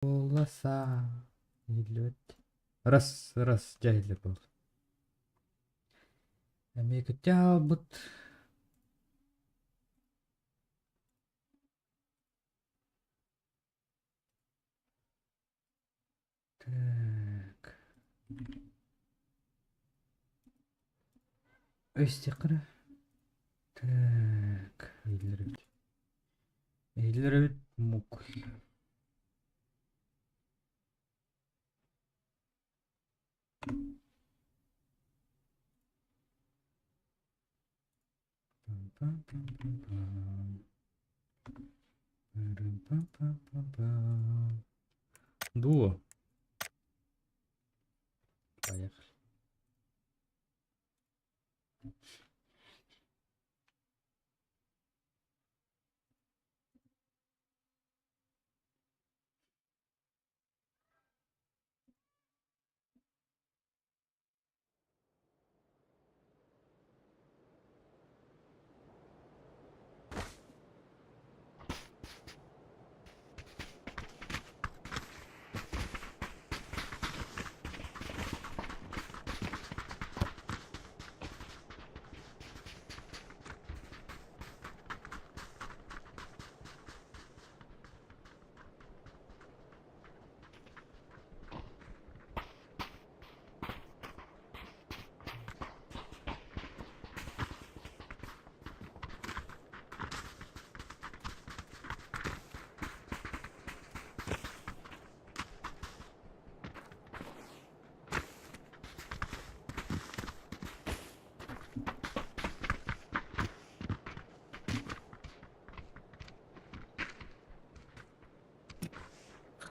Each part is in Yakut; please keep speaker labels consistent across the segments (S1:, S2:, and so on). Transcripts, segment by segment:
S1: Буолласа иһиллибэт. Раз, раз, дьэ иһиллэр буолла. Эмиэ көттө хаалбыт. Так. Өстеххэ эрэ. Так, иһиллэр эбит. Иһиллэр эбит мук. Пам-пам-пам-пам-пам. Парам-пам-пам-пам-пам. Дуо. Поехали.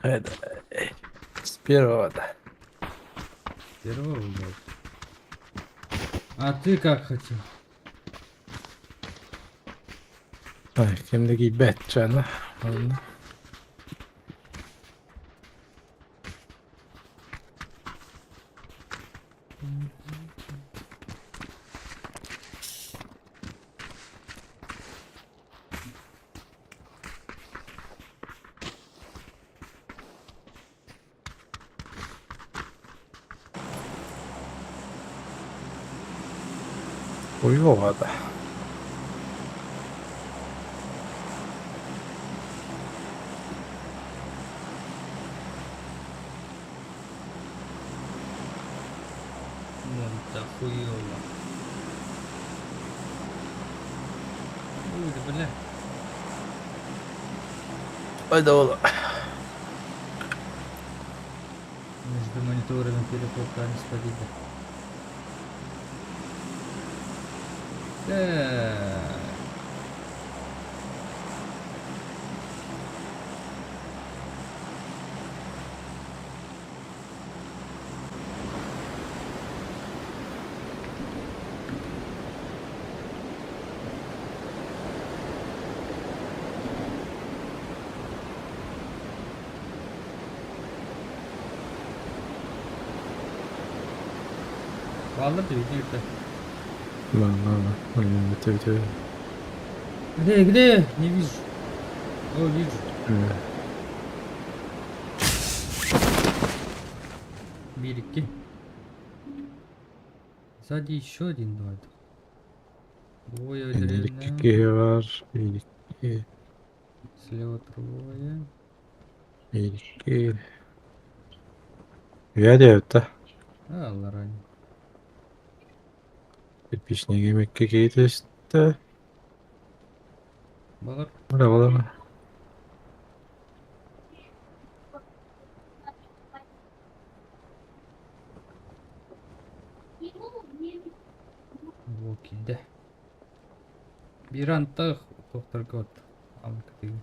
S2: Это, с первого, да.
S1: Первого выбрал. А ты как хотел?
S2: Ай, кимдиги бэтчана. Онно. Хуёво, да.
S1: Вон-то хуёво. Ой, да бля.
S2: Ой, да.
S1: Между мониторами переход не спадите. Так. Бааллар да видео
S2: Ладно, ладно.
S1: Где, где? Не вижу. О, вижу. Бирикки. Сзади еще один бывает. Двое древня.
S2: Икки бар, икки,
S1: Слева трое.
S2: икки. Үйэ диэбит
S1: А, ларань.
S2: Кирпичниги мекке киитистэ.
S1: Балар.
S2: Бара балар.
S1: Во киирдэ. Биир антах тохторго от. Алыкатыгы.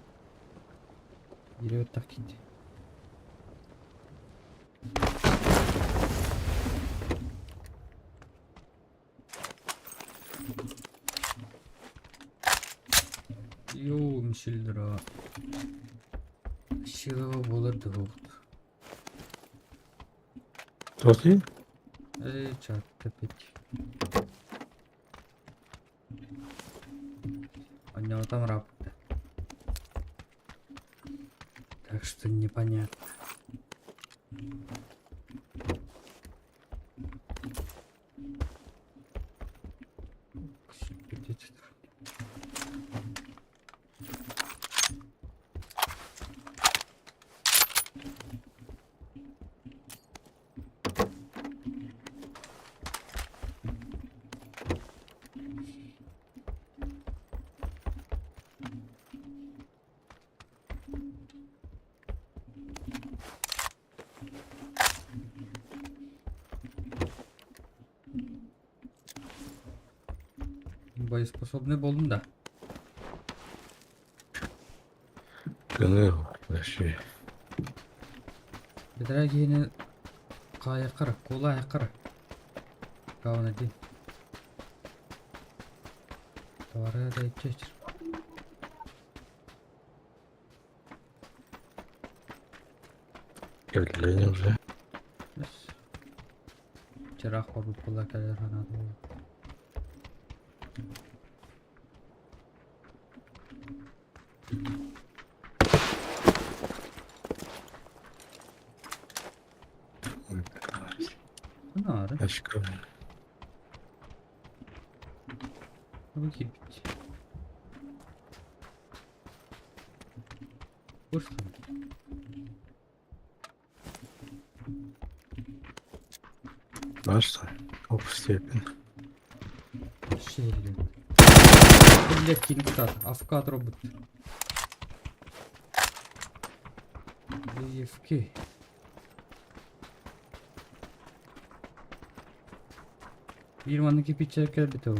S1: Биири оттах киирдэ. Йоу, мишелдера. Силова буолар дыһуохт.
S2: Тоси?
S1: Эй, чат опять. Онньоотом рапта. Так что непонятно. Боеспособный буоллум да?
S2: Гыныах вообще.
S1: Бэтэрээ киһини хаайаххар, куолаайаххар. Каун один. Товары да иччэчир.
S2: Кэллэҥ уже.
S1: Бэс. Чыраах барбыт буолла кэлэр санаата буолла. Наара.
S2: Очко.
S1: Бу киирбит. Быстро.
S2: Башта. Оп, степень.
S1: Щелин. Блять, кингтат. Авкат робот. Боевки. Биир маннык кирпиччэ кэлбитэ ол.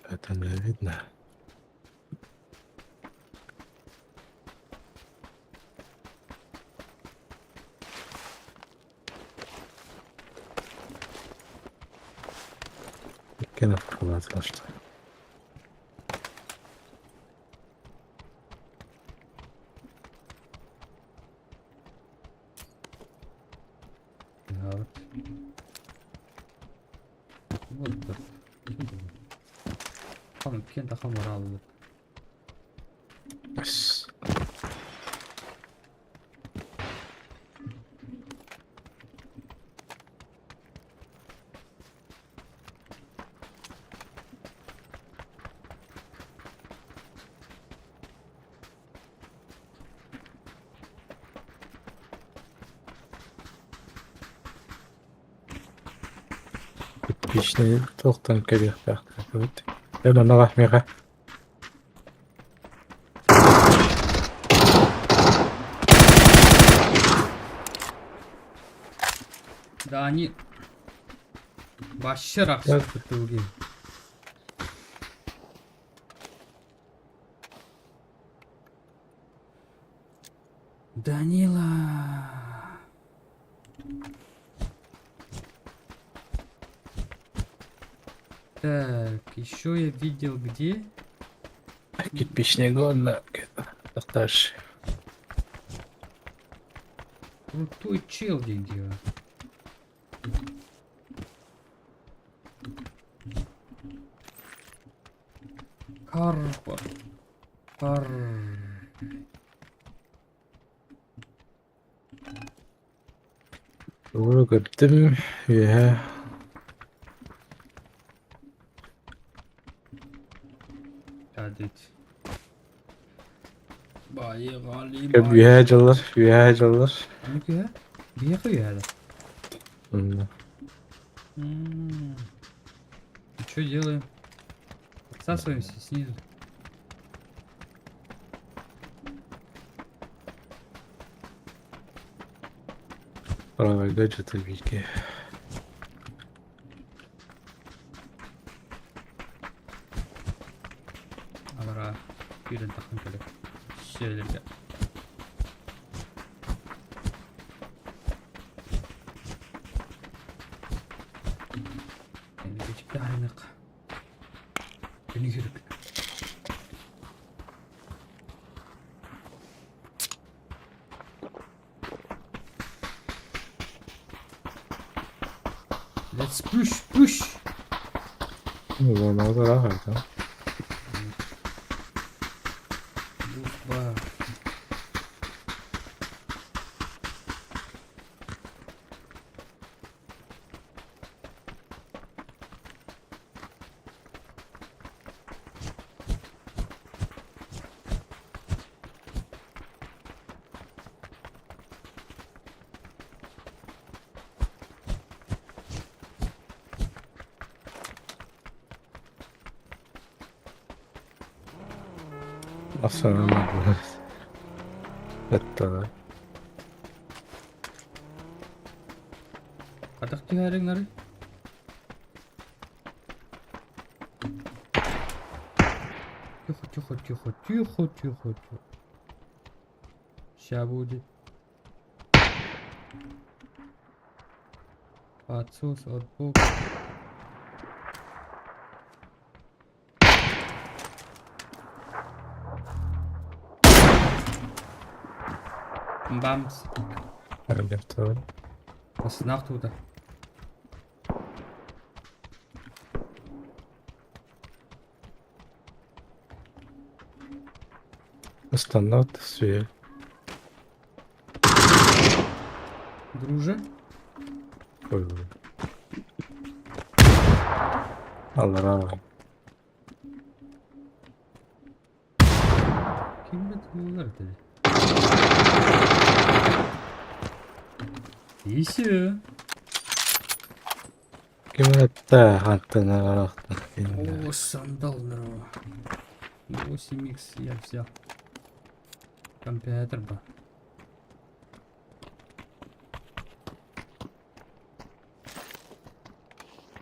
S2: Это не видно. Иккиэн аттылаатылар.
S1: Вот. Вот. Киэн да хамар
S2: Бас. Кирпичный туохтан кэлиэхтээхтэр. Дьэ, онно миэхэ.
S1: Да они вообще рахсыппыт Данила. Так, еще я видел где?
S2: Кирпичный уонна тахташ.
S1: Крутой чел деньги. Карпа. Кар.
S2: Тугу көрдүм үөһэ
S1: Кадет. Баайы гали
S2: Кэп үөһэ дьыллар, үөһэ дьыллар.
S1: Нүкүһэ? Биһиэхэ үөһэ
S2: М,
S1: И что делаем? Подсасываемся снизу.
S2: Правый гаджет вики.
S1: Алара киирэн тахсан кэлэр. Сиэлэргэ. Бичиктаанык. Күнүгүрүк. Let's push, push.
S2: Зонаҕа ыраах эбит аа.
S1: Дух баар.
S2: Ассалам Эттэҕэ.
S1: Хатах түһээриҥ нары? Тихо, тихо, тихо, тихо, тихо, тихо. Ща будет. Подсос от бок. Бамс.
S2: Эргэртэҕин.
S1: Баснаах тута.
S2: Стандарт сүө.
S1: Друже.
S2: Ой. Аллараа.
S1: Ким да буолар этэ? Исэ.
S2: Ким эттэ хантан араахтан
S1: О, сандал здорово. 8х я взял. Компьютер ба.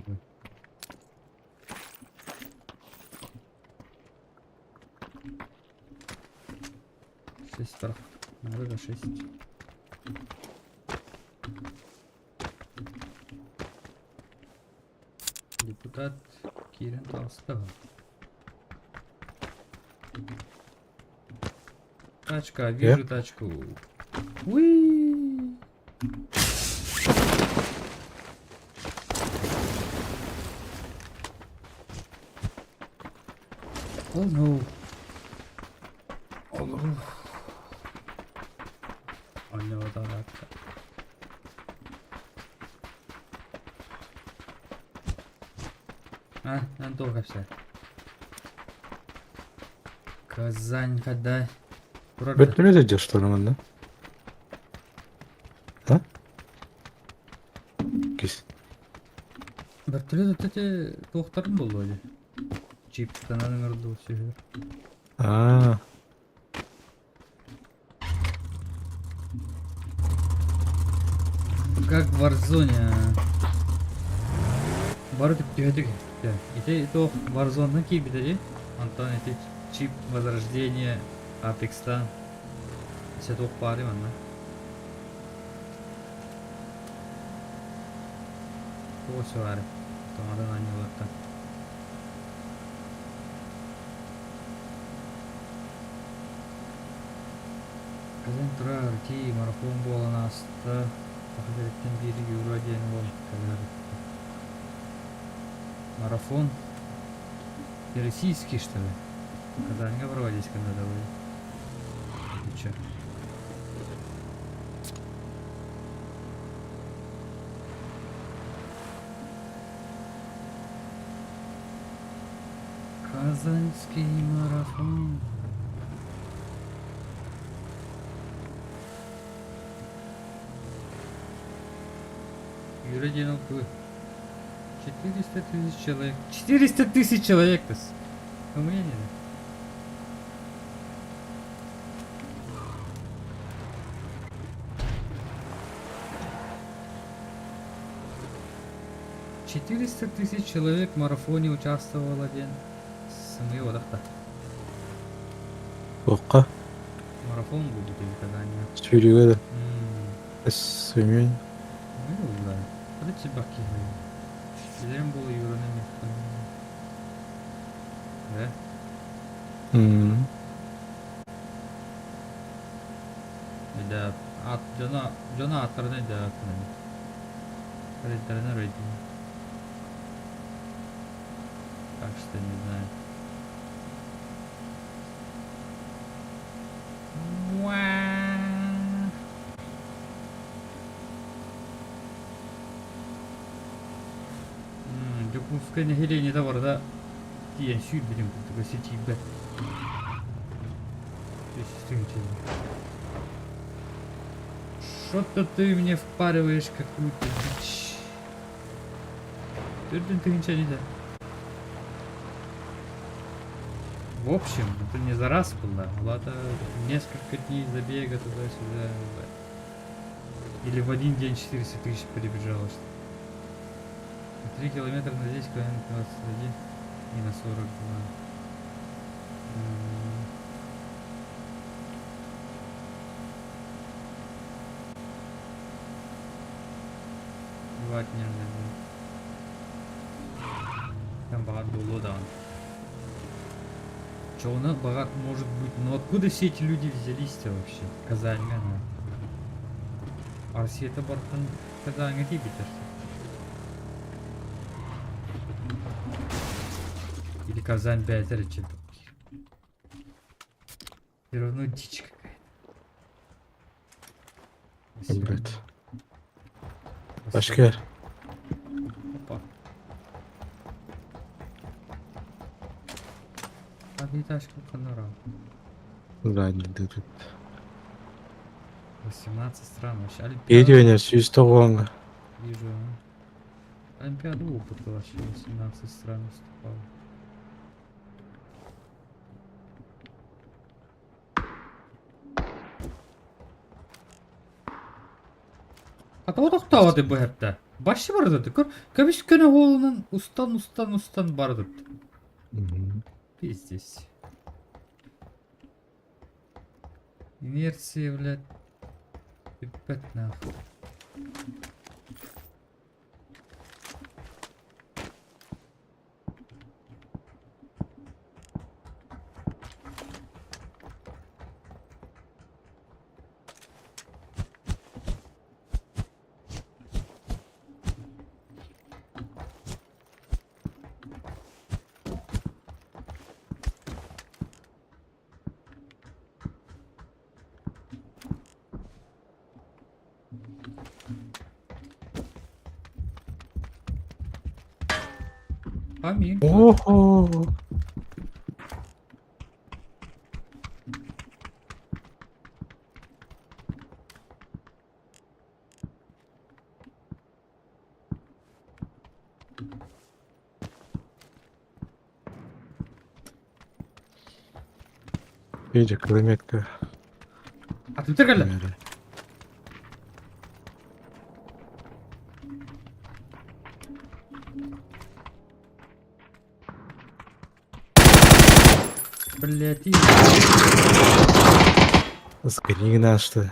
S1: Ой. Шесть сорок. Надо до шесть. Депутат Кирин Толстого. Тачка, вижу тачку. Уи! Oh no. Oh no. Оонньоотоҕо А, эн туох кэпсээ? Казань когда турар да?
S2: Бөттүнэ сылдьар что ли манна? А? Кис.
S1: Вертолет эти туохтарын буолуо дии. Чиптанан ыҥырдуу сүһүөр.
S2: Аа.
S1: Как в Warzone. Бары түптүһэтик. Ити туох Warzone киирбитэ дии. Онтон ити чип Возрождение Apex-тан Өссө туох баарый манна? Туох өссө баарый? Тоҥотон оонньуулартан. Кэлэн турар итии марафон буолан ааста. Саха сириттэн биир Юра диэн уол кэлэр. Марафон российский, что ли? Казаньга проводить когда будет? Или чё? Казанский марафон. Юра диэн ол тугуй? 400 тысяч человек. 400 тысяч человек-то! Умение. 400 тысяч человек в марафоне участвовало диэн сымыйа бодохто.
S2: Туохха?
S1: Марафон буолбут эбит Казаньҥа.
S2: Сүүрүүгэ да? Сымыйа.
S1: Ну да. Короче, киһи. Билэрим буолуо Юраны мехтан. Да? Да, аат дьоно дьоно ааттарынан өйдөөбөппүн ами. Рейдэринэ рейдин. Так что не знаю. Уа. Дьокуускай нэһилиэнньэтэ барыта тиийэн сүүрбүтүн курдук өссө тиийбэт. Что-то ты мне впариваешь какую-то дичь. Төрдүн тыһыынча диэтэ. В общем, это не за раз было. Ладно, несколько дней забега туда-сюда. Или в один день 400 тысяч перебежало. 3 километра на 10 километров 21 и на 42. 2 дня забег. Там баҕар буолуо даҕаны. Чё, баҕар может быть, но откуда все эти люди взялись-то вообще? Казаньга, ну. Арсета бартын Казаньга тиийбитэр. Или Казань бэйэтэ эрэ Все равно дичь какая-то.
S2: Блядь. Башкир.
S1: Опа. Одноэтажка Канара.
S2: Да, не тут.
S1: 18 стран вообще. Олимпиада.
S2: Видео 190.
S1: Вижу. А. Олимпиаду опыта вообще 18 стран выступало. А тохтообот бу эптэ. Башы барды. Көр, көбүс көнө уолунан устан устан устан барды. Пиздец. Инерция, блядь. Ебать нахуй. Аминь.
S2: Ого! Видишь, километка.
S1: А ты кэллэ? Блять, и...
S2: Скрин что.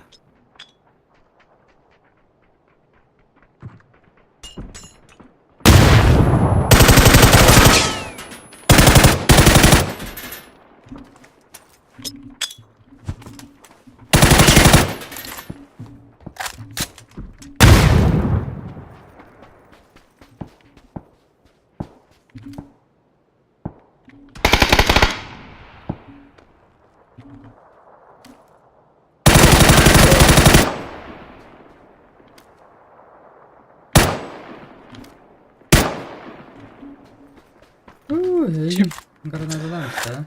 S1: Ой, гранаталаах да?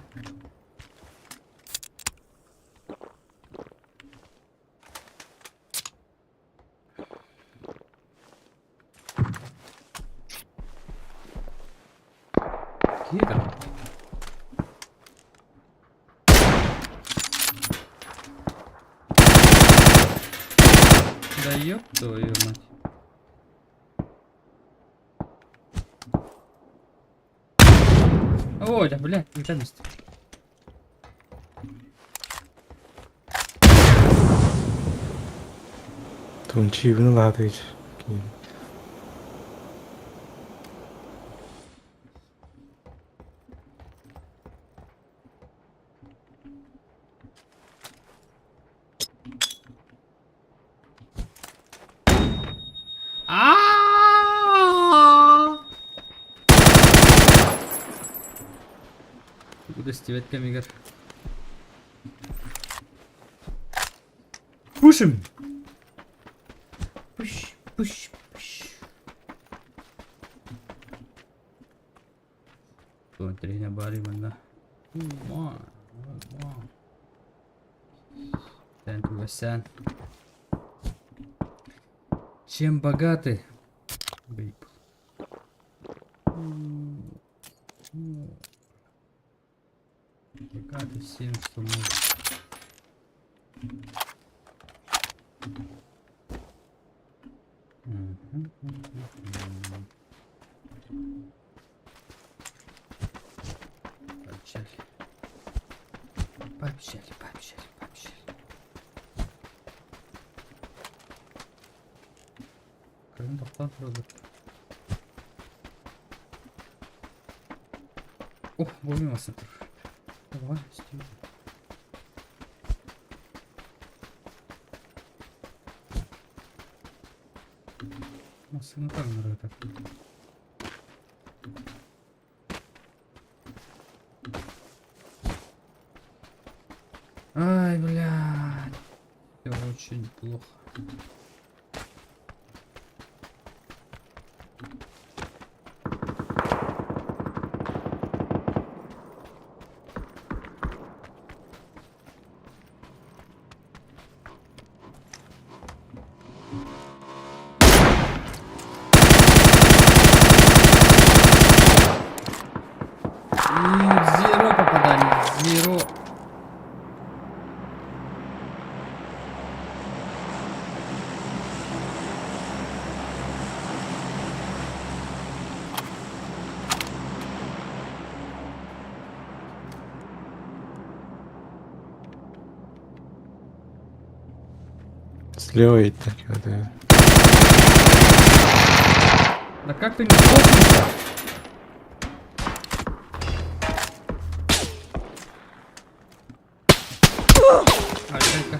S1: Киһи Да ёб твою мать. Ой, да, блядь, не место.
S2: Тунчивны ладыч.
S1: А! Тугу да истибэт кэмигэр. Пушим! Пуш, пуш, пуш. Интэриэһинэ баар манна. Тэн Чем богаты? Богаты всем, что можно. Пообещали. Пообещали, пообещали, пообещали. Кырын тохтоон тураллар. Ох, буолуй тур. Давай, Массыына таҥнарыта. Ай, блядь. Все очень плохо. Zero попаданий, zero.
S2: Слева и так вот.
S1: Да как ты не сдохнешь-то? Ай-ка.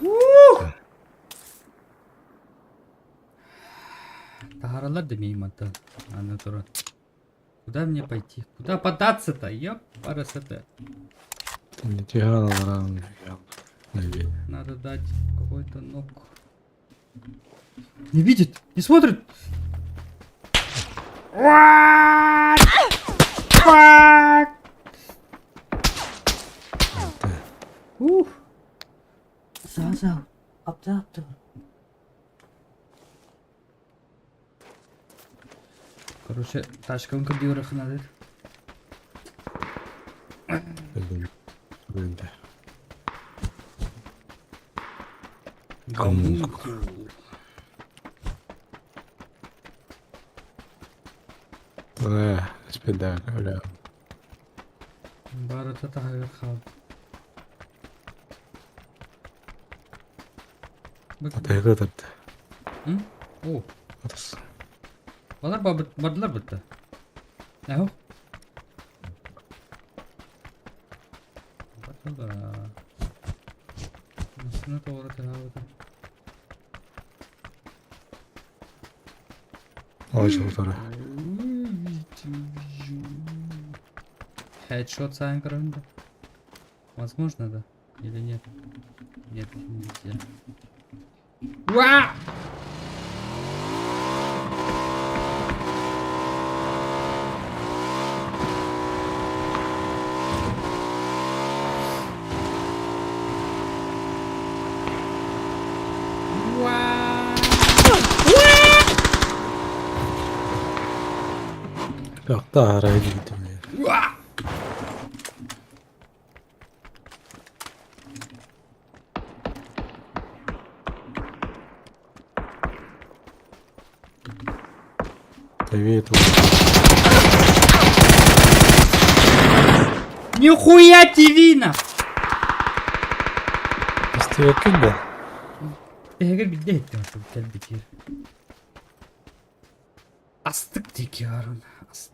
S1: Ух! Таһаараллар да мииматтан. Аны туран. Куда мне пойти? Куда податься-то? Ёп, парасоте. Надо дать какой-то нок. Не видит, не смотрит. What? Fuck! Ух.
S3: Сразу аптап.
S1: Короче, тачкам көрдүөххэ надо.
S2: Да.
S1: Гомункул.
S2: Да, спеда, бля.
S1: Барыта таһыгар хаалбыт.
S2: Атайга тарда.
S1: М? О,
S2: Атас.
S1: балар бардылар бытта. Эһо. Бардылар. Массыына тоҕо таһаабыта.
S2: Ой, жолтара.
S1: Хедшот сайн көрөбүн да. Возможно, да? Или нет? Нет, нельзя. Уа! Уа!
S2: Та арай диэтим.
S1: Уа!
S2: Привет.
S1: Нихуя тивина!
S2: Истиэккин да?
S1: Эһэгэр билде иһиттим кэлбитиир. Астык диэки баран астык.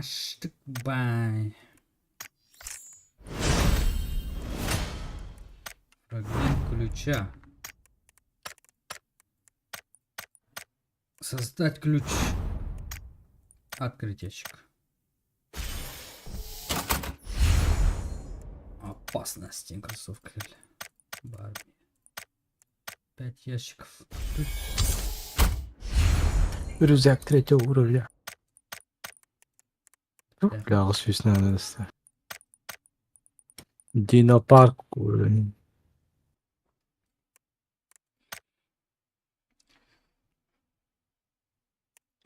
S1: Аштык бай. Фрагмент ключа. Создать ключ. Открыть ящик. Опасности кроссовка. Барби. Пять ящиков.
S4: Рюкзак третьего уровня.
S2: Бля, 800 надаста. Динопарк уровень.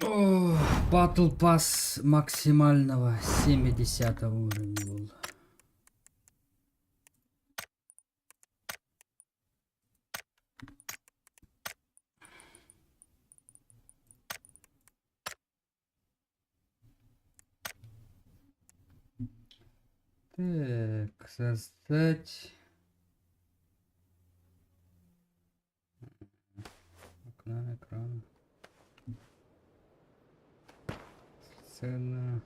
S1: О, Battle Pass максимального 70 уровня был. Так, создать... Окна, экран. Сцена.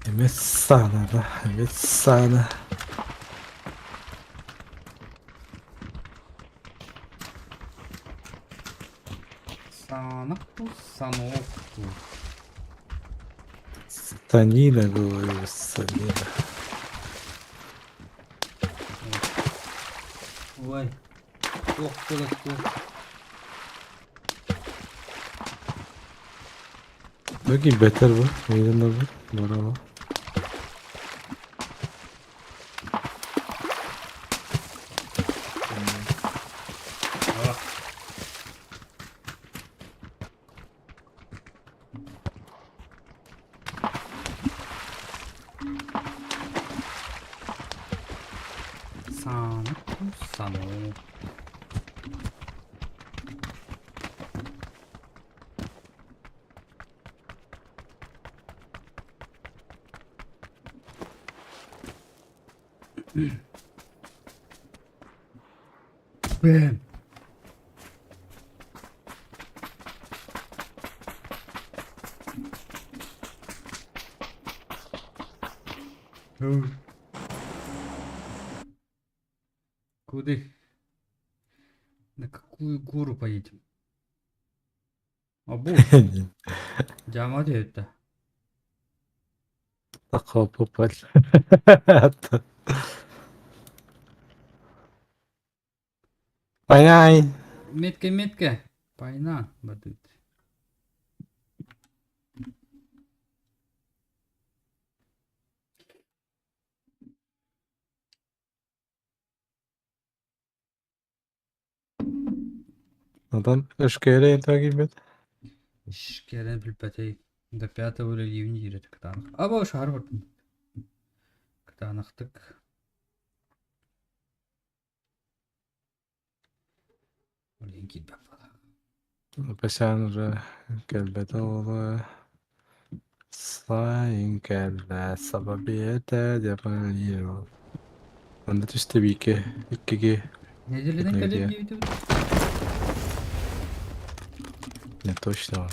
S2: Эмиэ саана эмиэ саана.
S1: Санакту, санокту.
S2: Станина говорю, станина.
S1: Ой. Ох, кто
S2: Бөги бетер бу. Мейден да бу. Браво.
S1: Санакту, санок. Бэм. Куда? На какую гору поедем? Абу, дьама это.
S2: Такого попали. Ай-ай.
S1: Метка, метка. Пайна бадыт.
S2: Оттон өшкөөрэ киирбит.
S1: Кэлэн билбэтий. До пятого или июня кытаанах. Аба шаар бардым. Кытаанахтык. Олен киирбэт буолла.
S2: Пэсээн уже кэлбэтэ буолуо. Сайын кэллэ саба биэтэ диэпэн Онно түстэ биикэ иккиги
S1: Неделядан кэлэн диэбитэ.
S2: Не точно.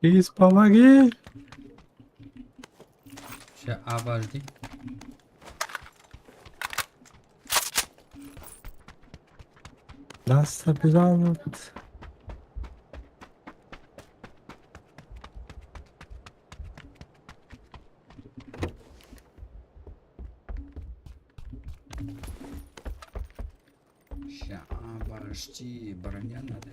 S2: Please помоги!
S1: Сейчас, обожди.
S2: Нас обижают.
S1: Ща, обожди, броня надо.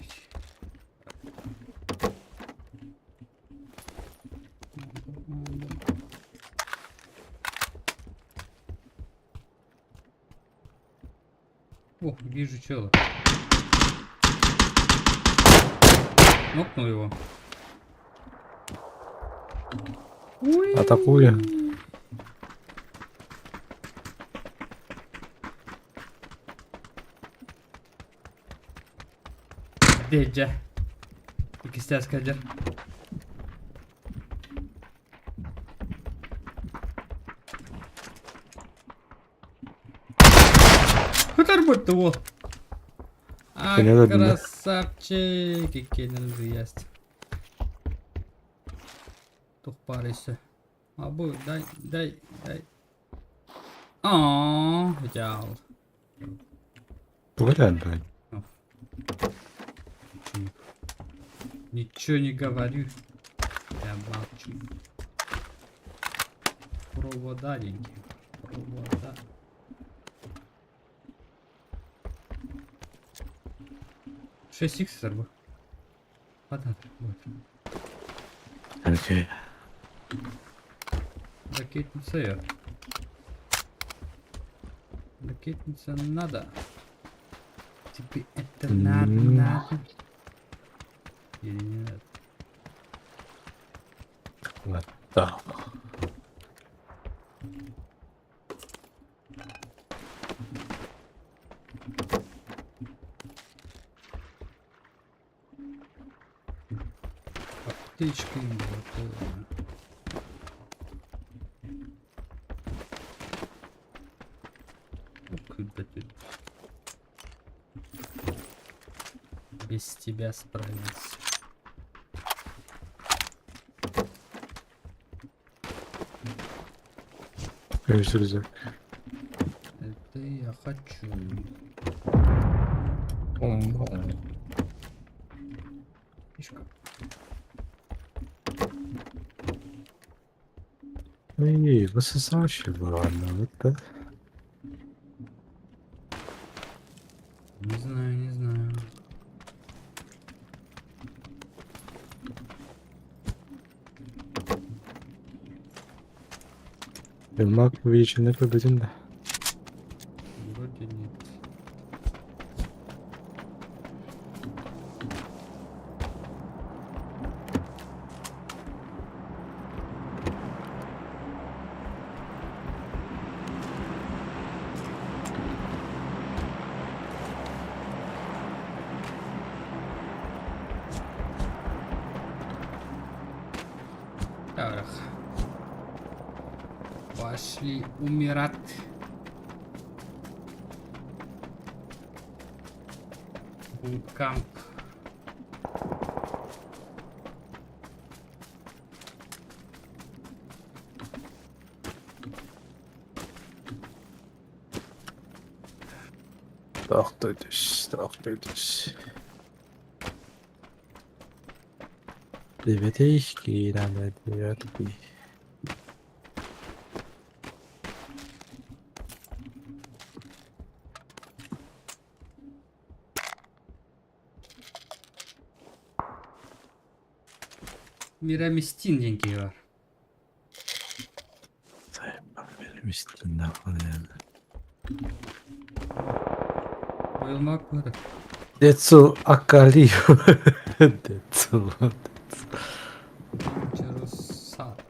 S1: О, вижу чела. Нокнул его.
S2: Атакуя.
S1: Дежа. Иккистэс кэлэр. Көтөрбүт уол. А,
S2: Кини өлөрдүм да.
S1: красавчик! Иккиэннэрин есть. Тух баар өссө. А бу дай, дай, дай. Аа, идеал.
S2: Тугу этэн бай?
S1: Ничего не говорю. Я молчу. Провода деньги. Провода. 6 икс сорбу. Ладно, будет.
S2: Окей.
S1: Ракетница я. Ракетница надо. Тебе это надо, надо. Или не надо?
S2: Да.
S1: Аптечка им готова. Куда ты? Без тебя справиться.
S2: Görüşürüz.
S1: Это я хочу. Фишка.
S2: Эй, высосавший ладно, вот так.
S1: Не знаю, не знаю.
S2: Ермак увеличенный победим, да.
S1: Вроде нет. Так. Пошли умирать. Буткамп.
S2: Тохтойдуш, тохтойдуш. Девятейки, надо девятки.
S1: Мирамистин диэн киһи бар. Ойылмак быһыта.
S2: Децл Акалиев. Децл.
S1: Чарусат.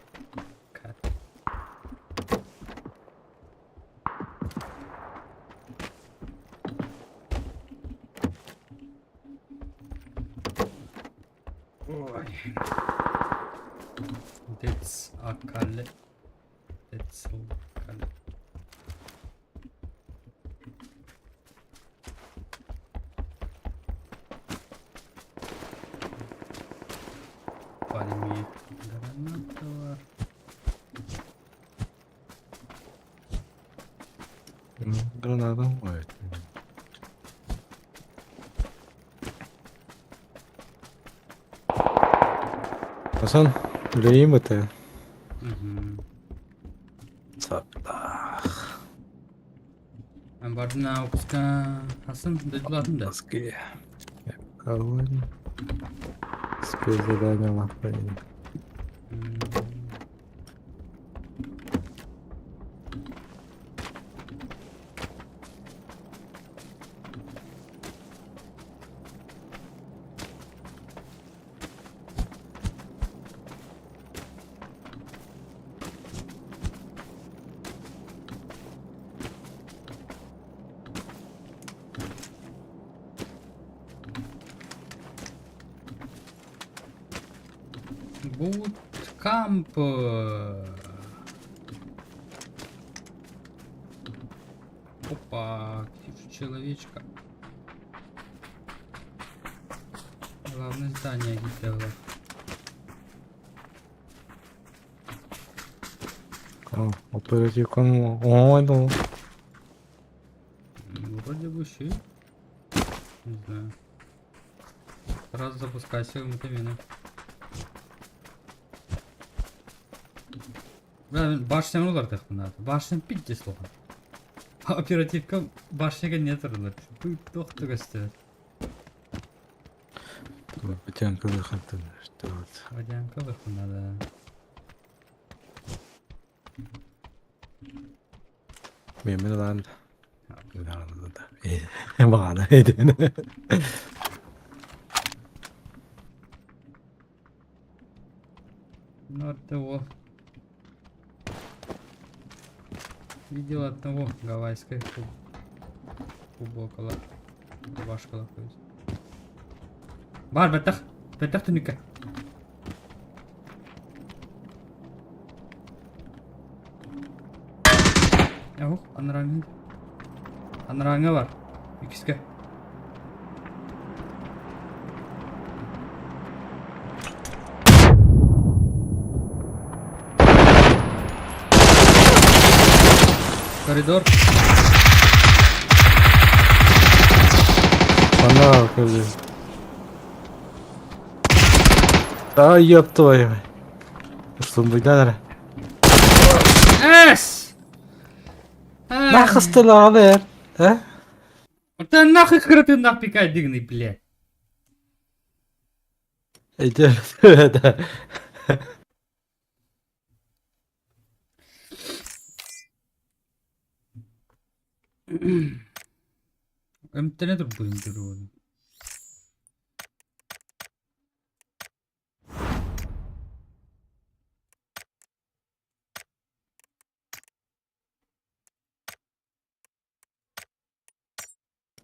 S1: Ой. Дец Акале. Децл Акале. Парми граната.
S2: Граната моет. Хасан, үлэлиим это.
S1: Угу.
S2: Саптах.
S1: Бардына выпуска Хасан дойдулатын да.
S2: Носки. Огонь. Спецзадание лапанин.
S1: Буткамп. Опа, человечка. Главное здание гитела.
S2: Оперативканы оңойду.
S1: Ну, вроде бы щит. Не знаю. Сразу запускайся в витамины. Бля, башняны улардыхпын Башня пидде слуха. Оперативка башняга не турулар. Туох да көстөр.
S2: Водянка выхантын. Что вот.
S1: Водянка выху надо.
S2: Мен ылан. Бағана еден.
S1: Ну, от того. Видел одного гавайской футболкала. Рубашкала, то есть. Бар, баттах. Баттах түнүккэ. Ох, анарааҥҥы. Анарааҥҥа бар. Иккискэ. Коридор.
S2: Ана көрдүм. Да ёб твою мать. Сумбайдан эрэ.
S1: Эс!
S2: Нахыстылаҕын э?
S1: Да нахуй ты нах пикай дигный, блядь.
S2: Эйдэ да.
S1: Эмтэнэ турбуйун туруон.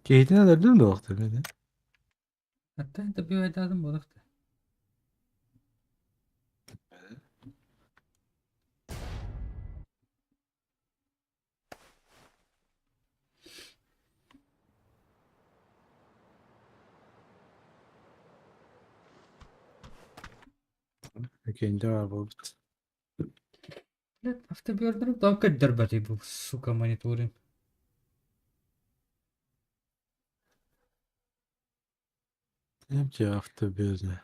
S2: Киһитин өлөрдүм да уохтар мин.
S1: Аттан табиайдаадым буолахта.
S2: Окей, да, буолбут.
S1: Блядь, автобиордерым только дербатый был, сука, мониторинг.
S2: Эмчи автобезне.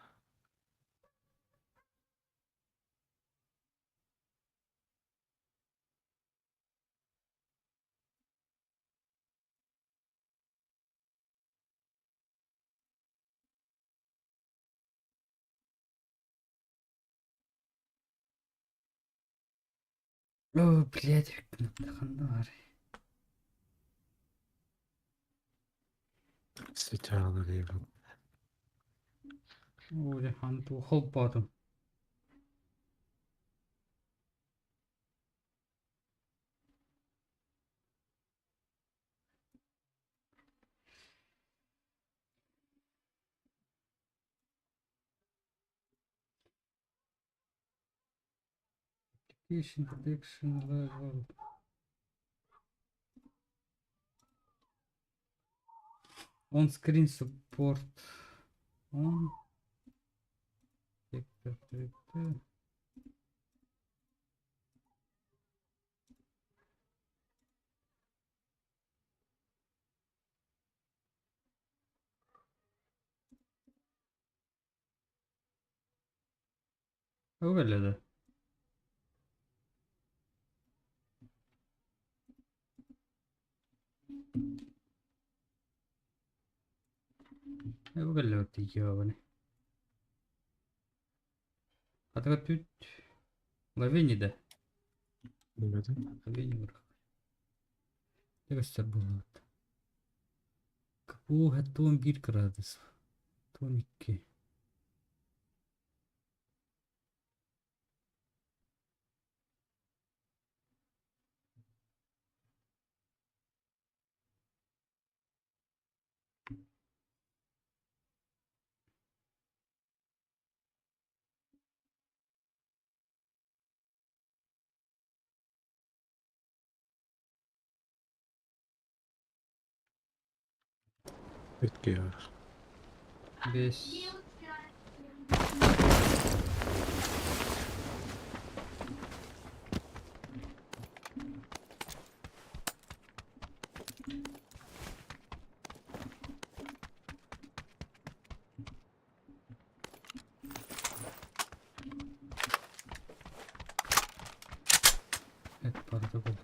S1: О, блядь, ханнар.
S2: Светялы дейбин.
S1: О, ханту холпатым. Application protection level. On screen support. On. Vector 3D. Öyle. Öyle Атыга түт Лавини да.
S2: Билбэтим.
S1: Лавини бырах. Дегестер буолуот. КПУ 71 градус. 12.
S2: Үт киһи бар.
S1: Биэс. Эт барыта буолла.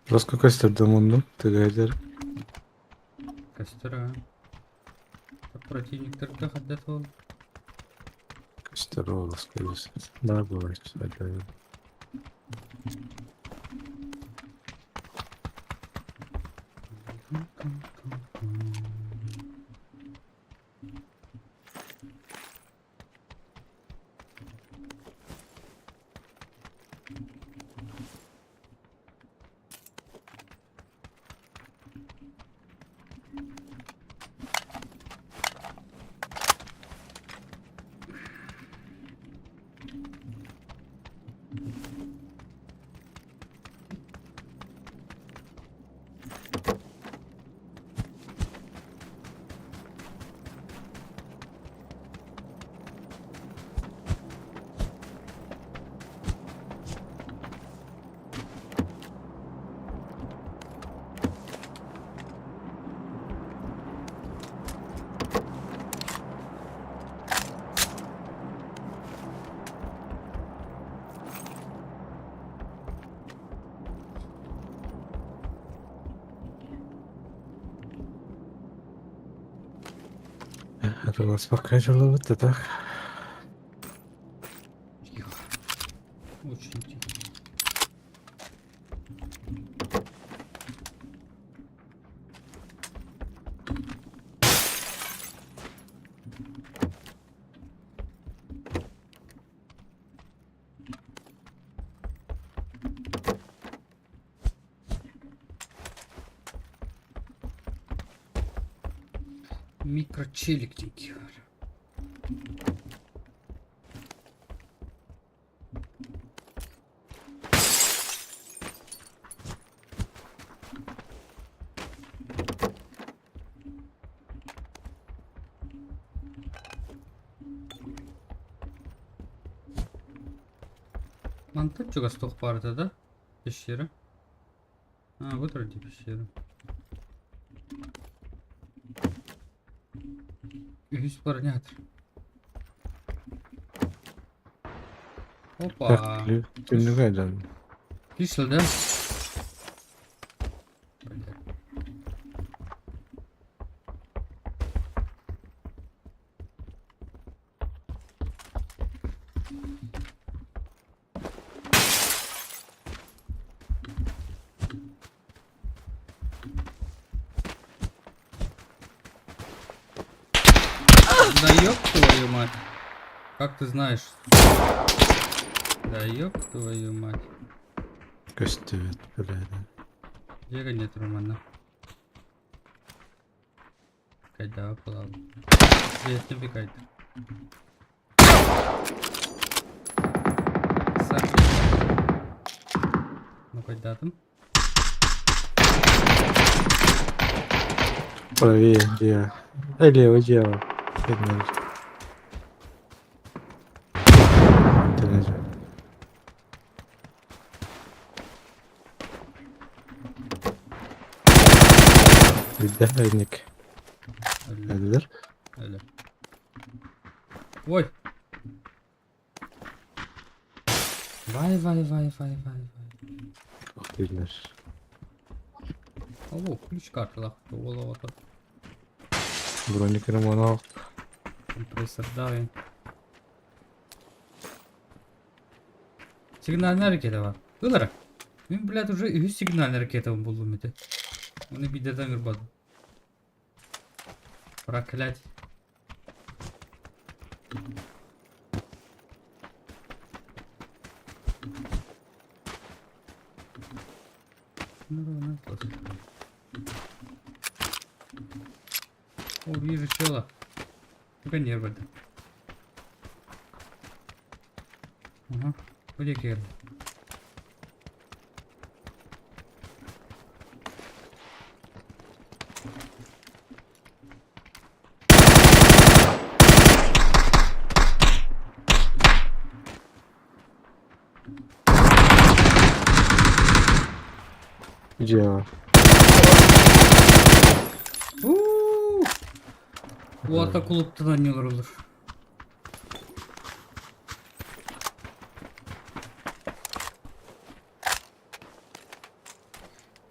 S2: Ласка көстөрдө муннум тыгайдар.
S1: Көстөр аа. Противниктарга хаддат ол.
S2: Көстөр ол ласка Да, бывает. Атыласпакка дьоллобут да так.
S1: Тихо. Очень тихо. Микрочелик диэн баар. Мантан чугас туох баар этэ да? Пещера. А, вот вроде пещера. Үһүс бронятор. Опа.
S2: Так, түннүк айдан.
S1: Кисло, да? Блядь. Да ёб твою мать. Как ты знаешь? Да ёб твою мать.
S2: Көстүбэт блядь.
S1: Дьиэгэ нет Романа. Кайда была. Дьиэттэн бикайда. Ну кайдатым.
S2: Правее где? Э, лево дело. Билбэт Өллөр.
S1: Өлө. Ой! Вай, вай, вай, вай, вай, вай.
S2: Тиллэр.
S1: Оо, ключ карталаах уол оҕото.
S2: Броник романов.
S1: Компрессордаах. Сигнальная ракета бар. Ылара. Мин, блядь, уже үһүс сигнальная ракетабын буллум ити. Оны бидерден ырбадым. Проклять. О, вижу чела. Только нервы. Ага. Где Керл?
S2: Дьиэҕэ.
S1: Уу! Уота кулуптан анньылар олор.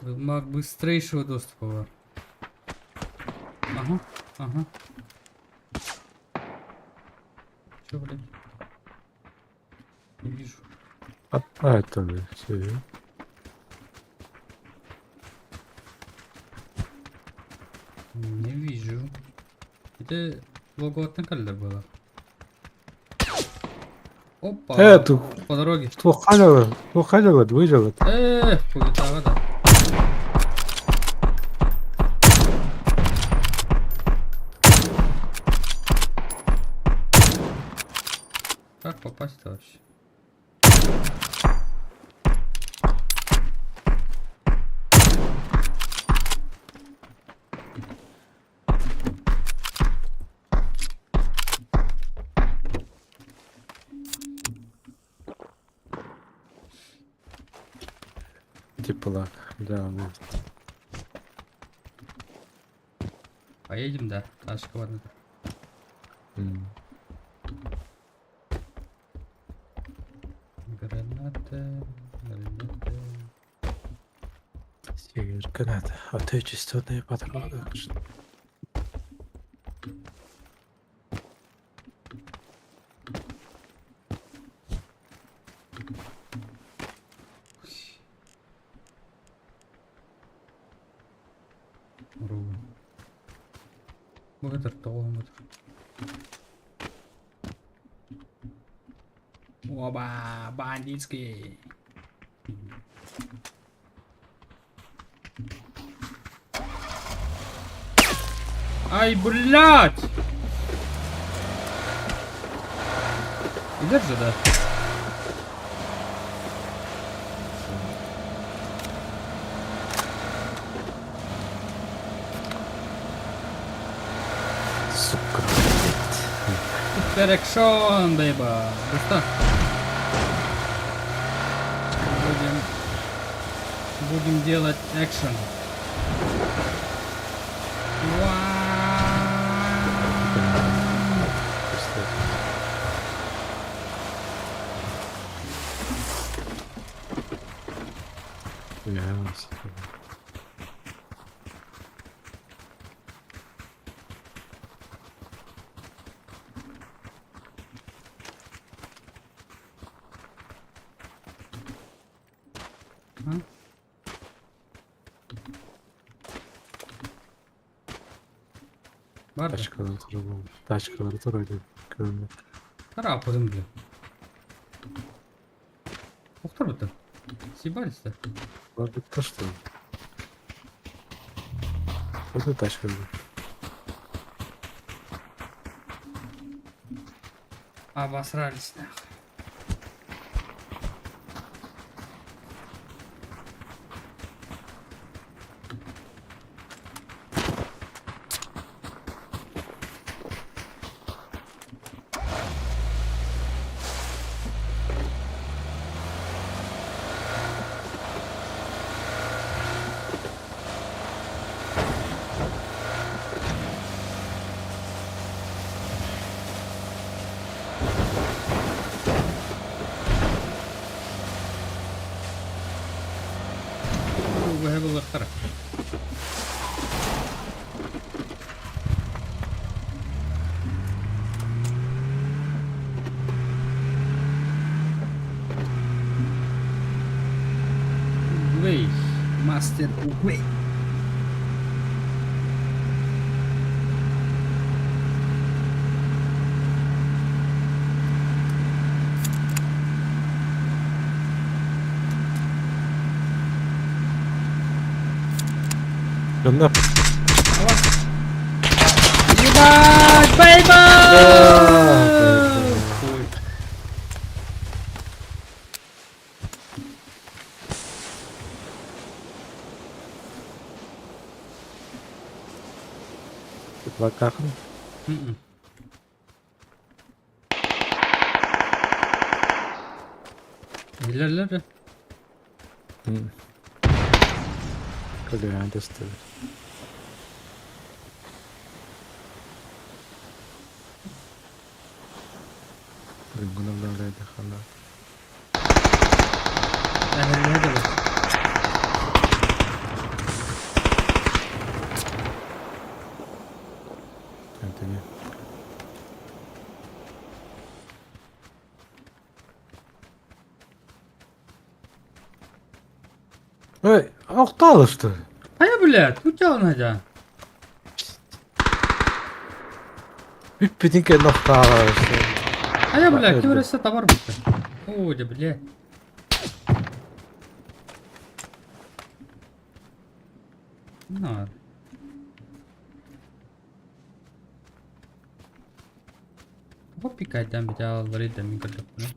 S1: Маг быстрейшего доступа бар. Ага, ага. Чё, блядь? Не вижу.
S2: А, а это все.
S1: Не вижу. Это лого каллер было. Опа.
S2: Э, тут
S1: По дороге.
S2: туох хаалалар, выжалар.
S1: Эх, хуетага да. Как попасть-то вообще?
S2: Типа лак, да, да.
S1: Поедем, да. Тачка ладно.
S2: М.
S1: Граната, граната.
S2: Север Канада. Отечественные патроны.
S1: Ру. Богатыр, тоҕо Оба, бандитский. Ай, блядь! Идешь же, да?
S2: Сука, блядь.
S1: Супер экшон, бейба. Густа. Будем, будем делать экшен. Уа!
S2: Представь. Ясно.
S1: А? Бар да?
S2: Тачкалар турар. Тачкалар турар деп көрүнөт.
S1: Тарападым, бля. Охтар бутта. Съебались-то.
S2: Ладно, то что? Вот и тачка.
S1: Обосрались нахуй. Быһа буллахтара. Угвей. Мастер Угвей.
S2: Дьонно
S1: Ебать, бай-бай! Хуй.
S2: Плакахын.
S1: М-м. Билэллэр да.
S2: Көлүөһэн тэстибит. Бүгүн хана.
S1: Эһэллэһэ да бу.
S2: Антони. Эй, охтал что ли?
S1: Хайа, блядь, кутял надя.
S2: Бүппүтүн кэннэ охтаала что ли?
S1: Хайа, блядь, ким товар бутта. О, да, блядь. На. Тоҕо пикайдаан бүтэ да мин көрдөхпүнэ.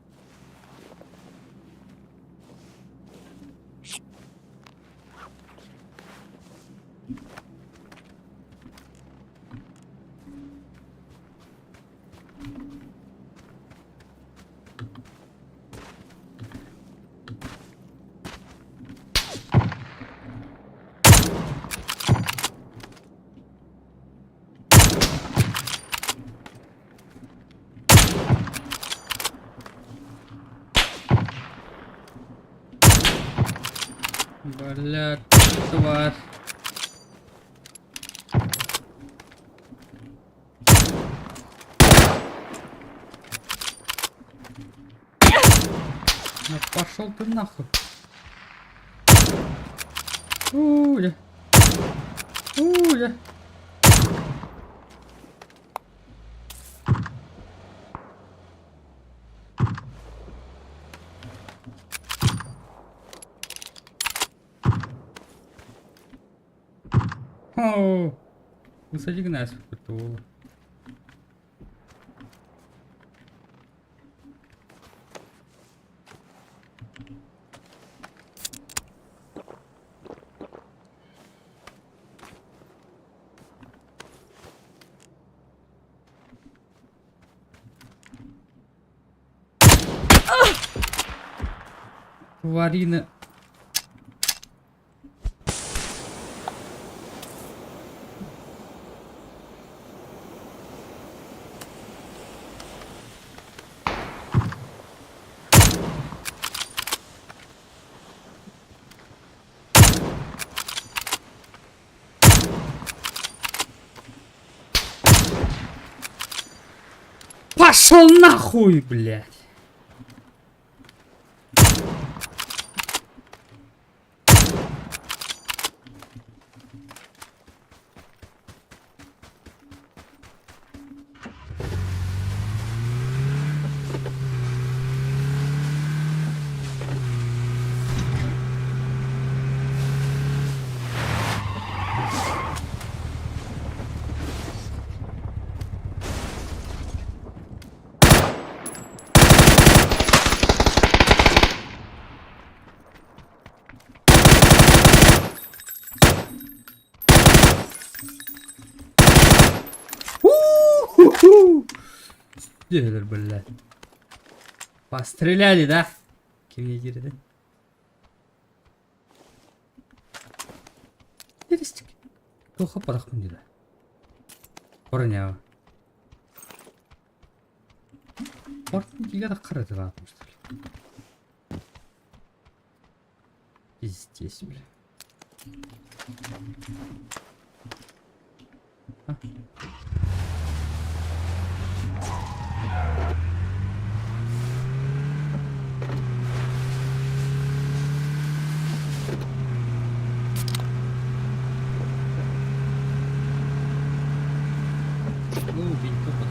S1: Блядь, тварь. Ну пошел ты нахуй. Уля. Уля. О, высади гнась какой-то. Тварина. Пошел нахуй, блядь! У-ху-ху! Дедер, блядь. Постреляли, да? Кимне кирди? Теристик. Туха парахмын диде. Броня. Портын килгән кырыдыра что ли? Пиздец, бля. А? Ну, винтовка.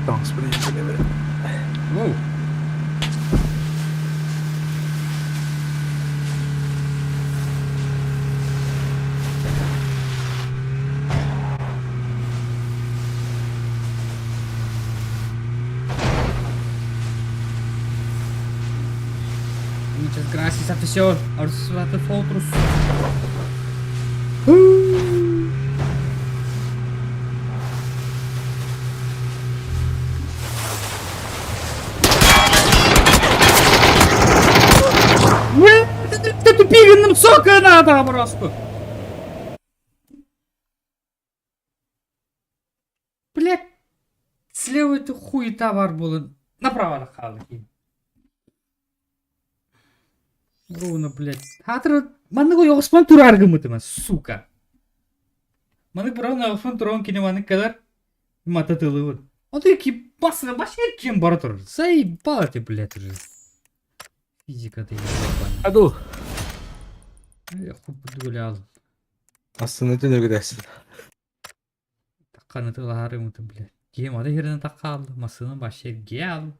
S4: Таҥас
S1: Воу. Muchas gracias, afición. Nosotros. Ты тупигин, сука, надо просто. Блядь, слева это хуета бар буолан направо хаалла Ровно, блядь. Хатыр маннык ойоҕоспон турар гыммытыма, сука. Маннык быран ойоҕоспон туран кини маннык кэлэр мата тылыбыт. Он ки басына вообще кем бара турар. Заебал ты, блядь, уже. Физика ты ебаная.
S2: Аду.
S1: Я хуй подгулял.
S2: Астына түнөгүдэсин.
S1: Таққаны тылаһарымытын, блядь. Киһим аты херинен таққаалды, массыына вообще гел.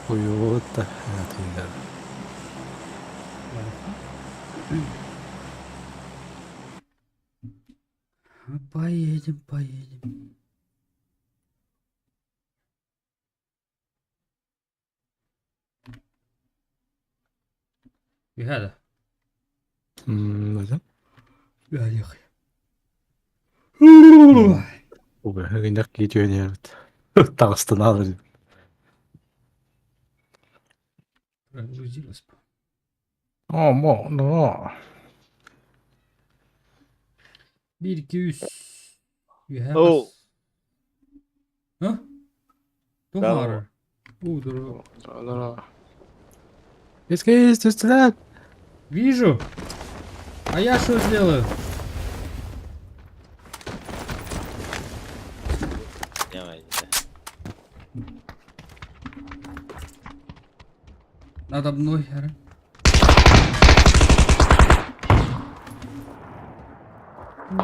S2: Уйуут да
S1: Поедем, поедем. Үһэ
S2: Да?
S1: да?
S2: Убэ киитүөнүөбүт. Таҕыстын аалыр.
S1: Прогрузилась.
S2: О, мо, но.
S1: 1, 2, 3. Үһэ
S5: Оо.
S1: Ха? Туох
S5: Да.
S1: баарар? Уу, здорово.
S2: Искис, түстүлэр.
S1: Вижу. А я что сделаю?
S5: Давай,
S1: Надо мной, Ара.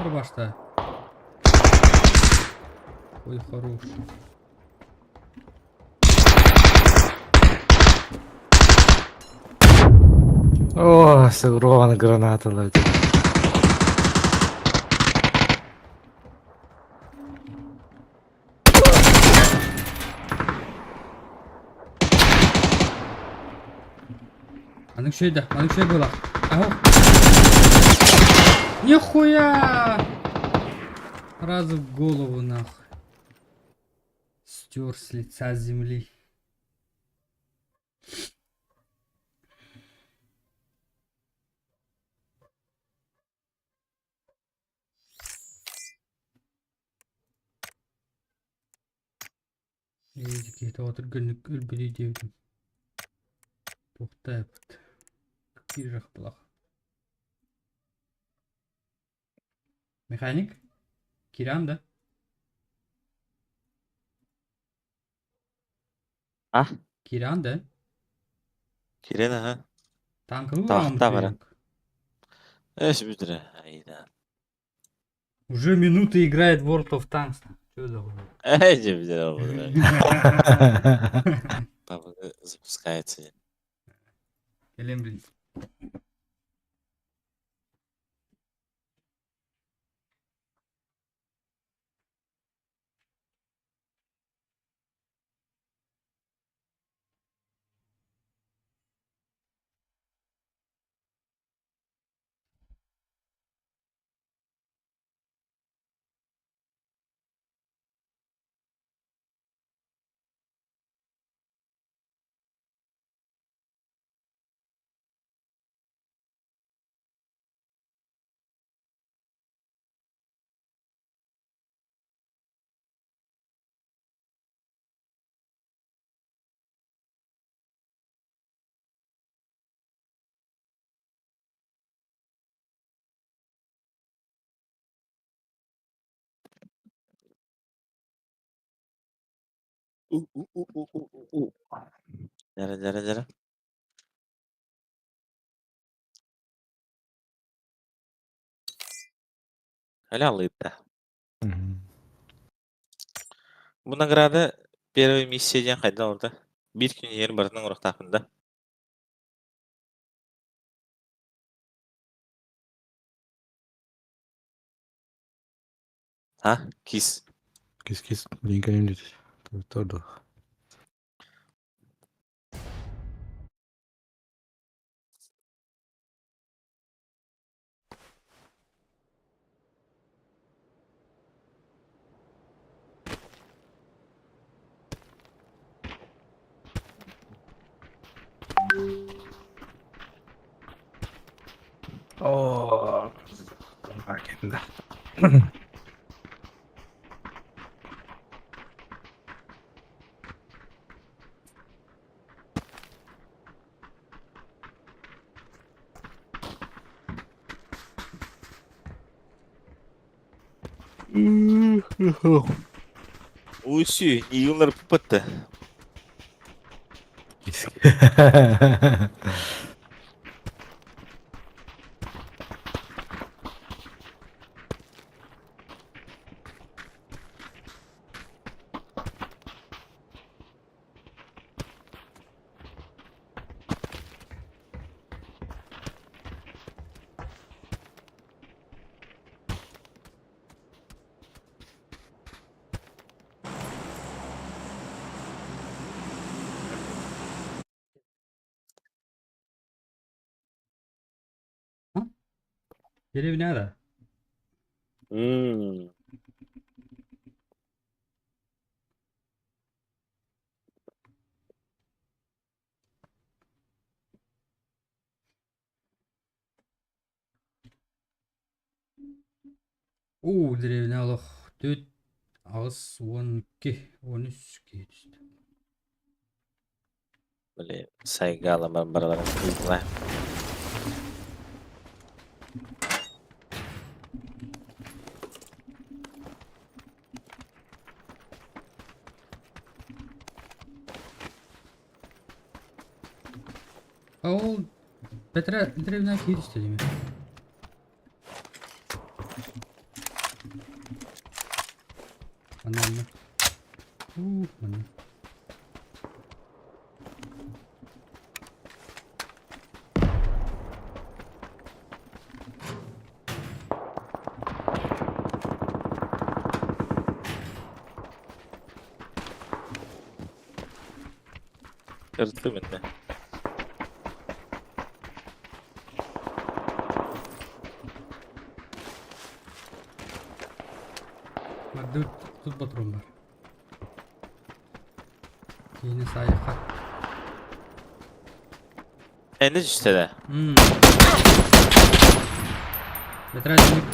S1: Рубашта. Ой, хорош.
S2: О, сыгрована граната.
S1: Анык шөйдө, анык шөй была. Ау. Нихуя! Сразу в голову нахуй. Стер с лица земли. Какие-то вот өлбүдүй Туохтаабыт. Киирэх плох. Механик? Киран, да?
S5: А?
S1: Киран, да?
S5: Кирен аха.
S1: Танковый
S5: Таахта баран. Эс бүтүрэ. Айда.
S1: Уже минуты играет World of Tanks.
S5: Эй, дьэ, Папа запускается.
S1: Кэлэн бил.
S5: У-у-у-у-у-у. Дьара, дьара, дьара. Аля алыытта. Бу награда первой миссия диэн хайдах олордо? Биир күн иһэр барытын оҥоруохтаахпын да? А, кис.
S2: Кис-кис, билин кэлим диэт. Торду. Оо, кэннэ.
S5: Уйсүү, ийилэр пупатта.
S1: Деревня да? Уу, деревня олох түөрт 82 13 киһи түстэ.
S5: Блин, сайгаалама барыларын ыытла.
S1: Ол Петра деревня киһи түстэ дии. Манна манна. Уу, манна.
S5: Ырытым иннэ.
S1: Мардыбыт тут патрон бар. Киһини саайыхха.
S5: Энди түстэ да.
S1: Бэтэрээ дьиҥник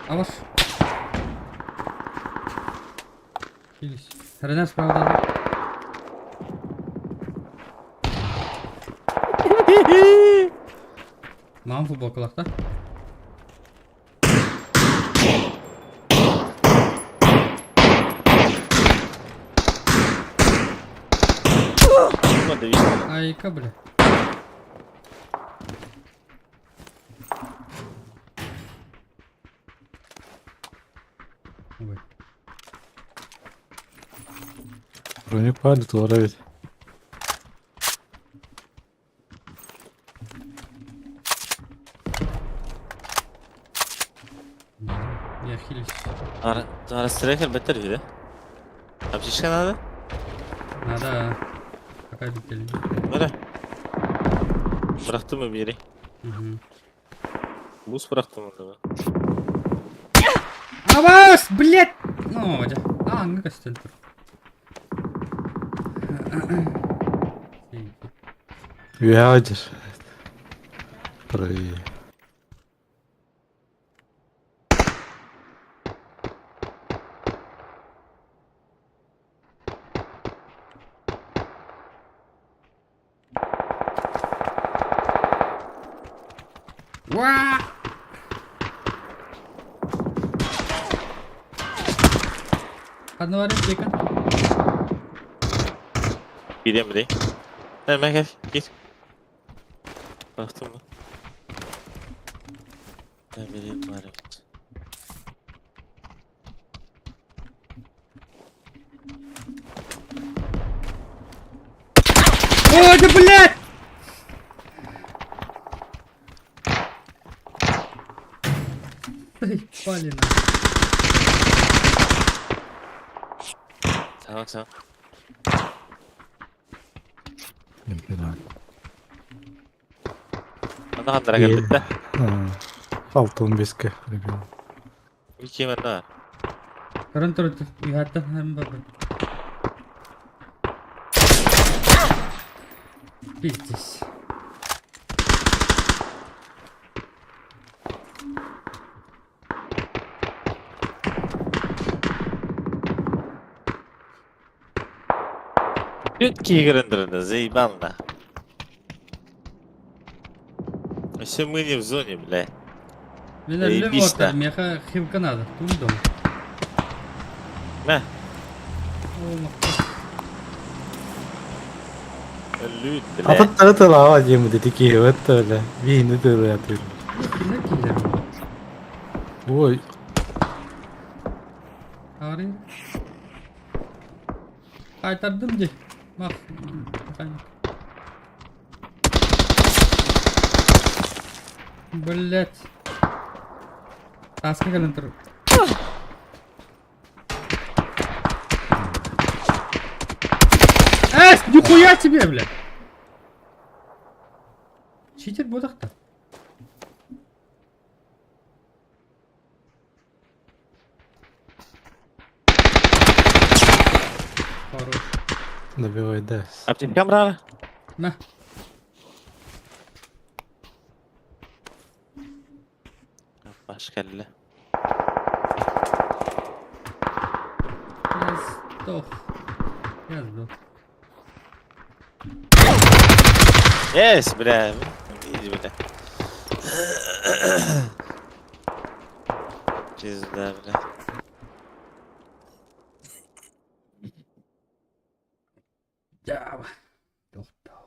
S1: Авас. Киирис. Сарына справа. Маҕан футболкалаахта. Айка, бля. Ой.
S2: Броник баар да туора эбит.
S1: Я хилюсь.
S5: Арастырая кэлбэттэр үһү да? Аптечка надо?
S1: Надо. Пока бителли.
S5: Бара. Бырахтым биэри.
S1: Угу.
S5: Бус бырахтым онно.
S1: Абас, блядь! Ну, дьэ. А, ну көстөн тур.
S2: Үөһэ сылдьар. Правее.
S1: Уа! Ханна барый тиэкэн?
S5: Киириэм билий. Эмэ кэл, киир. Бырахтым бу. Билиим баар эбит.
S1: О, да блядь! Заебали нахуй.
S5: Саҥа саҥа. Манна ханнара кэлбит да?
S2: 6-15-ке ребят.
S5: Икки манна.
S1: Көрөн турар үһэттэн һэм барбыт. Пиздец.
S5: Бүт киһи көрөн заебал на. Вообще мы не в зоне, бля.
S1: Мен өллүм
S5: Заебись,
S1: оттар,
S5: да.
S1: миэхэ хилка надо, тундум.
S5: Мэ,
S1: О, махта.
S5: өллүүт, бля.
S2: Атыттары тылаава диэн бу киһи өттө биини тылыатыр.
S1: Кимнер киллер?
S2: Ой,
S1: Арый. Кайтардым ди. Мах. Механик. Блять. Таска кэлэн тур. Эс, нихуя тебе, блядь! Читер буолуохта. Хорош.
S2: Добивай да.
S5: Аптечка брали?
S1: На.
S5: Баш кэллэ.
S1: Я сдох. Я сдох.
S5: Есть, бля. Иди, бля. Пизда, бля.
S1: Да. Тохтоо.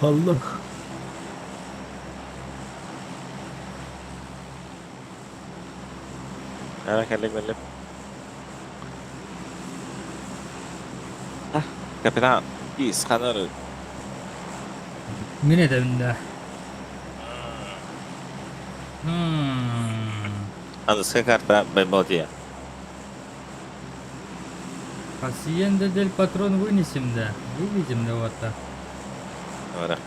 S2: Allah.
S5: Ара кэллим кэллим. Ah, капитан, ис ханары.
S1: Мин этэбин да. Hmm.
S5: Аныска карта Байбалтия.
S1: Hacienda del Patrón вынесем, да. Выведем, да, вот так.
S5: Ара.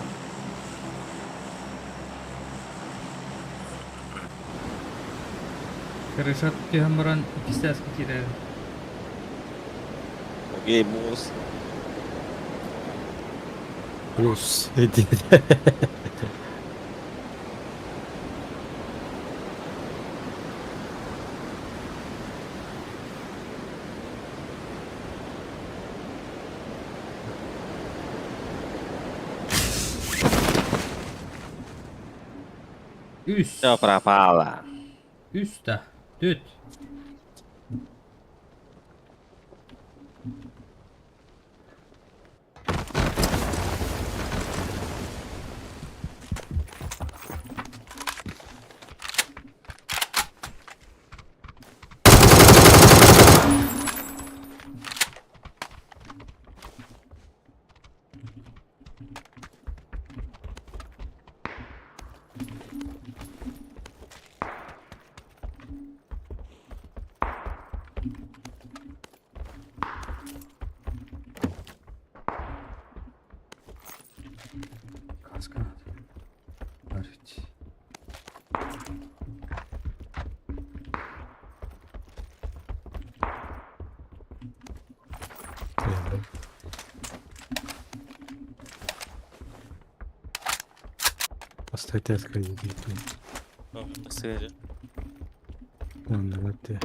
S1: Крыша түһэн баран иккистэс киирэр.
S5: Окей, муус.
S2: Плюс.
S1: Үс.
S5: Все пропало.
S1: Үс да. Түт. Каска надо. Барить.
S2: Поставьте открыть.
S5: Скажи.
S2: Давайте.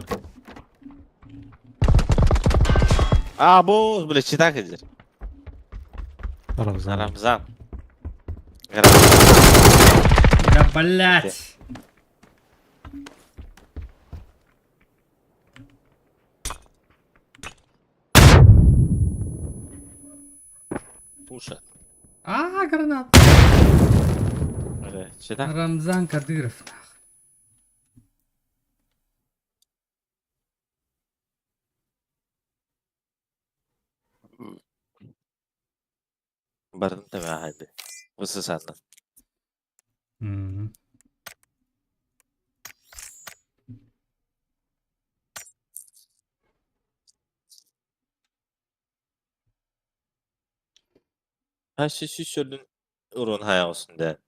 S5: А, бу, бля, читак идер.
S2: Рамзан.
S5: Рамзан.
S1: Да блять!
S5: Пуша.
S1: А, гранат.
S5: Бля, читак.
S1: Рамзан Кадыров. нахуй.
S5: Барын тәмә хайды. Высы санна.
S1: Мгм.
S5: Ha, şu şu şölün урон хая olsun de.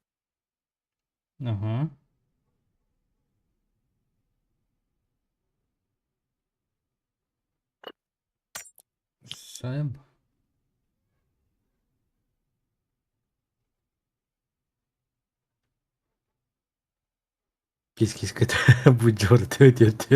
S1: Ага. Сайм.
S2: Кис кис кет. Бу жор төт төт.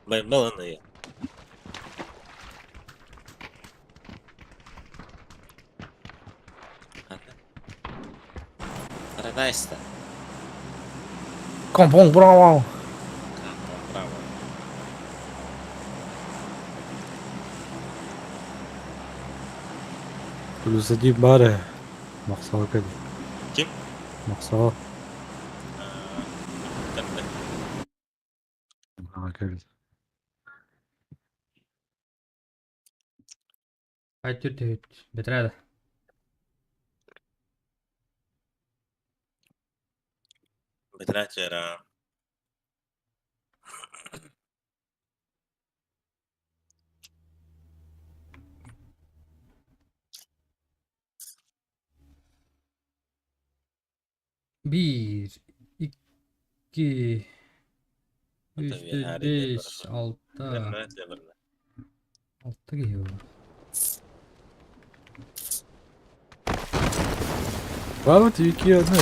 S5: Байбаланые. Paradise.
S4: Компong браво.
S5: Браво.
S2: Плюс один бары. Махсал кэллэ.
S5: Ким?
S2: Махсал.
S5: Тәрбе.
S2: Кэллэ.
S1: Айт бэтрээдэ.
S5: Бэтрээчера.
S1: Биир, икки, үс,
S5: Tabii,
S1: бэс, алта. Алта киһи буолла.
S2: Бабыт iki одна.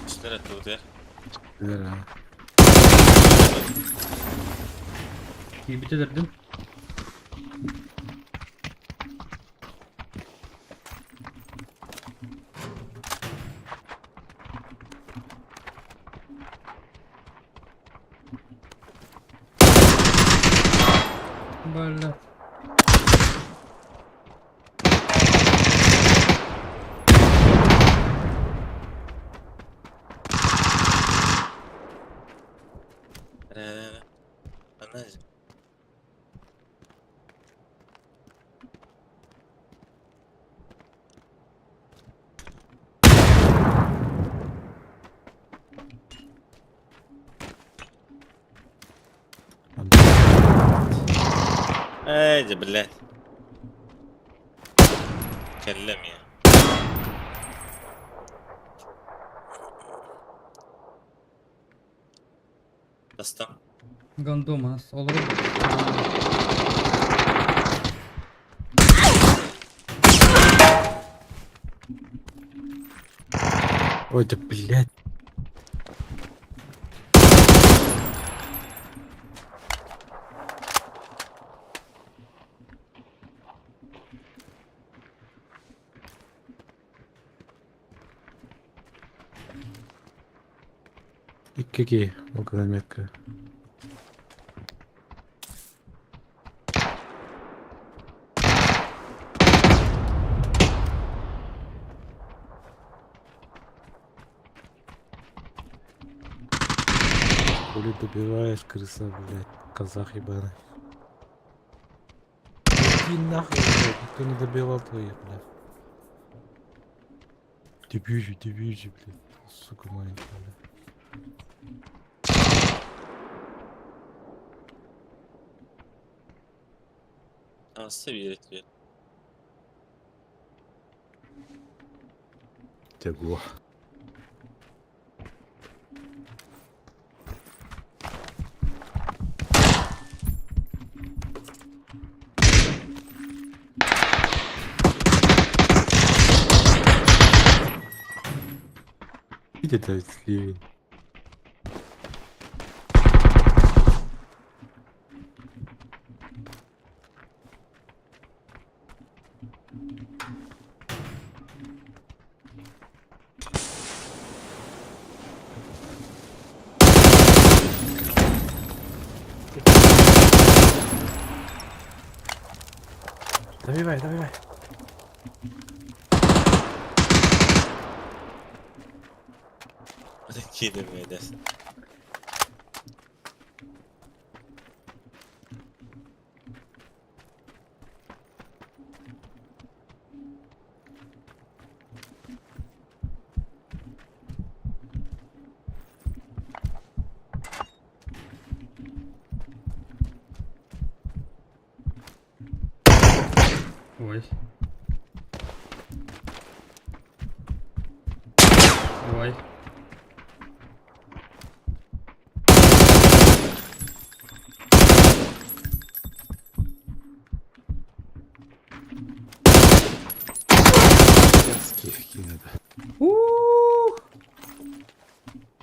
S5: Четыре тут.
S2: Да.
S1: Киирбитэ төрдүм. Бля.
S5: Эй, блядь. كلم يا Достам.
S1: Гандомас. Олору.
S2: Ой, да блядь. Икки метка. Хули добиваешь, крыса, блядь, казах ебаный. Иди нахуй, блядь, никто не добивал твоих, блядь. Дебюжи, дебюжи, блядь, сука маленькая, блядь.
S5: Nasıl bir diyor.
S2: Тягу. Видите, ливень.
S4: Добивай, добивай.
S5: Кидывай,
S1: Ой. Давай.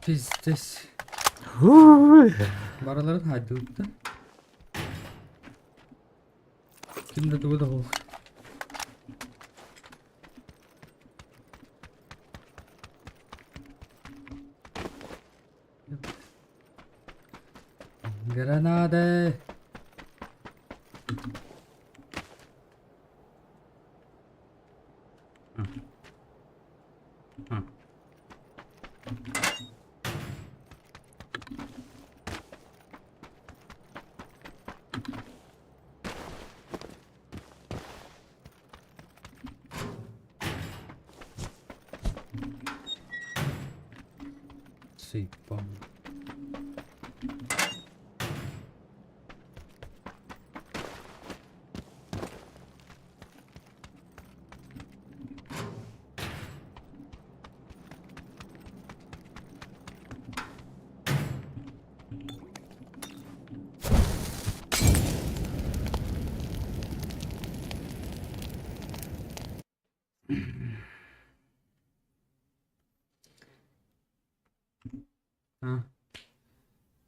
S1: Пиздец. Барыларын хайдыбыттан. Ким да тугу да суох. Гранаты! Сыппам.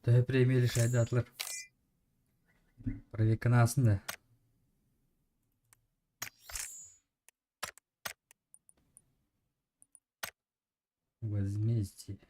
S1: Төһө премия лишайдаатылар? Проверканы аасын да. Возмездие.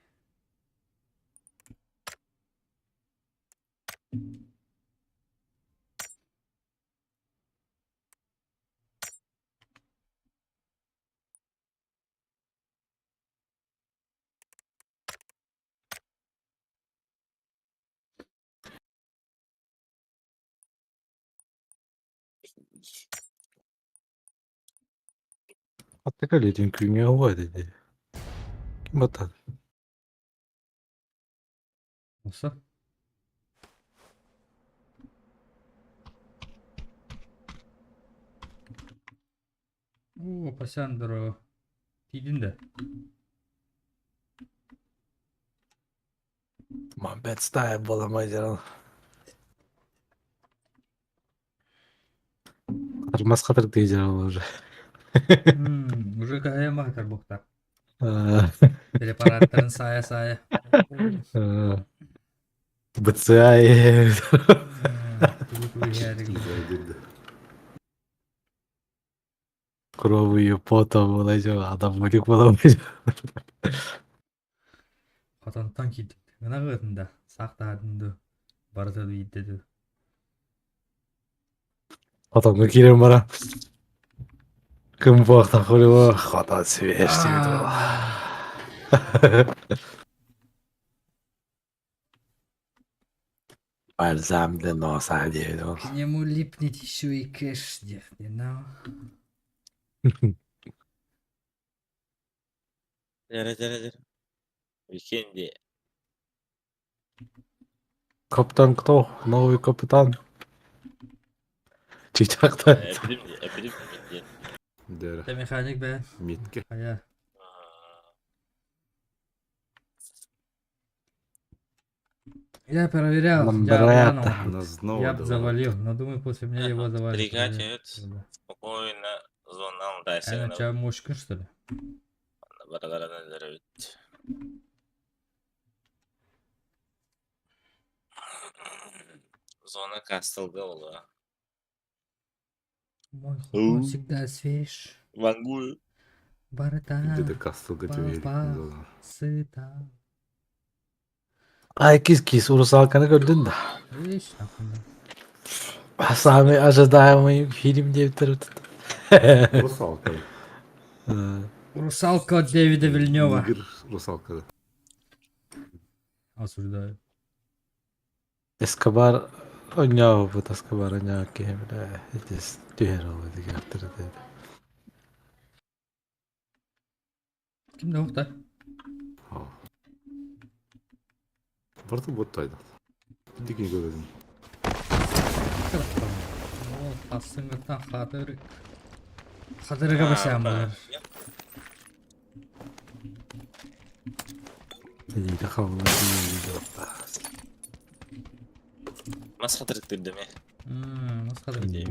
S2: Аттыка илиитин күҥҥэ уһуо этэ дии. Ким баттаата?
S1: Olsa. Оо, Пассандро. Тиийдин да?
S4: Мамбет стая буоламай дьаран.
S2: Хатырмас хатырдыы дьаран уже.
S1: Уже каһайа маһатар буохтаах. Препараттарын саайа-саайа.
S2: БЦА
S1: Тугу-тугу иһээри
S2: Кровью потом буолай адам мурик буоламай.
S1: Хотонтон киирдим. Ынах ыатын да, саах таһаатын дуу, барыта иирдэ дуу.
S2: Хотоҥҥо киирэн баран кымпуохтан хулуо хотон свежий Бальзам для носа диэбит ол.
S1: К нему липнет еще и кэш диэхтиэн
S5: Дьэрэ дьэрэ дьэрэ. Викенди.
S2: Капитан кто? Новый капитан. Чычаахта.
S5: Эпидем эпидем диэн.
S6: Дэрэ.
S1: Это механик бэ.
S6: Митке.
S1: Хайа. Я проверял, я
S2: Ламбретта.
S1: обманывал.
S6: Она снова
S1: Я б
S6: давала.
S1: завалил, но думаю, после меня его завалят.
S5: Пригатит.
S1: Да.
S5: Спокойно звонал
S1: А
S5: дайсыгына.
S1: на тебя мушка, что ли?
S5: Бараларынан өлөрөбүт. Зона Кастелга буолуо.
S1: Мой ход всегда свеж.
S5: Вангую.
S1: Барыта
S6: Где-то Кастелга тебе
S1: Папа. сыта.
S2: Ай кис-кис русалканы көрдүн да.
S1: Видишь, нахуй. да.
S2: Самый ожидаемый фильм диэбиттэр
S6: Русалка.
S1: Русалка от Дэвида Вильнева.
S6: Игорь Русалка.
S1: Осуждаю.
S2: Эскобар оонньообут Эскобар оонньообут киһи бля итис түһэр ол этигэр
S1: Ким да да?
S6: Барыта буттайда. Дикий көрөдүм.
S1: Ол хасыңыттан хатыр хатырыга басаан болар.
S2: Илиитэ хабыллан
S5: Мас хатырыктыыр ме.
S1: Мас хатырыктыыр.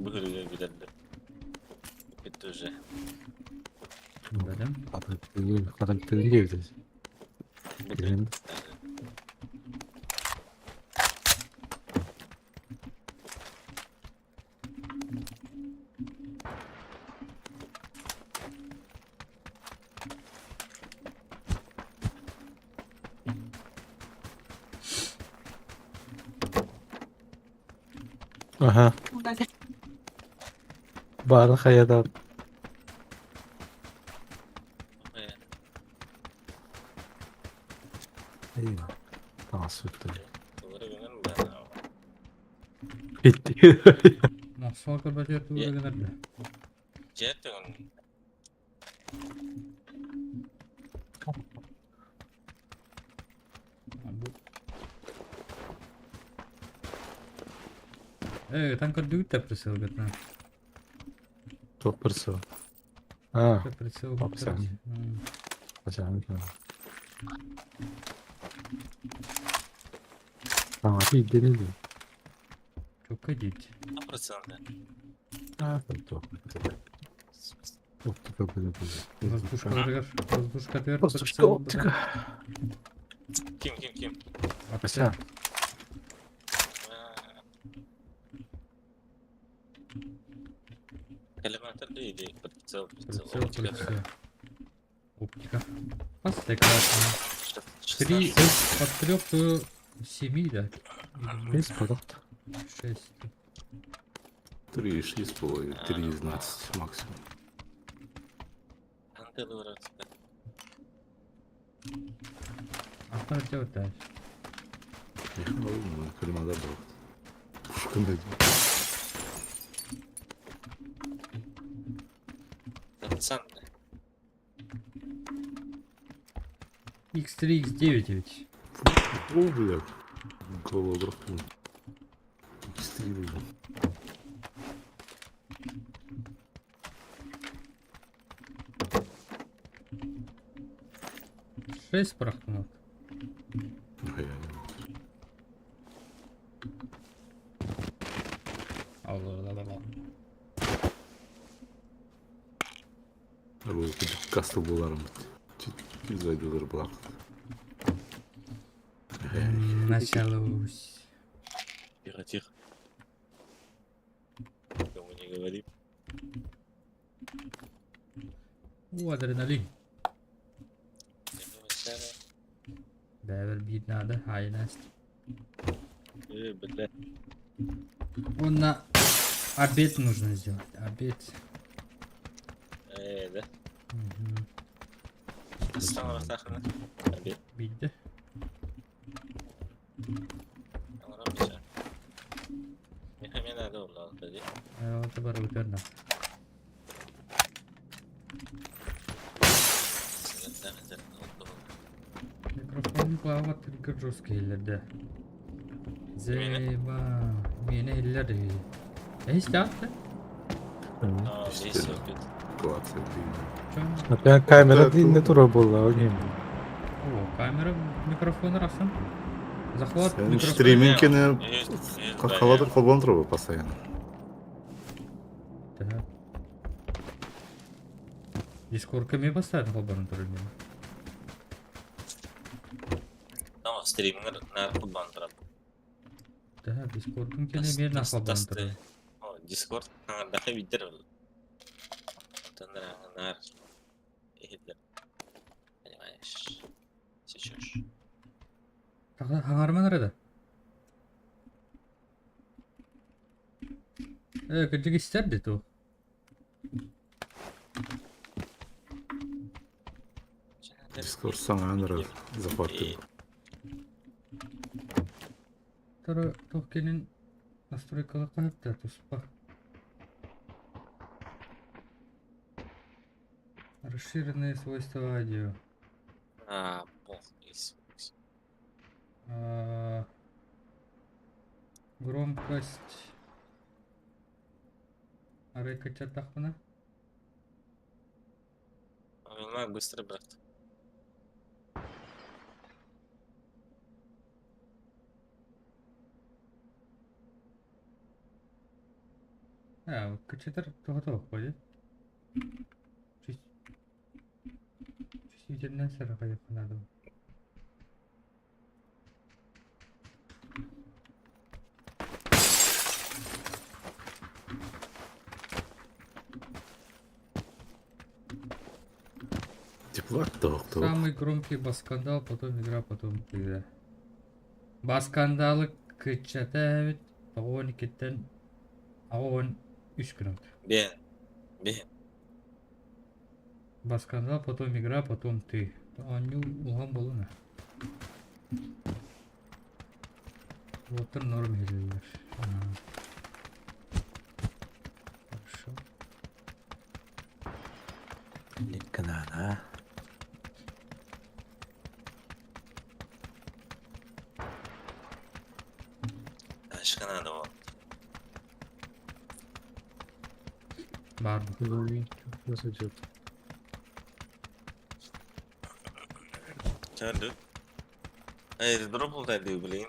S5: Быһырыга бүтэрдим. Бүттү уже.
S1: Бэлэм.
S2: Хатырыктыыр, хатырыктыыр диэбитэ. Билэн. Аха. Баарын хайата. Таҥас сүттэ. Bitti.
S1: Мохсоҕо көрбөтүгэр тугу эрэ гынар да. Э, там көрдүгүт да прицелгытына.
S2: Туох прицел? А,
S1: Прицел
S2: Апсам. Саҥата ирдэнэ дии.
S1: Чукка диит.
S2: А, туох Оптика
S1: Воздушкаларыгар, воздушкатыгар
S4: Воздушка,
S1: прицел
S4: оптика.
S5: Ким, ким, ким?
S2: Ася.
S5: Коллиматор или прицел, прицел,
S1: Прицел,
S5: оптика.
S1: прицел. Оптика. Поставь 3 от 3 до 7, да?
S2: Бес продукт.
S1: 6.
S6: 3, 6,5, 3,12 максимум.
S1: А что делать дальше?
S6: Коллиматор был. Пушка
S1: X3, X9 ведь.
S6: О, бля. Голову графнул. X3 был.
S1: 6 прохнут.
S6: Касты буларым. Зайдылар булак.
S1: Началось.
S5: Тихо, тихо. Никому не говори.
S1: О, адреналин. Бэвер бить надо, ай, Настя.
S5: Бля.
S1: Он на обед нужно сделать. Обед.
S5: Да.
S1: Угу.
S5: Обед.
S1: Бить, да? Это Микрофон клава только жесткий да. Зеба. Мені иллер. Эй, стяты?
S2: Например, камера не тура была, окей.
S1: О, камера, микрофон расан. Захват
S6: микрофон. Стримингini холодыр холбон турбу постоянно.
S1: Так. Дискордка постоянно холбон турбу.
S5: Стримингер на холбон турбу.
S1: Да, Дискордун кене мер на холбон турбу.
S5: Дискорд даха видер. Нар. Понимаешь? Сейчас.
S1: Хаңарман арада. Кырдьык истэр дии ту.
S6: Дискорд саңа захватты.
S1: Тары туох кенин настройкала каһапта туспа. Расширенные свойства аудио.
S5: А, бог,
S1: А, громкость. Арайка тахпана.
S5: Быстро, брат.
S1: А, кычытар тоҕо ходит. Чувствительная сарахайыха надо.
S6: Теплак тоох тоох.
S1: Самый громкий баскандал, потом игра, потом игра. Баскандалы кыччата эбит, 92-ттэн 83 грамм.
S5: Бен. Бен.
S1: Баскандал, потом игра, потом ты. Оонньуу улахан буолуна. Уоттар норм иһиллэллэр. Хорошо.
S4: Ликканаана.
S5: Ашкана да ол.
S1: Баар бу.
S5: Чарды. Airdrop oldu блин.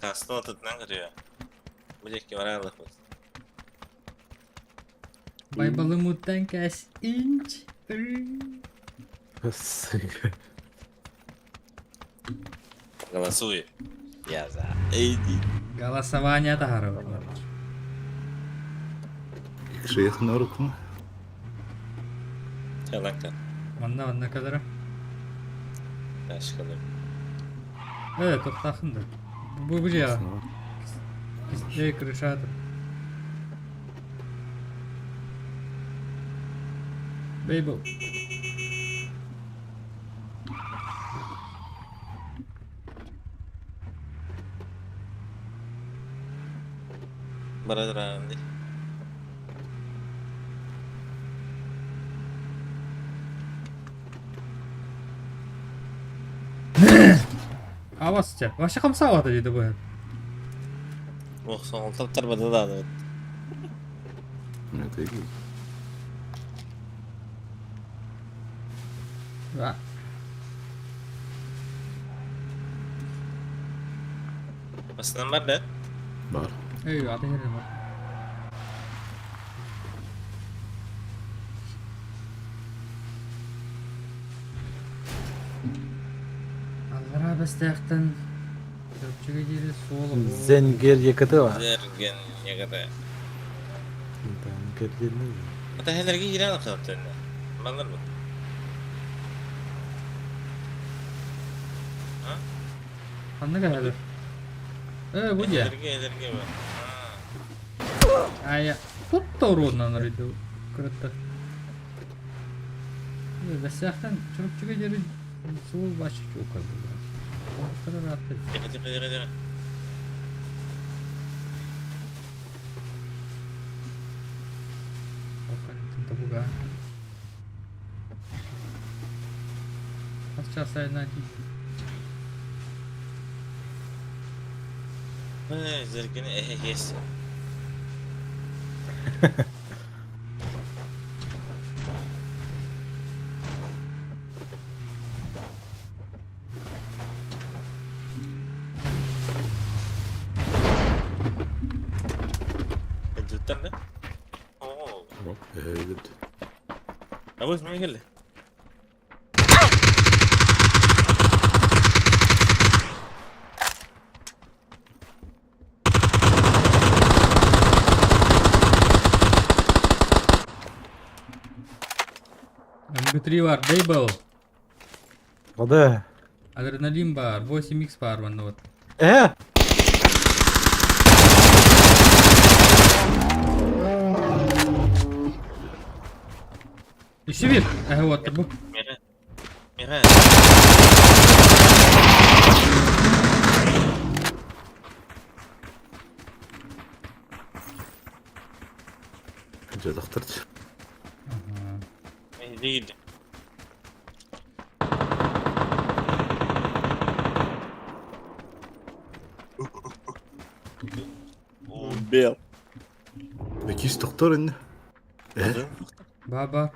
S5: Касты атытынан кырıyor. Bu жекке бара алықпыз.
S1: Байбалымыттан кэс инч.
S5: Голосуй. Я за. Эйди.
S1: Голосование таһарабыт.
S6: Шейх норукма.
S5: Чаланка.
S1: Манна манна кадара.
S5: Ашканы.
S1: Э, тоқтақын да. Бу бу жа. Кисте крышатыр. Бейбл.
S5: Бара
S1: Авас те. Вообще хамсавата дейді бұл.
S5: Ох, соң таптар бада да.
S6: Это и
S1: Да.
S5: Басынан бар да?
S6: бар.
S1: Эй, аты жерден бар. Аллара бәстәқтен Көпчүгө диэри суол
S4: Зенгер екіті ба?
S5: Зерген егере.
S2: Зенгер не?
S5: Ата хелерге кире алып калып Балар бу.
S1: Ханна кәһәлер. Э, бу дия.
S5: Хелерге хелерге бу.
S1: Ая, тут уроднан арыйды. Кырытта. Бәстәқтен Чүрөпчүгө диэри суол башы чука бу.
S5: Тихо, тихо, тихо, тихо.
S1: Табуга. Сейчас айна
S5: Э, зерген эхе есть. Cidden mi? Oo.
S6: Evet.
S5: Ama ismi geldi.
S1: МГ3 бар, Дейбл.
S4: Ода.
S1: Адреналин бар, 8х бар манна вот.
S4: Э!
S1: Еще бир. Э, вот, бу.
S5: Мира. Мира.
S6: Жадақтырды.
S1: Ага.
S5: Değil. Убил.
S6: Мекис тоқтор енді. Э?
S1: Баба.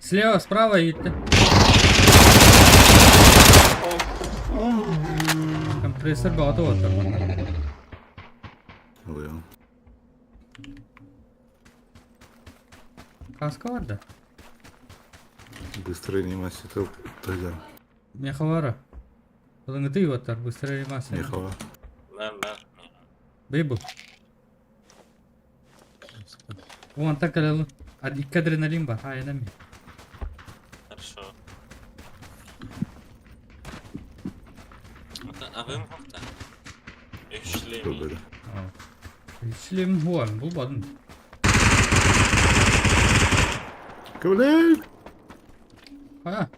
S1: Слева, справа идти. Компрессор бағыты отыр.
S6: Ой,
S1: Каска бар да?
S6: Быстрая реанимация тогда.
S1: Меховара. Ылыҥытый уоттар, быстрая реанимация.
S6: Мехова.
S5: Бар бар.
S1: Бейбл. Уонтан кэлэлин. Икки адреналин бар, айанами.
S5: Хорошо. Абым хохта. Үшлеми.
S1: Үшлем хуан, булбадым.
S6: Көлек!
S1: Ха.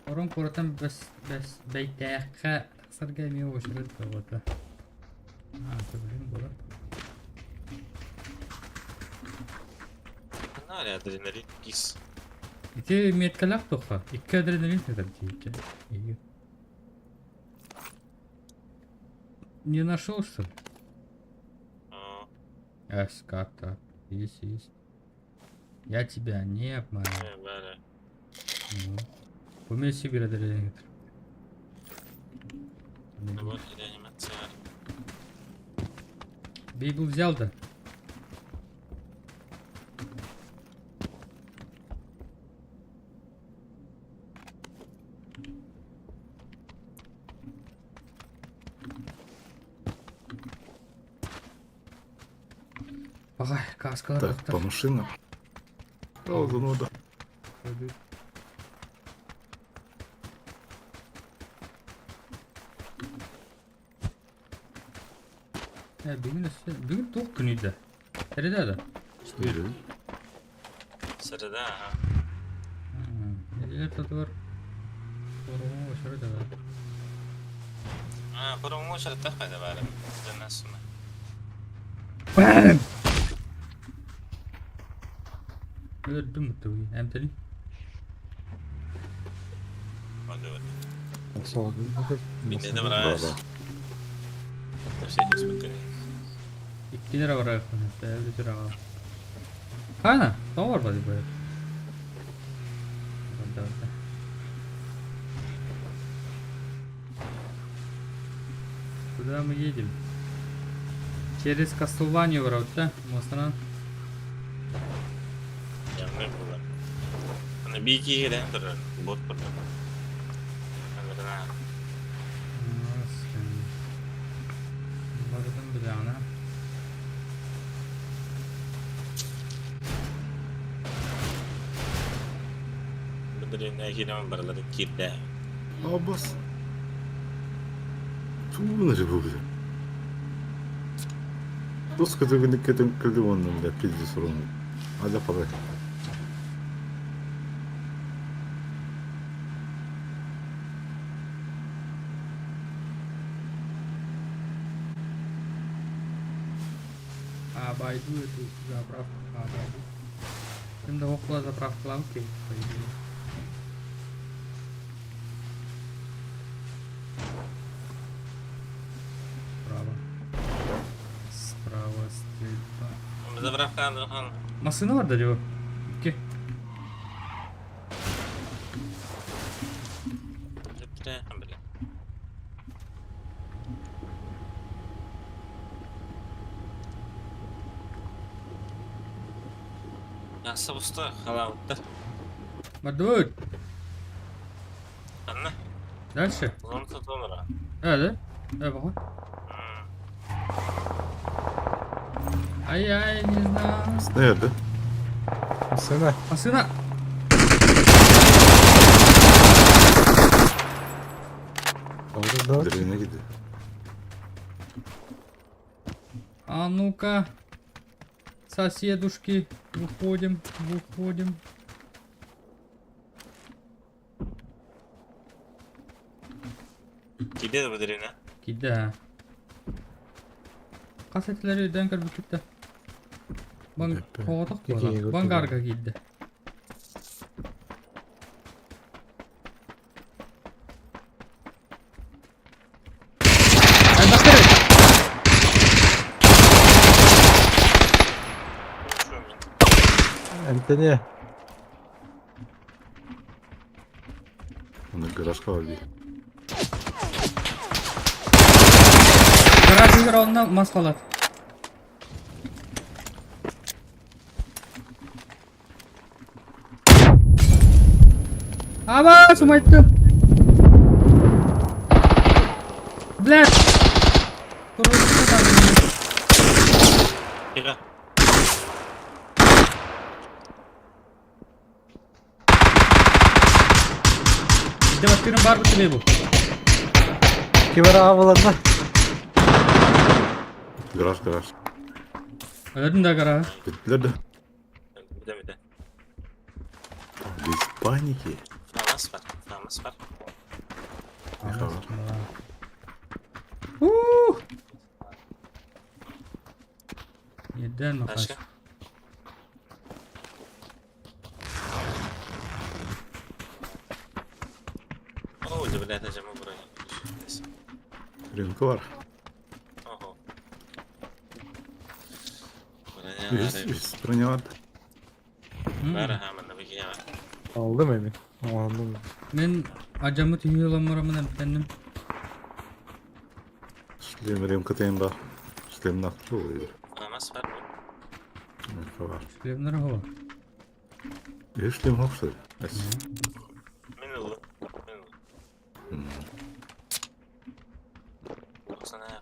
S1: Орон куораттан бэс бэс бэйдээххэ тахсарга эмиэ уочарат бөҕөтө. Аа, сөбүлүүн буолар.
S5: Ханна адреналин кис.
S1: Ити меткалаах туохха? Икки адреналин сытар диэччи. Не нашел, что ли? Эс, как так? Есть, есть. Я тебя не обманул. Ну. Умей себе адреналин. Бейбл взял, да? Баҕай, кааскалар
S6: Так, по машинам. Пауза надо.
S1: Э, бүгүн өссө бүгүн туох күнүй да? Среда да?
S6: Четыре.
S5: Среда, ага.
S1: Нэдиэлэ ортотугар Ороҥҥо среда да.
S5: А, бұрынғы шартта қайда бәрі? Жаңасына.
S1: Бэм! Өлдүм тугуй, эмтэни.
S5: Мине де бар.
S6: Да, да.
S1: Иккини эрэ барыахпын сөп, аҕа. Хана, тоҕо барбатый бу? Куда мы едем? Через Кастлванию вроде, да? Мустанан.
S5: Яңы була. Аны бики кирен турар, бот турар. Аны
S1: Барытын билэҕинэ.
S5: Бу кирен барылары кирде.
S6: Абас. Тугун эрэ бу били. Тус көтөгүнүк кетен кэлди уонна бля пизди сурун. Аля пагай.
S1: Обойду эту заправку, обойду. Ким да около заправкалаам кей, по идее. Справа. Справа стрельба.
S5: Заправка хан.
S1: Массыына барда дии Икки.
S5: Ясы буста халауттар.
S1: Бардыбыт.
S5: Анна.
S1: Дальше.
S5: Зон сотонра.
S1: Э, да? Э, баха. Ай-ай, не знаю.
S6: Снайпер, да?
S4: Массыына.
S1: Массыына.
S4: Олду да.
S6: Древне гиди.
S1: А ну-ка. Соседушки, выходим, выходим.
S5: Киде бу древне.
S1: Кида. Хас этилэри өйдөөн көрбүккүт да. Бан
S4: Өппө.
S1: хоҕотох
S4: Кики
S1: буолар.
S4: көрдүм.
S1: Бангарга киирдэ. Элбэхтэр
S4: Эмтэниэ.
S6: Оны гаражка бар дии.
S1: Гараж иһигэр онно мас халат. Аба, сумайттым. Блядь!
S5: Тихо.
S1: Демаскирым бар бу бу.
S4: Кибер абыланна.
S6: Гараж, гараж.
S1: Өлөрдүм да гараж.
S6: Бүттүлэр да.
S5: Бүтэ бүтэ.
S6: Без паники.
S5: Фамас бар. Фамас бар.
S1: Ух! Ерден махаш.
S5: Тачка. О, блядь, это же мы броня.
S6: Рюмка бар.
S5: Ого.
S6: Үс, үс броня бар.
S5: Бар, ха, манна бигиня бар.
S4: Алдым эми. Алдым.
S1: Мен ажамы түйеламырамын әбденним.
S6: Шлем рюмка тайын бар. Шлем нахту ол
S5: Фамас бар.
S6: Рюмка бар.
S1: Шлемнер хова.
S6: Үс шлем хоп, что ли? Эс.
S5: Мен ылы. Мен ылы. Sana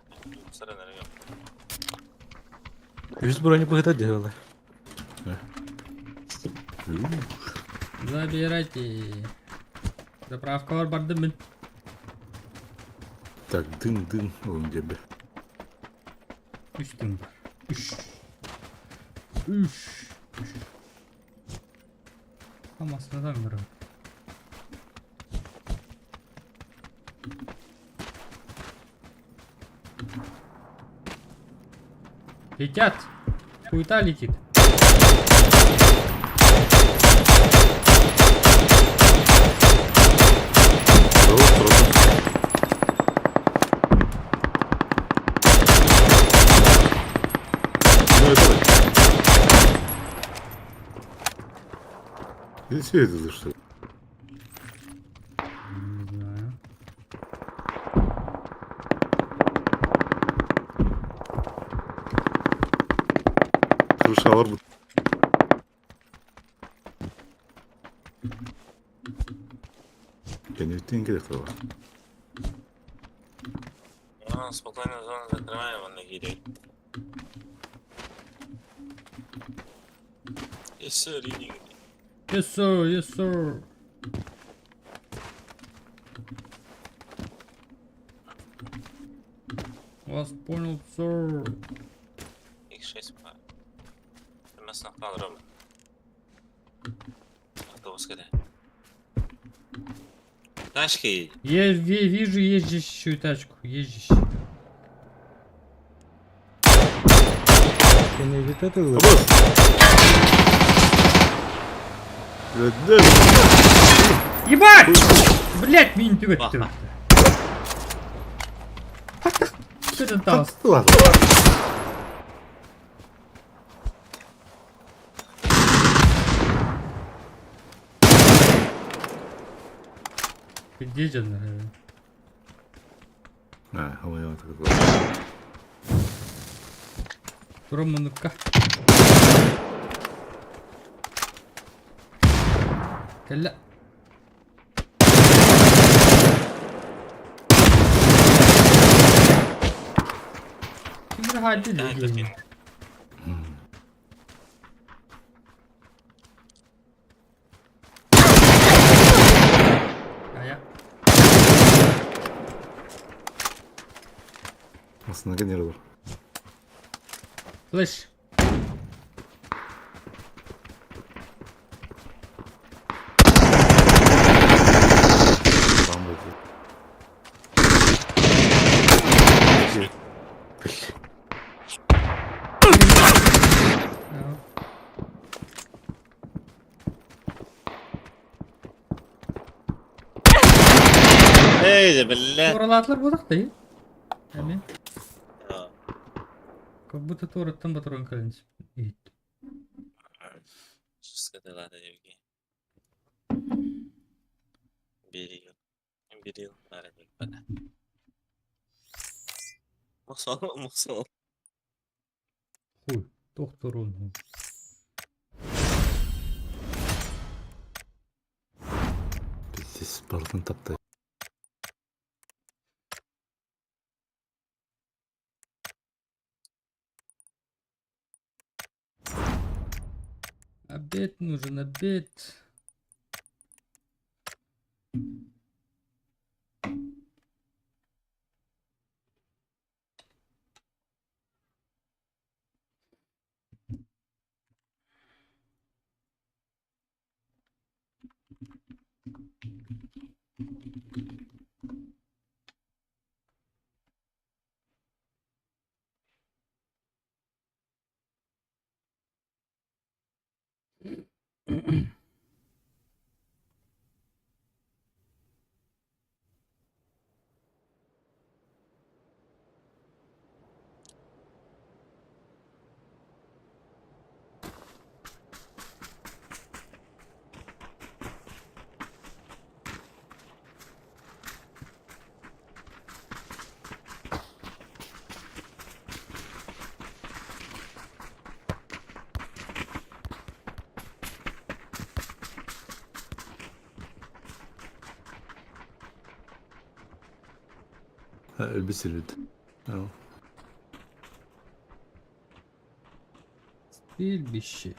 S5: сара нарыга.
S2: Үс броня быһыта дьыала.
S1: Забирайте. Заправкалар бардым мен.
S6: Так, дым, дым, он где бы.
S1: Үш дым бар. Үш. Үш. Үш. Хамасынадан бир. Летят. Хуета летит.
S6: Рот, рот. Ну, это... Или все это что ли?
S1: Не знаю.
S6: Крыша бар бу. Кенеттен керек бар.
S5: Ну, спокойно зону закрываем, он нагири. Yes, sir, reading.
S1: Yes sir, yes sir. Вас понял, sir.
S5: X6 бар. Нас нақтан Автобус кede. Тачки.
S1: Я вижу ездящую тачку, ездящую.
S4: Кенебит это
S6: Абас!
S1: Ебать! Блять, меня не тюгать. Что это там?
S6: Ладно.
S1: Где же, наверное?
S6: А, у меня такой.
S1: Романовка. Кэллэ. Ким хадди дии. Ая.
S6: Aslında gene olur.
S1: Флеш.
S6: Там будет.
S5: Эй, бля.
S1: Туоралаатылар буолах дии. Эми. Как будто туораттан батыран кэлэн иһит.
S5: Сказала Евгений. Берил. Берил. Мухсал, мухсал.
S1: Хуй, тохторун.
S6: Сис барытын таптай.
S1: Обед нужен, обед.
S6: Өлбүт сирбит.
S1: Стрельбище.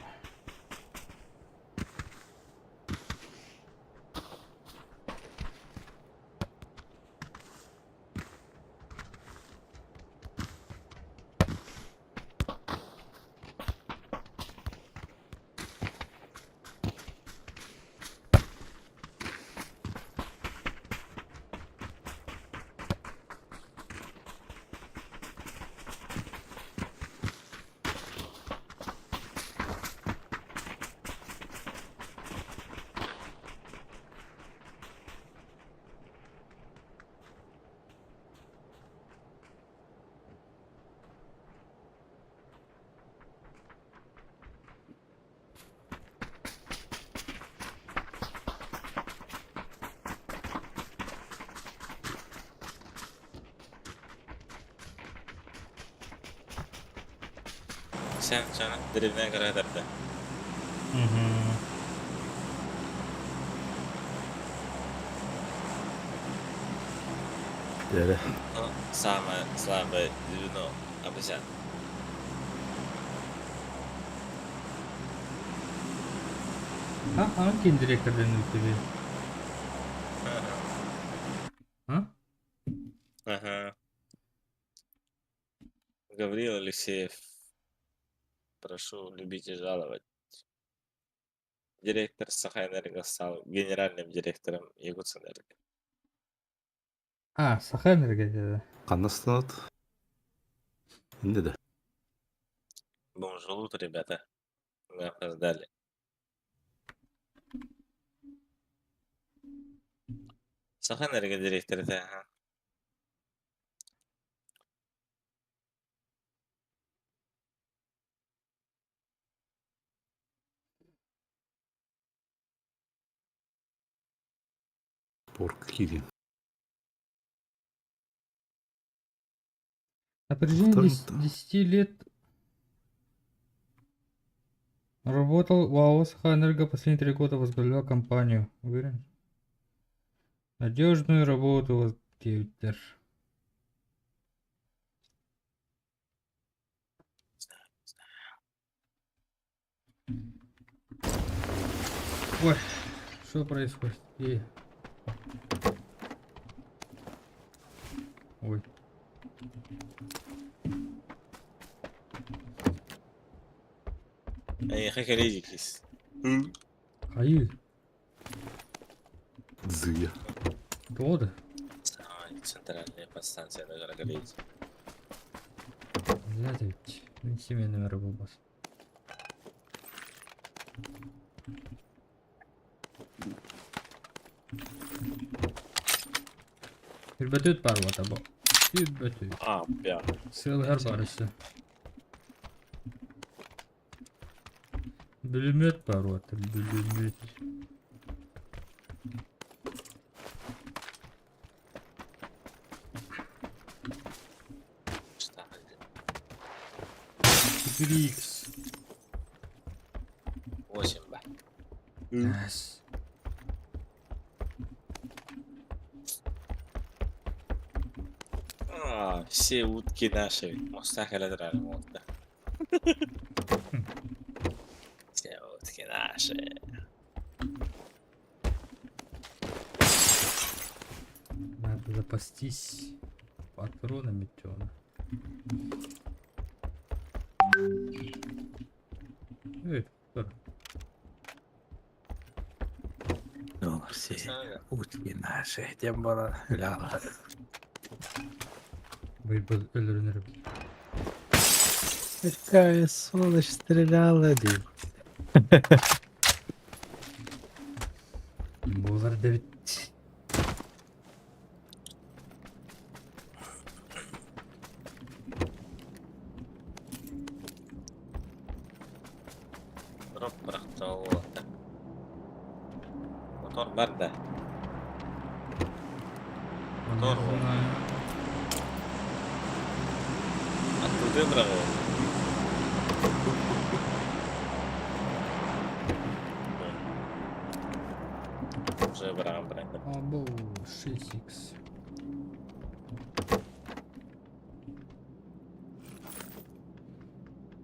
S5: Sen sana древняя города.
S1: Угу.
S6: Дәрі.
S5: Ну, самое слабое звено обезьян.
S1: А, а ким директорден тебе? А?
S5: Ага. Гаврил Алексеев. Прошу любить и жаловать. Директор Сахаэнерго стал генеральным директором Якутсэнерго.
S1: А, Сахаэнерго это.
S6: Қаннастанат. Инде да.
S5: Бонжур, ребята. Мы опоздали. Сахаэнерго директор, да. Ага.
S6: Порк кири.
S1: На протяжении
S6: Вторым-то.
S1: 10 лет работал в АО «Сахаэнерго», последние 3 года возглавлял компанию. Уверен? Надежную работу возглавлял. Ой, что происходит? И... Ой.
S5: Эй, хакеридикис.
S1: Ай,
S6: Зыя.
S1: Тода.
S5: Центральная подстанция на Горогорите.
S1: Блядь, ведь. Мин семейный номер был бас. Түрбөтөт бар вот або. Түрбөтөт.
S5: А, бя.
S1: Сылгар бар еще. Бүлүмөт бар вот, бүлүмөт.
S5: Что?
S1: 4х.
S5: 8, ба.
S1: Yes.
S5: А, все утки наши. Моста кэлэ турар уолта. Все утки наши.
S1: Надо запастись патронами, Тёна. Эй, тур.
S2: Все утки наши, тем более. Ля.
S1: Быйбыл өлөрүнөр.
S2: Какая сволочь стреляла, дии.
S1: Буолар да эбит.
S5: Дроп бырахта уолаттар. Мотор бар да. Мотор
S1: Не
S5: вот.
S1: знаю.
S5: Аттылыы быраҕыы. Уже быраҕан бырахтым.
S1: Або 6х.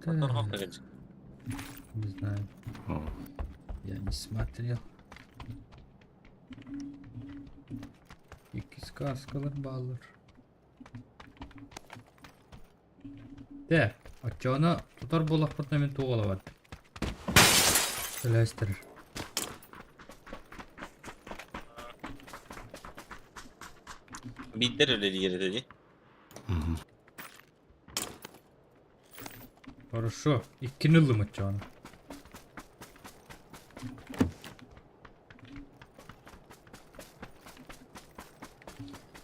S5: Мотор
S1: Так,
S5: хох да
S1: не знаю.
S6: О,
S1: Я не смотрел. Икки каскалар бааллар. Тэ, оччоҕуна тутар буоллахпытына мин туох олобот. Өлөөстөр.
S5: Биирдэр үлэлиир этэ дии.
S6: мгм.
S1: Хорошо. Иккини ыллым оччоҕуна.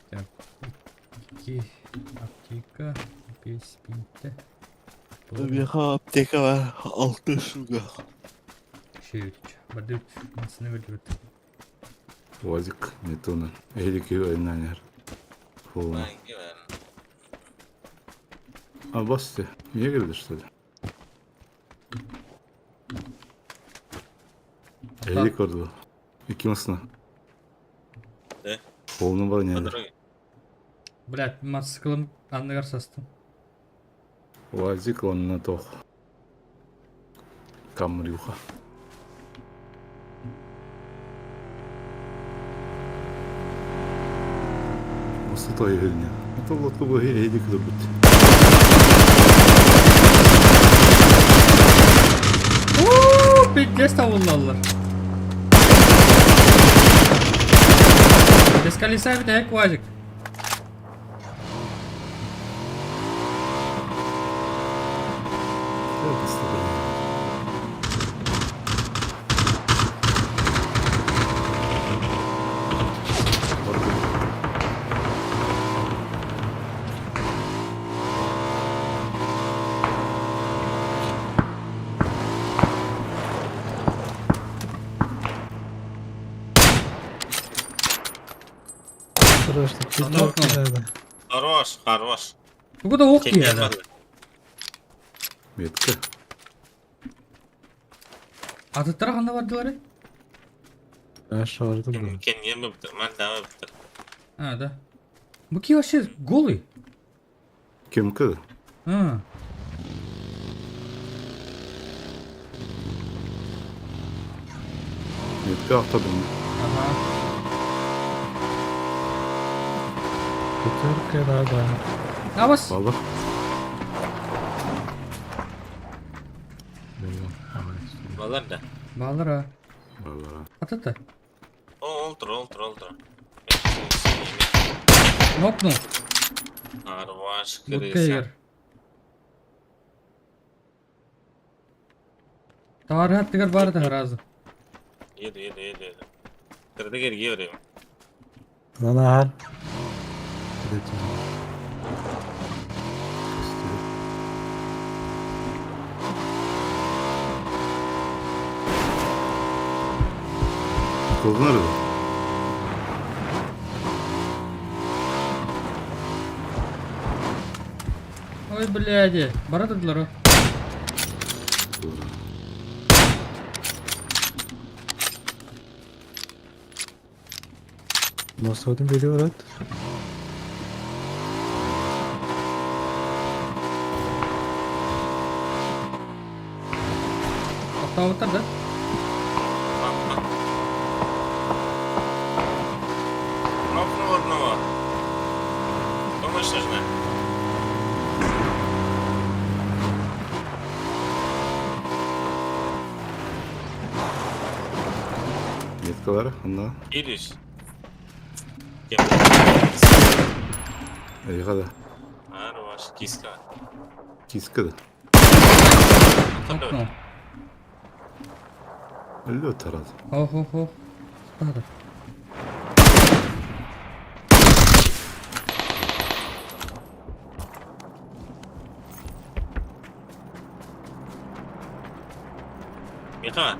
S1: Так, икки аптека, бес бинтэ.
S5: Миэхэ аптека бар, алта штука.
S1: Шесть. Бардыт, массыына биллибит.
S6: Уазик не туна. Эһиги ойнаанер. Фу. А басты. Не girdi что ли? Эһиги көрдү. Икки масына.
S5: Э?
S6: Полный бар не.
S1: Блядь, мотоциклым анныгар састым.
S6: Уазик онна тох. Камрюха. Осы той өліне. Толлотку бу эһиги көрбүт.
S1: Ууу, пиздец табыллаллар. Без колеса бүтэһик УАЗик.
S4: Срочно, пятерки надо.
S5: Хорош, хорош.
S1: Тугу да ох
S5: Кеннер
S1: киһиэхэ.
S5: барда.
S6: Метка.
S1: Атыттара ханна бардылар?
S2: Хорошо, ордум был.
S5: Кеннер быптыр, мальдама быптыр.
S1: А, да. Бу киһи вообще голый.
S6: Ким кы?
S1: А.
S6: Метка автодом.
S1: Ага.
S4: Пятерка надо.
S1: А вас?
S6: Баллар.
S5: Балар да.
S1: Баалар а.
S6: Баллар.
S1: Атыта.
S5: О, ол тур, ол тур, ол тур.
S1: Нокнул.
S5: Хорош,
S1: Будка
S5: крыса.
S1: егер. Табаарыһа аттыгар баар да сразу.
S5: Еду, еду, еду, еду. Кырдык эргие берем.
S4: Нанаар.
S6: Kolun arada.
S1: Ой, бляди. Бара турдулар о.
S4: Мостовдун били барат.
S1: Тохтообуттар да?
S5: Нокнул одного. Помощь нужна.
S6: Меткалар, онно.
S5: Илюсь.
S6: Эйиэхэ да.
S5: Хорош, киска.
S6: Киска да.
S1: Нокнул.
S6: Өллө тарат.
S1: Хо-хо-хо. Надо.
S5: Миха.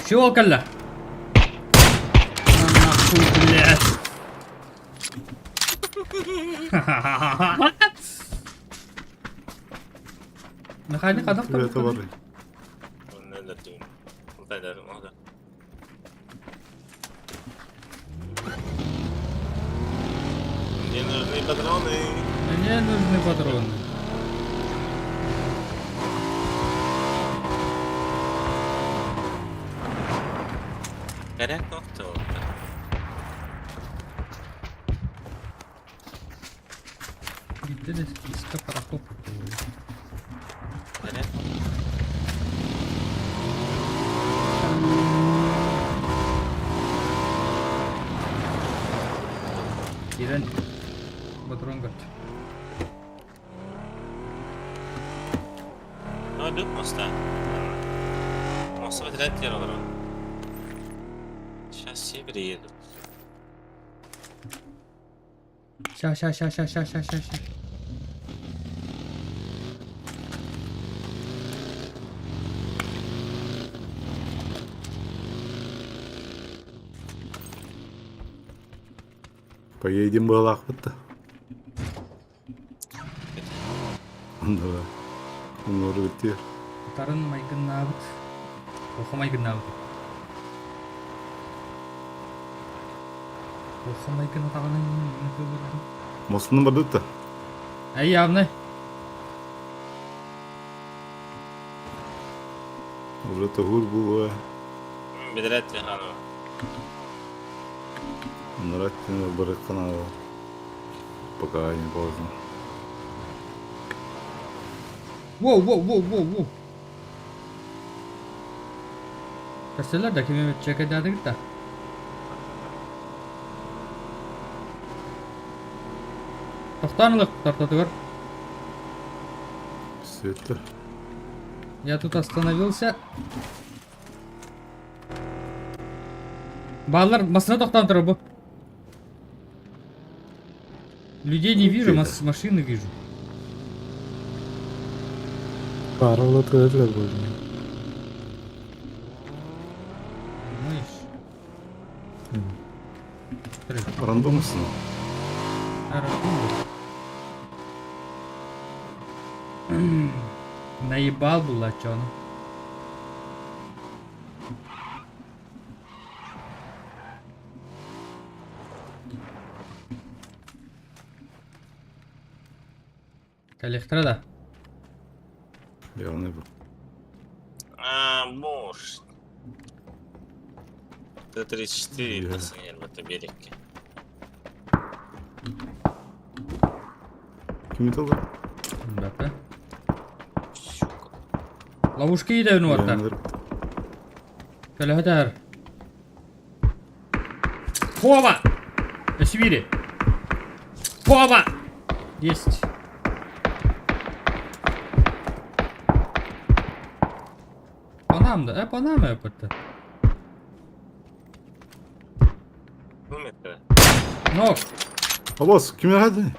S1: Щелкалля. На нахуй, блядь. Механик адам
S6: Привет, товарищ.
S5: Мне нужны патроны.
S1: Мне нужны патроны.
S5: Горят ногти.
S1: Видели, киска пароход.
S5: Горят.
S1: Кирен. Патрон говорит.
S5: Ну, идут моста. Мост отряд террора. Сейчас все приедут.
S1: Ща, ща, ща, ща, ща, ща, ща, ща.
S6: Поедем быһалаахпыт да. Онно Оннору бүттүөр.
S1: Тарын майгыннаабыт. Оха майгыннаабыт. Оха майгына таҕаны
S6: Мостунан бардыт да.
S1: Эй, явно.
S6: Уже тоһуур буолуо.
S5: Бедрәт Ханова.
S6: Нравится барыккана. Пока не поздно.
S1: Воу, воу, воу, воу, воу. Көрсөлөр да кими чекедядыгыт да. Тохтоон ылык тортотугар.
S6: Все это.
S1: Я тут остановился. Баалар массыына тохтоон турар бу. Людей не вижу, мас машины вижу.
S4: Баара улатыылар буолла.
S1: Думаешь?
S6: Рандомсың.
S1: Рандом. Наебал была, чё он? Коллектора, да.
S6: Явный был.
S5: А, муж. Т-34,
S6: Yeah.
S5: пацаны, в это берег.
S6: Ким это?
S1: Да,
S5: Сука.
S1: Ловушка иде уотта. Көлөһөтөр. Хова! Эсвири. Хова! Есть. По нам, да? По нам это.
S5: Ну,
S1: Нок.
S6: Абас, ким hadi?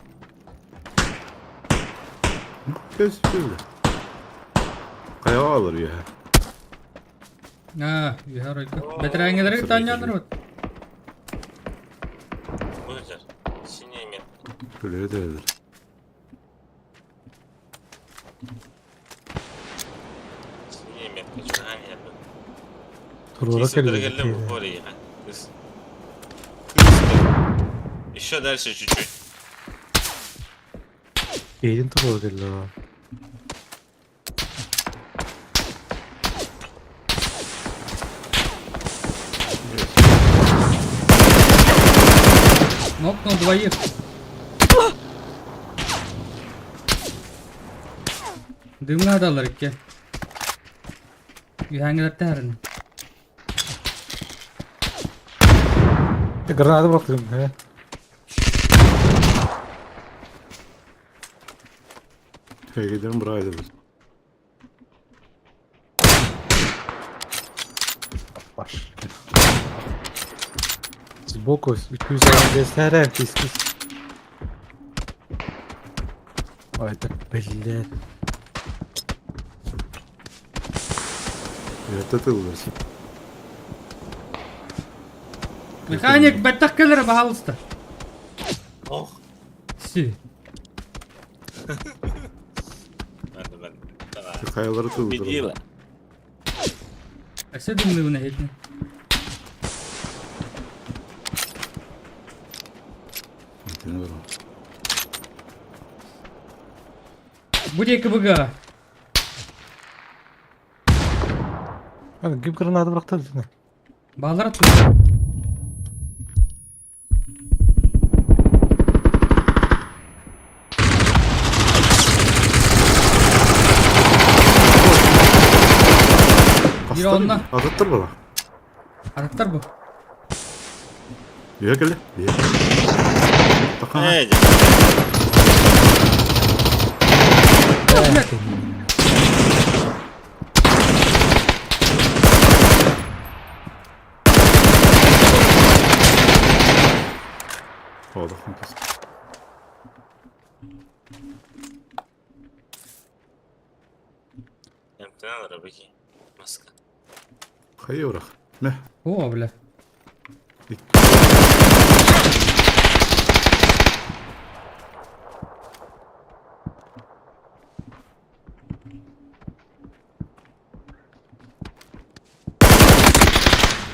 S6: Көс көс. Кая алыр я.
S1: А, үһэ Бэтэрээҥҥэлэри таанньаатар вот.
S5: Быжар. Синяя метка.
S6: Күлөдө.
S5: Синяя метка. Чуган
S4: Туруора
S5: Киргелле
S4: кэллэ.
S5: бу Еще дальше чуть-чуть.
S2: Киһитин туруора кэллэ баар.
S1: Нокнул двоих. Дымҥа адаллар икки. Үһээҥҥилэртэ харын.
S4: Граната бырахтым, э.
S6: Эгеден бырайдыбыз.
S4: Баш. Сбоку 215 РФ кис-кис. Ой, это, блядь.
S6: Это ты лыс.
S1: Механик бэттэх кэлэр баһаалыста.
S5: Ох.
S1: Си.
S5: Надо, надо. Давай.
S6: Хайалары тылдыр.
S5: Победила.
S1: Өссө дымныыбын эһитин. Бу диэки БГ.
S4: Ким граната бырахтар дина?
S1: Баалара тур. Биир онно.
S6: Атыттар була.
S1: Атыттар бу.
S6: Үйэ кэлэ. Үйэ. Таха.
S5: Эй,
S6: Олохун кис.
S5: Эмтэнэн рабыки. Маска.
S6: Хайы урах. Мэ.
S1: О, бля.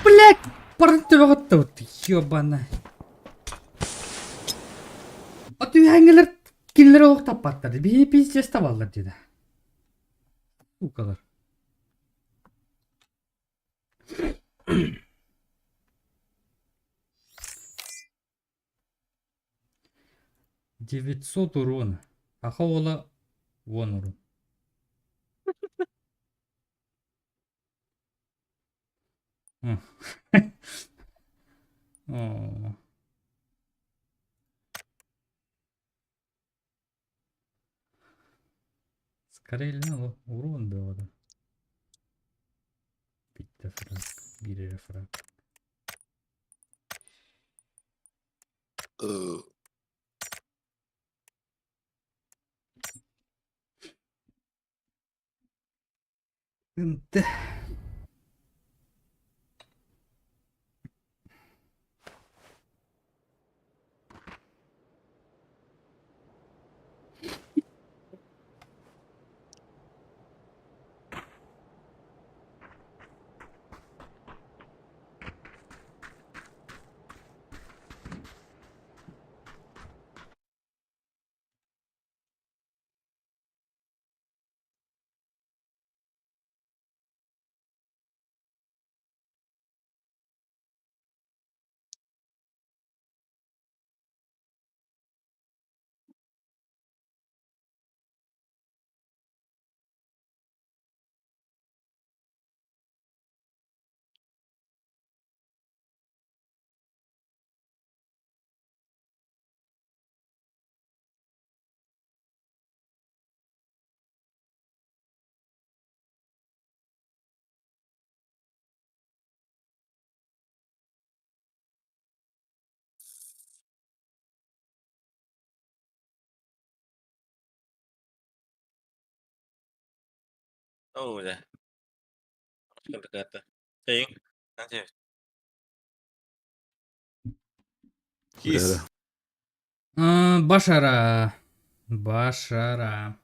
S1: Блять, парантыбаҕыттабыт, ёбана. А түһээҥҥилэр кинилэр олох таппаттар. Биһи пиздец табаллар диэтэ. Сукалар. 900 урона. Аха уола 10 урон. Оо. Скорее урон бөҕө Bitti фраг. Биир эрэ фраг. Ынты.
S5: Оо, дьэ. Чэйиҥ. Кис.
S1: Башара. Башара.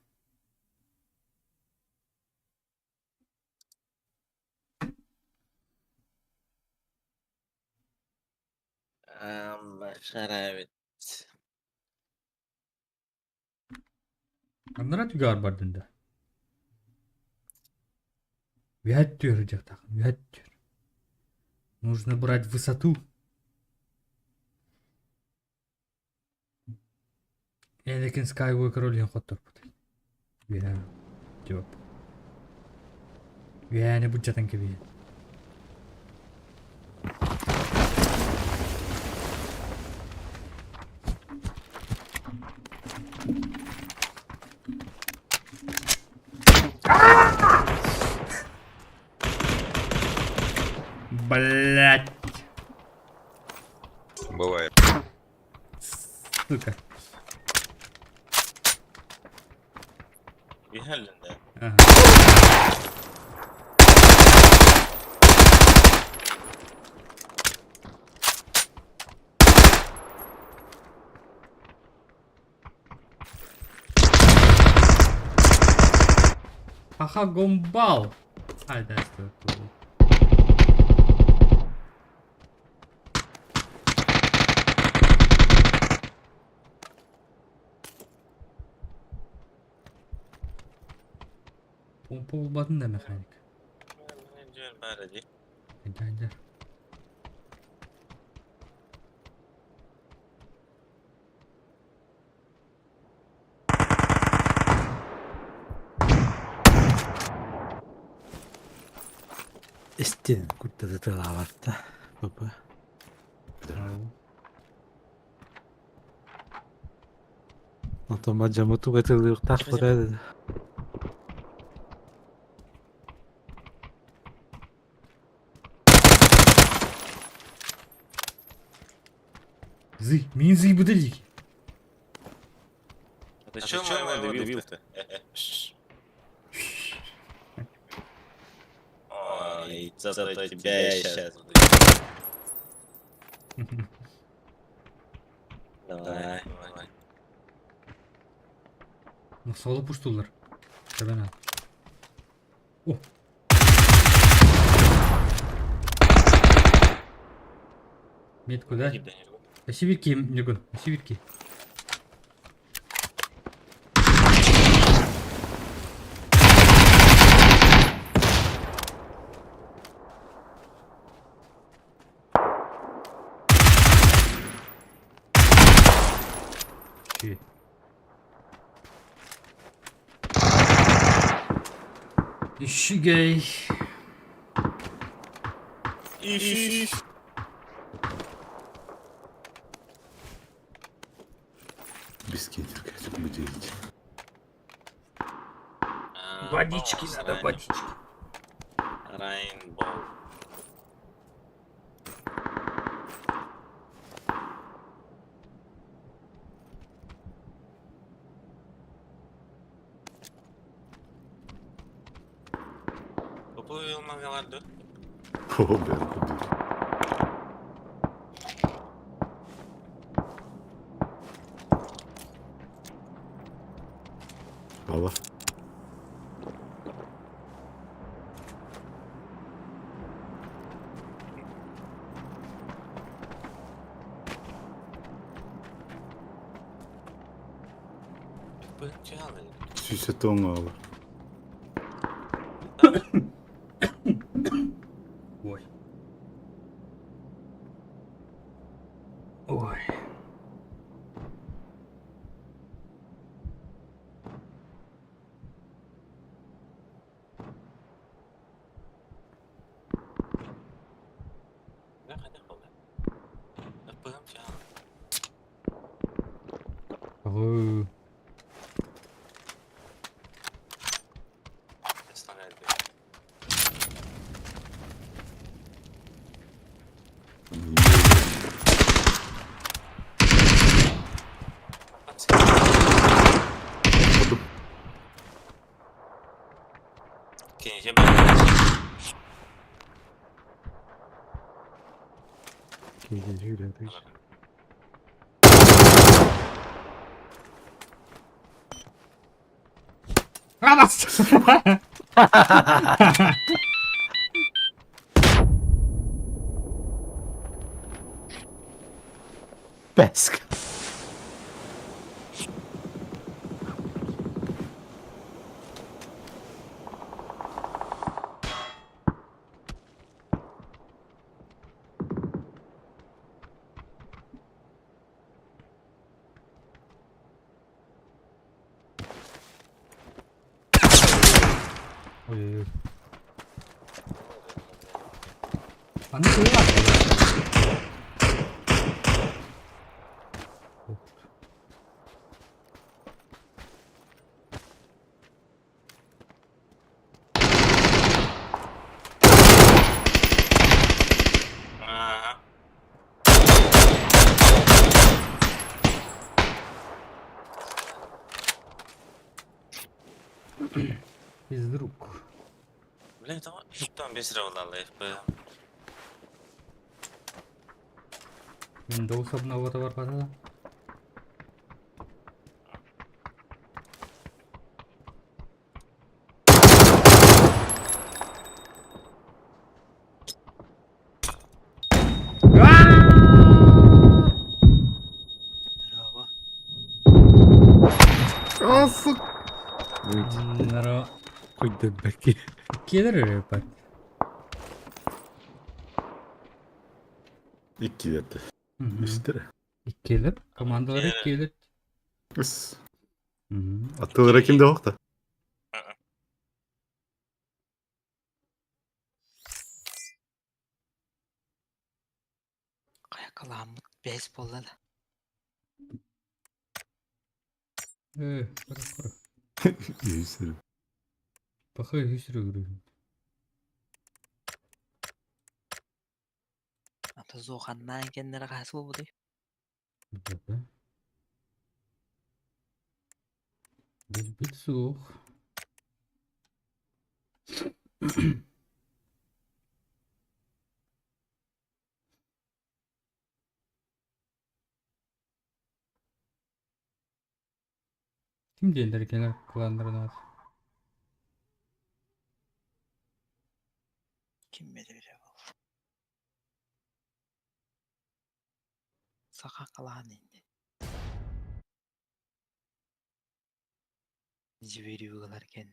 S5: Башара эбит.
S1: Аннара түгэҕэр бардын да? Үһэт түөр дьахтаах, үһэт түөр. Нужно брать высоту. Энакин Скайуокер ол иһин хотторбут. Үөһээ дьиэп. Үөһээни былдьатан кэбиһэн. Блять.
S7: Бывает.
S1: Сука.
S5: Үһэллин да.
S1: Ага. Хаха гомбал. Ай, да, что это? Помпа булбатын да механик. Айда,
S2: Истин курдата тылаабатта. Папа. Онтон бадьаммыт туга тыллыахтаах бара
S1: Зый, мин зыйбыта дии.
S5: А ты чё моего добил-то? Ой, зато тебя я сейчас Давай, давай.
S1: Соло пуштулар. Тэбэн аал. О! Метку да? Сибирки, Нюгун, Сибирки. Чи. Үчүгэй.
S6: Бискитик, будете.
S1: Водички надо, водички.
S5: Райнбол. Поплыл Мангаларду.
S6: О, бля, куды. Алла. Сүүс алар.
S1: Ой. Ой. Ой. Анас!
S2: Бэск.
S1: Ханна киһи баар буолла?
S5: Ага.
S1: Физрук.
S5: Блин, там там без револала ФП.
S1: Windows обновата барбата.
S3: Здорово.
S6: А, сука!
S2: Выйти.
S1: Здорово.
S2: Хоть дэбэки.
S1: Келер репат.
S6: Икки Үстер.
S1: Келер. Командалары келер.
S6: Үс. Аттылара кимде оқты?
S3: Хайа бэс буолла да.
S1: Э, кара.
S6: Үсер.
S1: Пахай үсір өгірі.
S3: Ата зооханнаан кэннэрэ хаһыс буолбутуй?
S1: Билбит суох. Ким диэннэр кэлэр кланнарынан?
S3: Ким билэ буолла. Саха халаан инни. Зверюгалар кэн.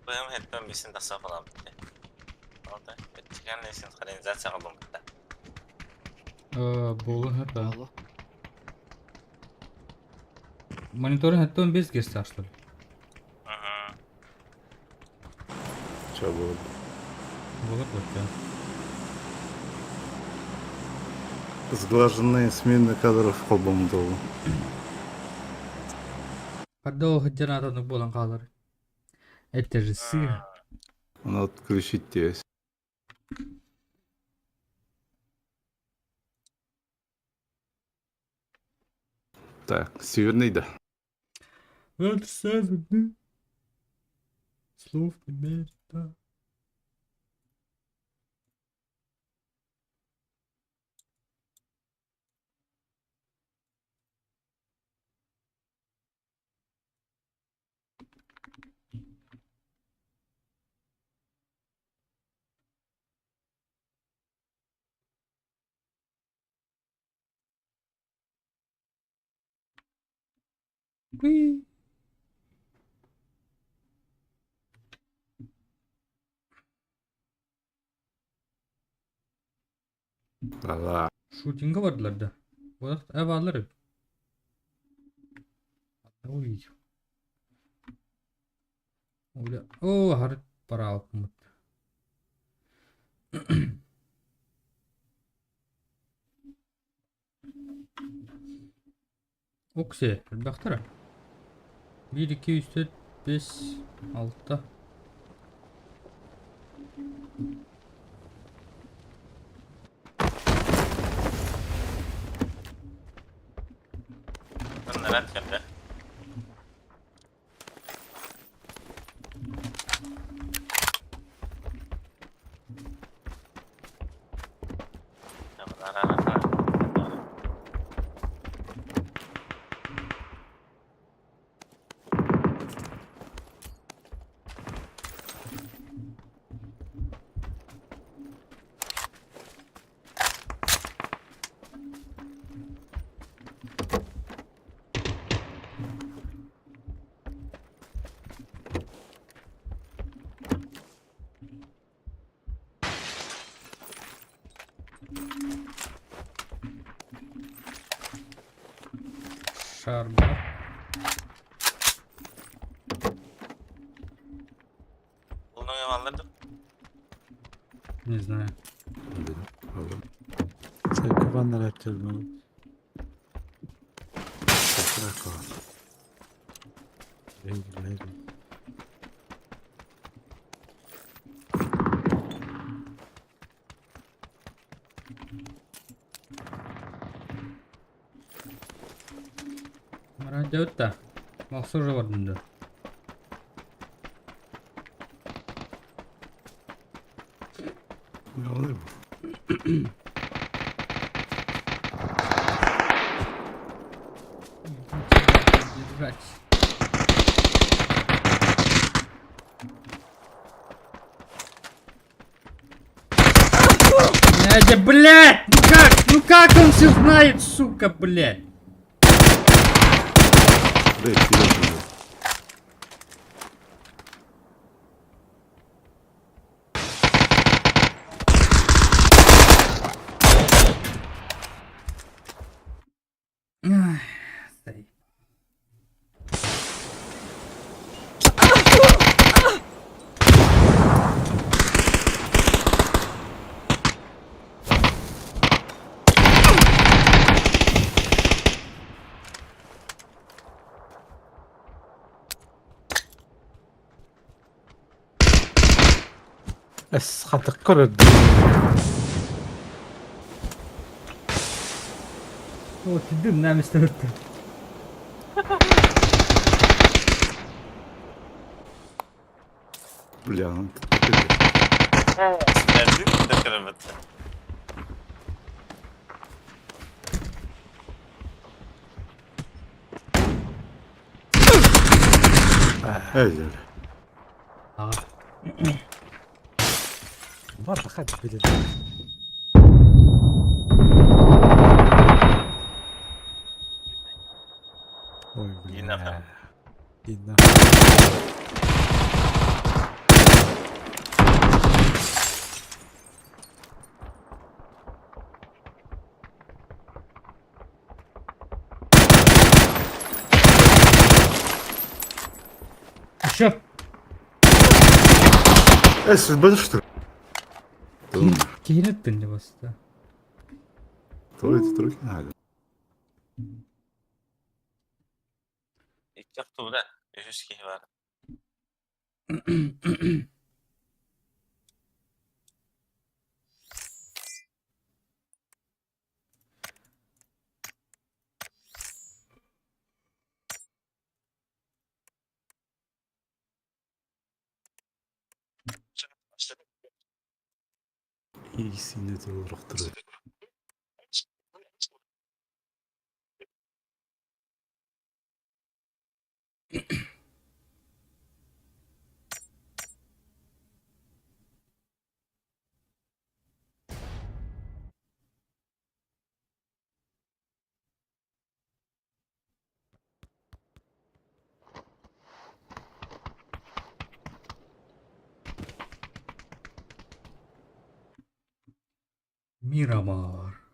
S5: БМ хеттен бисин таса falan bitti. Orada çıkan синхронизация кылым битти.
S1: Буолун хэпэ. Мониторинг хэттэн 5 герц что ли?
S5: Угу.
S6: Ча болды.
S1: Болор вот
S6: Сглаженные смены кадров холбомдолу.
S1: Хадда хыджан болан қалар. Это же сыр.
S6: Оны отключить здесь. Так, северный да.
S1: Вот Слов не место. Уи.
S6: Ала.
S1: Шутинга бардылар да. Вот эвалары. Увидел. О, хар паралкмут. Оксе, элбэхтэрэ. 1, 2, 3, 4, 5, 6.
S5: Нарад кэллэ.
S1: Шар бар.
S5: Bunu alırdım.
S1: Не знаю.
S6: Алло.
S4: Сәкібаннар әттелді.
S6: Сакра.
S1: Радиота. Мақсу же бар да.
S6: Не алайм.
S1: Держать. Блядь, блядь, ну как, ну как он все знает, сука, блядь?
S6: Дай, вперед.
S1: Ай, стой.
S4: Эс хатық көрді.
S1: О, ты дым нами стырты.
S6: Бля, ну
S5: Nerede? Kırmızı.
S6: Эй, бля.
S1: А,
S4: Бар хат біледі. Ой,
S5: Дина.
S4: бля. Дина.
S1: еще.
S6: Эй, судьба что ли?
S1: Кинет ты не вас, да.
S6: То эти руки надо.
S5: İki hafta Üç kişi var.
S6: İyisini de olarak duruyor.
S1: Мирамар.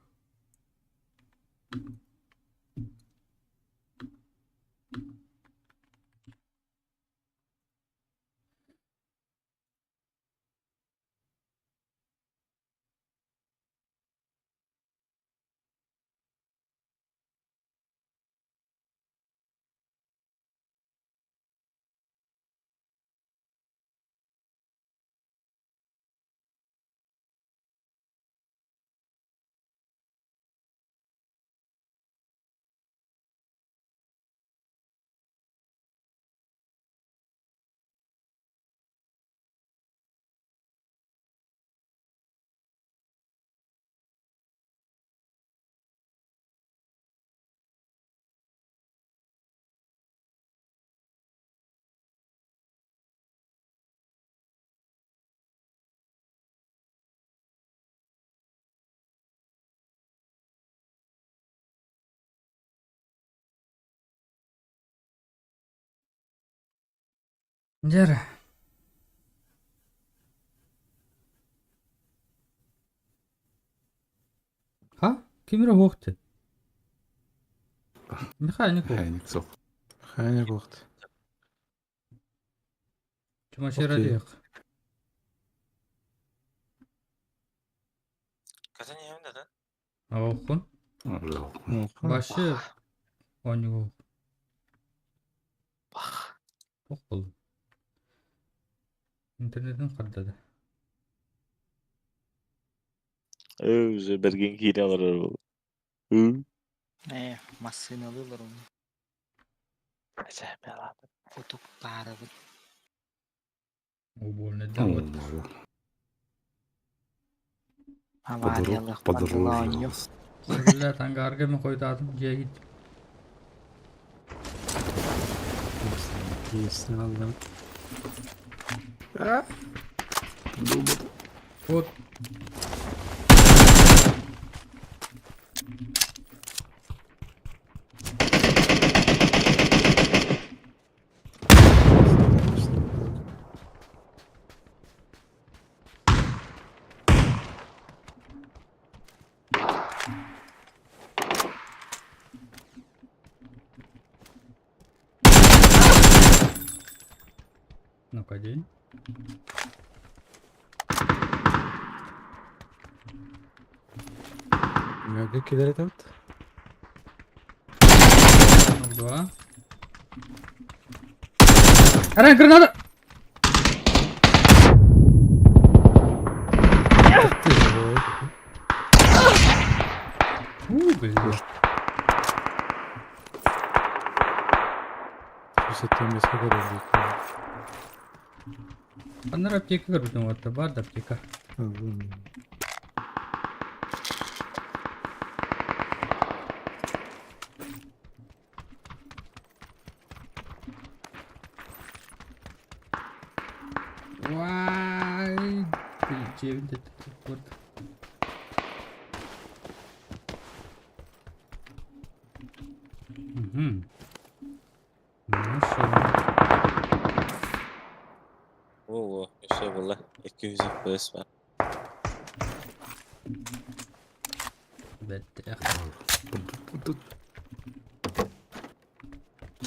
S1: Дьэ Ха? Ким эрэ уһуох диэн. Механик уһуох.
S6: Механик суох.
S2: Механик уохт.
S1: Чумашера
S2: Окей.
S1: диэх.
S5: Катын иһэбин да
S1: Ооххун. Башы оонньуу
S3: Бах.
S1: туох буоллун? Интернетин хардада.
S5: Уже бэргин киирэ олорор буолла. Ыы.
S3: Ээ, массыыналыылар ону. Утуктаарыбыт.
S1: Убольный да вот.
S3: Авариялыах бардыла оонньуу.
S1: Бля, ангарга мен хойутаатым дьиэ гит.
S2: Киирсэн аллым.
S1: Вот. Ну-ка, день.
S2: Мөгі килер этебит.
S1: Ну, два. Аран, граната! У, блин.
S2: Сүүсэтэн көрөрбүт.
S1: Анар аптека көрбүтүм уотта бар да аптека. Вай, блин, вот. Угу. Ну что?
S5: Оо, өссө буолла. 200 FPS бар.
S1: Бэттэх.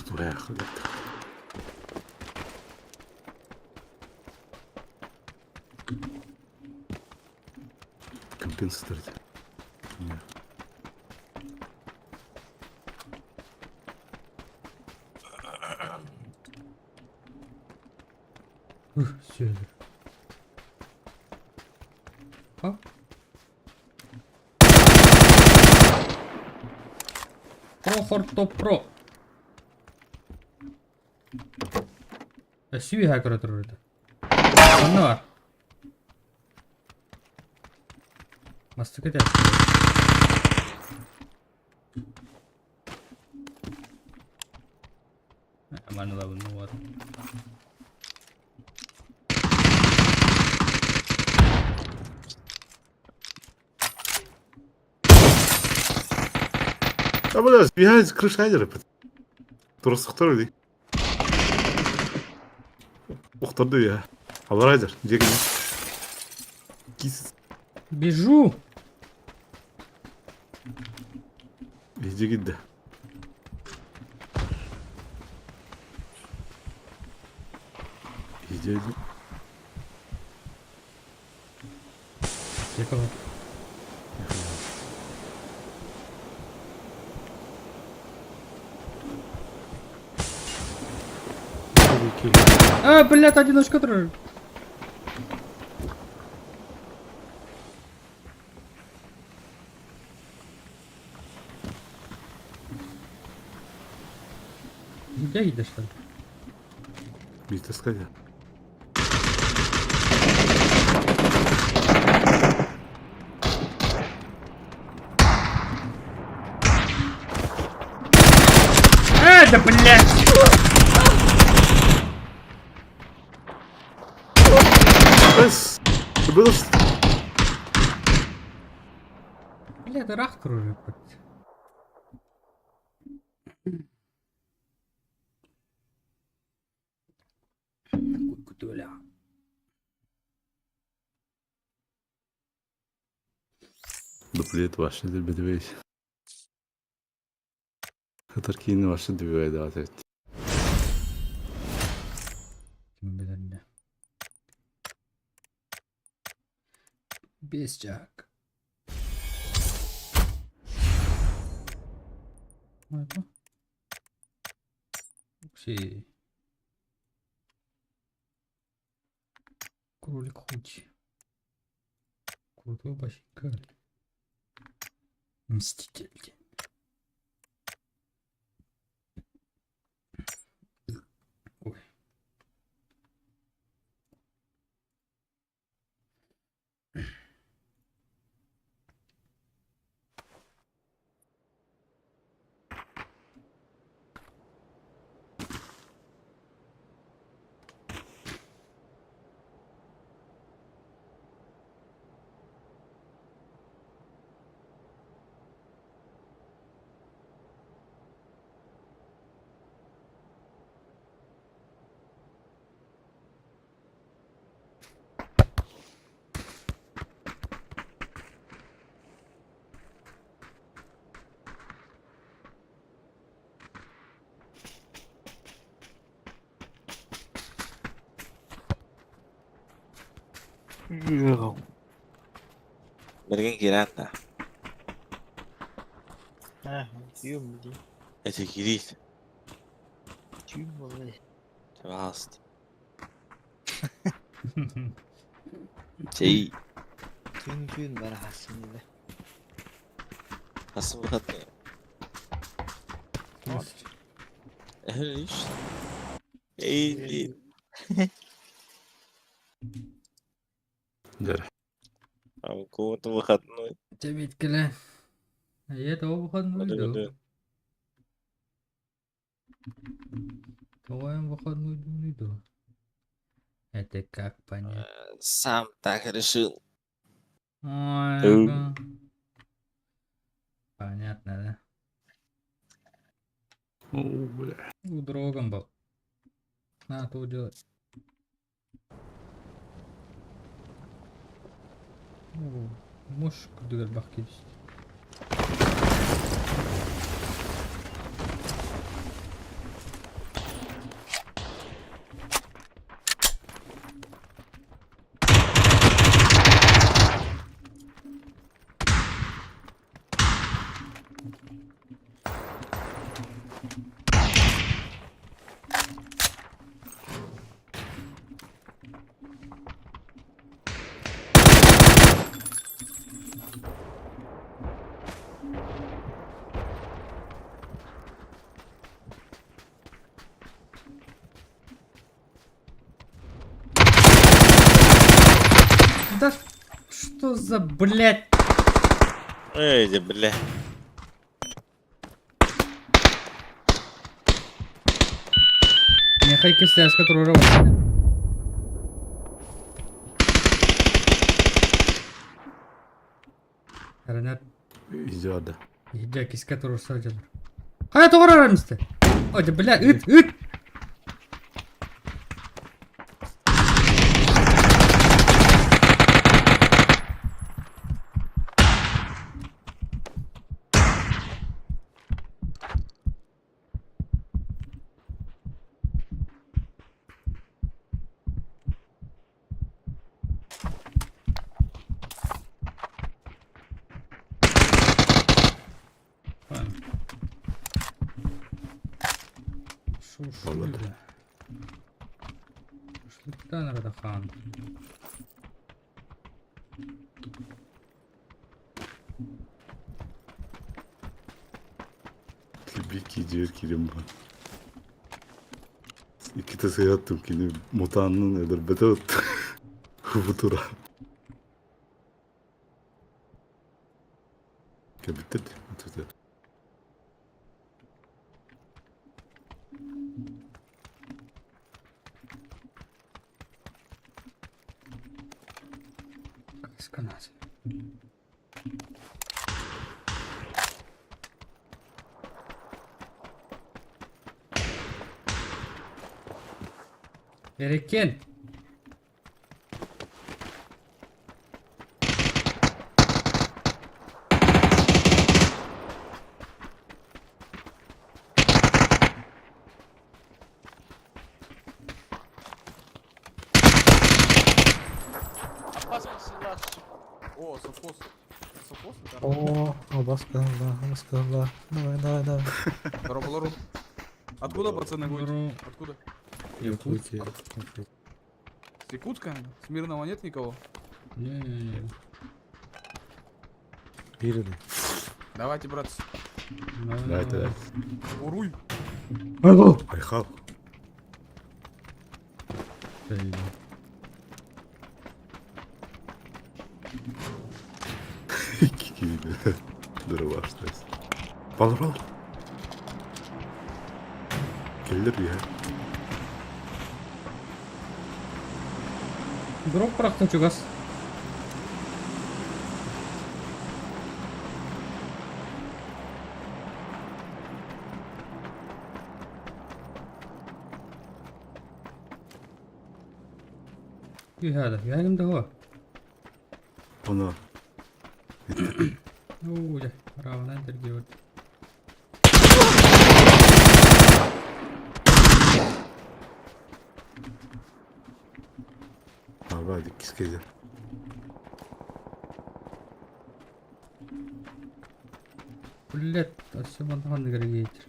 S6: Турех. Компенсатор. Не.
S1: Ух, все. А? Прохор топ про. Сүүһэ көрө турар этэ. Онно бар. Мастык этэ. Манылабын вот.
S6: А бля, сбегает с крыши айдеры. Турсухтар иди. Ухтарды я. Алар айдер, дегин. Кис.
S1: Бежу!
S6: Иди гидде. Иди, иди.
S1: Аптека бар. А, блядь, одиночка турар. Где идешь что ли?
S6: Бить сказать.
S1: А, да блядь!
S6: Эс! Было что?
S1: Бля, это рах уже. Бля.
S6: Дуплет вообще добивай. Хатаркины вообще добивай давать.
S1: Ким билэр Бесчак. Окси. Кролик хоть. Крутой башенька. Мститель. Ой.
S5: Билигин киирэн да.
S3: Ээ, түүм дии.
S5: Эти киирии.
S3: Түүм буолла.
S5: Пожалуйста. Чэй.
S3: Түүн түүн бара хасын дии.
S5: Хасым выходные. Эй, Эй,
S6: Дэр.
S5: А у кого-то выходной.
S1: Чэбиткэлэ. Эйэ тоҕо выходной
S5: Буду,
S1: дуу?
S5: буду.
S1: Тоҕо эн выходной дууный дуу? Это как понять?
S5: Сам так решил.
S1: Ой,
S5: Э.
S1: ага. Понятно, да?
S6: О, бля.
S1: У другом был. Надо то делать. О, Можешь куда бахки Да что за блять?
S5: Эй, да, бля.
S1: Нехай кистяшка которая Ренат,
S6: Идет, да.
S1: иди киска турса дьонор. Хайа тоҕор мисте? Ой, да бля, ыт, ыт! Шу, шу,
S6: Молодец.
S1: бля. Шашлыктан Радахан.
S6: Бики дьиэр киирэн бар. Иккитэ сыһыаттым кини мутаанын өлөрбөтө бутура. Кэбиттэр дии.
S1: Сканать. Берекен.
S7: О, совхоз. Совхоз? Да.
S4: О, абас кыһылла, абас кыһылла. Давай, давай, давай.
S7: Здорово, Лару. Откуда, пацаны, будете?
S1: Здорово.
S7: Откуда?
S1: Якутск.
S4: Якутия.
S7: С Якутска? С Мирного нет никого?
S1: Не-не-не.
S4: Бирили.
S7: Давайте, братцы.
S1: Давай,
S6: Давайте,
S1: давай.
S7: Уруй.
S1: Алло.
S6: Айхал.
S1: Блин.
S6: Киви. Здорово, что Балыр, балыр. Келдер я.
S1: Дроп бырахтын чугас. Үһэ да, үһэ да хо.
S6: Оны.
S1: Уу, дьэ, равнан тергиэбит.
S6: Аба, кискеде.
S1: Блядь, өссө мантан кэрэгиэтир.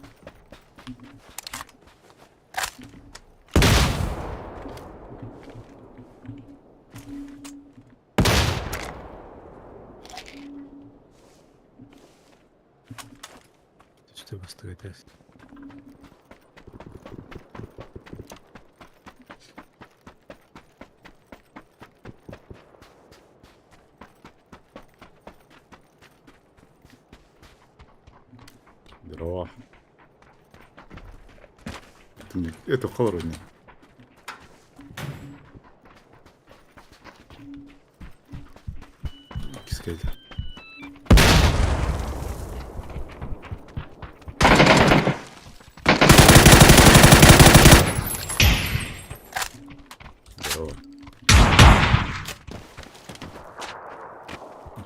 S2: Что бастыгайтас?
S6: Здорово. Это мне- Это холодно. Кискеде. Здорово.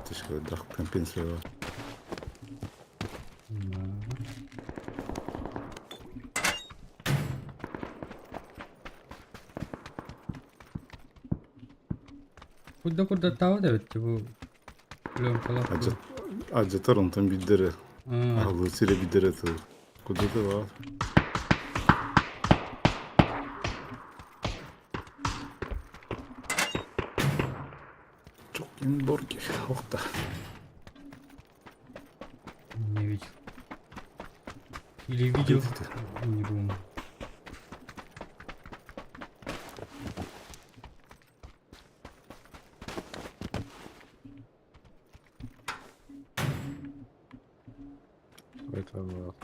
S6: Ты что, дах компенсировал.
S1: Куда куда тава да бит бу пленкалар.
S6: Ажатар онтон биддere. Аҕылыы сирэ биддere тыл. Куда да бар. Çok борги. Охта.
S1: Не видел. Или видел, не помню.
S2: Это вот.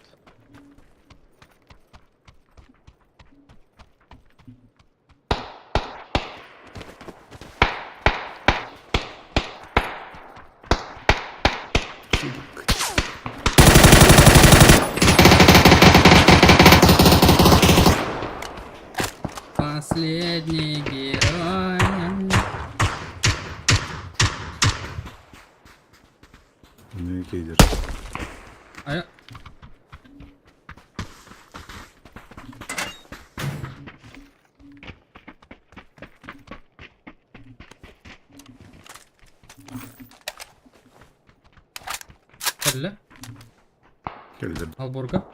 S1: Последний герой.
S6: Не кейдер.
S1: А я... Кэллэ?
S6: Келдер.
S1: Алборга?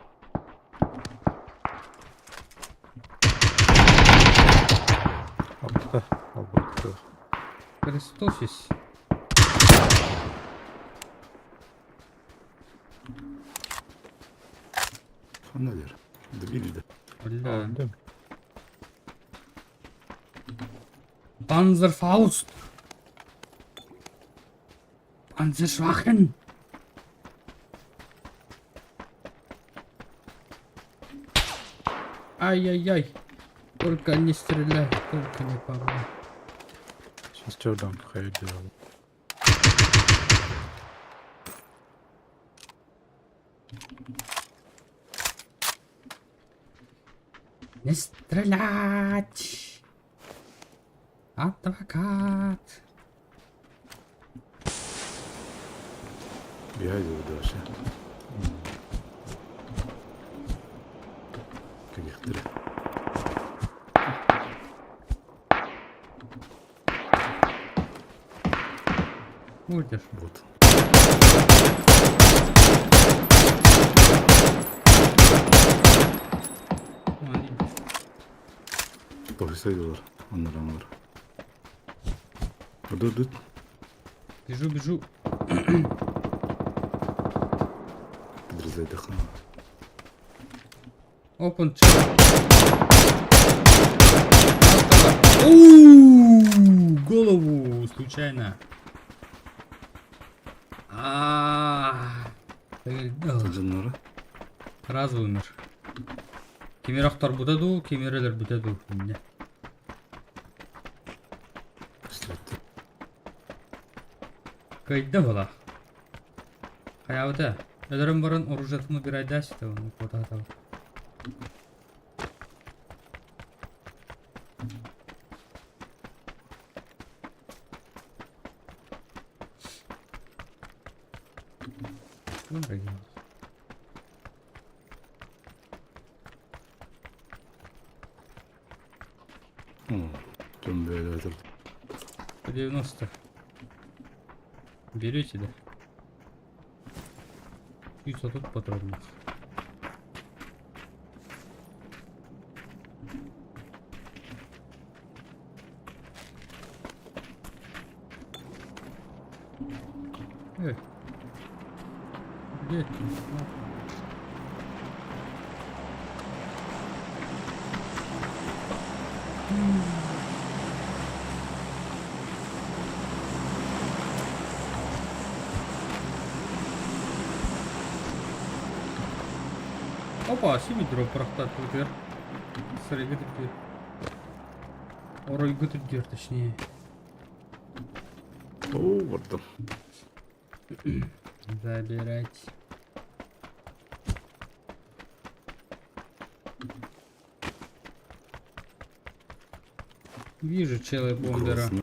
S4: Апта, албырты.
S1: Христос есть.
S6: Ханналер. Добили да.
S1: Бля.
S4: Değil mi?
S1: Panzerfaust! Panzerschwachen! Ай-яй-яй! Только не стреляй, только не по мне.
S4: Шестердан делал.
S1: Не стрелять! Адвокат!
S6: Бегай дальше. Каких-то.
S1: Ходишь.
S6: Вот. Тоһуйсайдылар, анараңар. Ду-ду.
S1: Бежу, бежу.
S6: Подрезайдыхна.
S1: Open chat. Ууу, голову случайно. А,
S6: Жыннары.
S1: Сразу умер. Кемер бута ду, кемерелер бута ду. Кайда была? Хайабыта. Өлөрөн баран оружиятын убирайдасты, оны куотаатабы.
S6: Дьон бэйэлээтэр.
S1: 90. Берете, да? И тут патронов. Эй. Где ты? Опа, сими дроп прохтат өтер. Сырыгы түр. Оройгы түр, точнее.
S6: Оо, бардым.
S1: Забирать. Вижу челы бомбера.
S6: Грозно.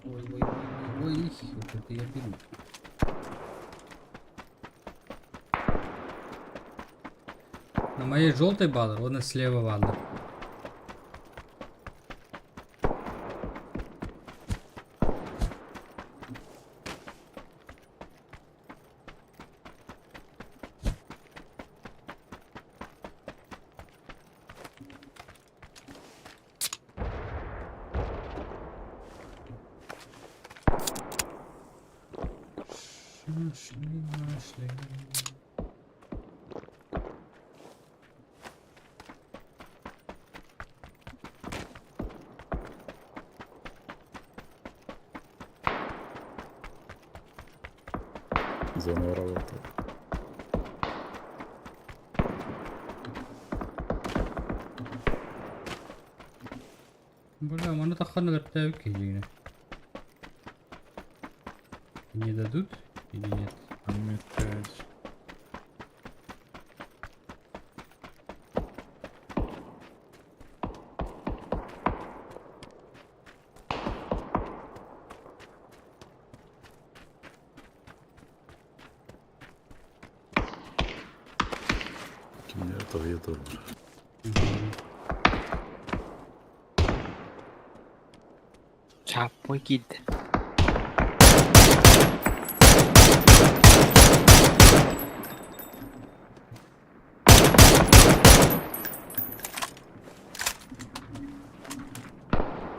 S1: Ой, ой, ой, ой, ой, вот это я беру. На моей желтой баллер, он и слева баллер. Нашли, нашли.
S6: Зона работает.
S1: Бля, маны таххана лептәбик киһигинэ. Не дадут или нет?
S4: М5.
S6: Кимнер тоһуйа турар.
S3: Чаппой киирдэ.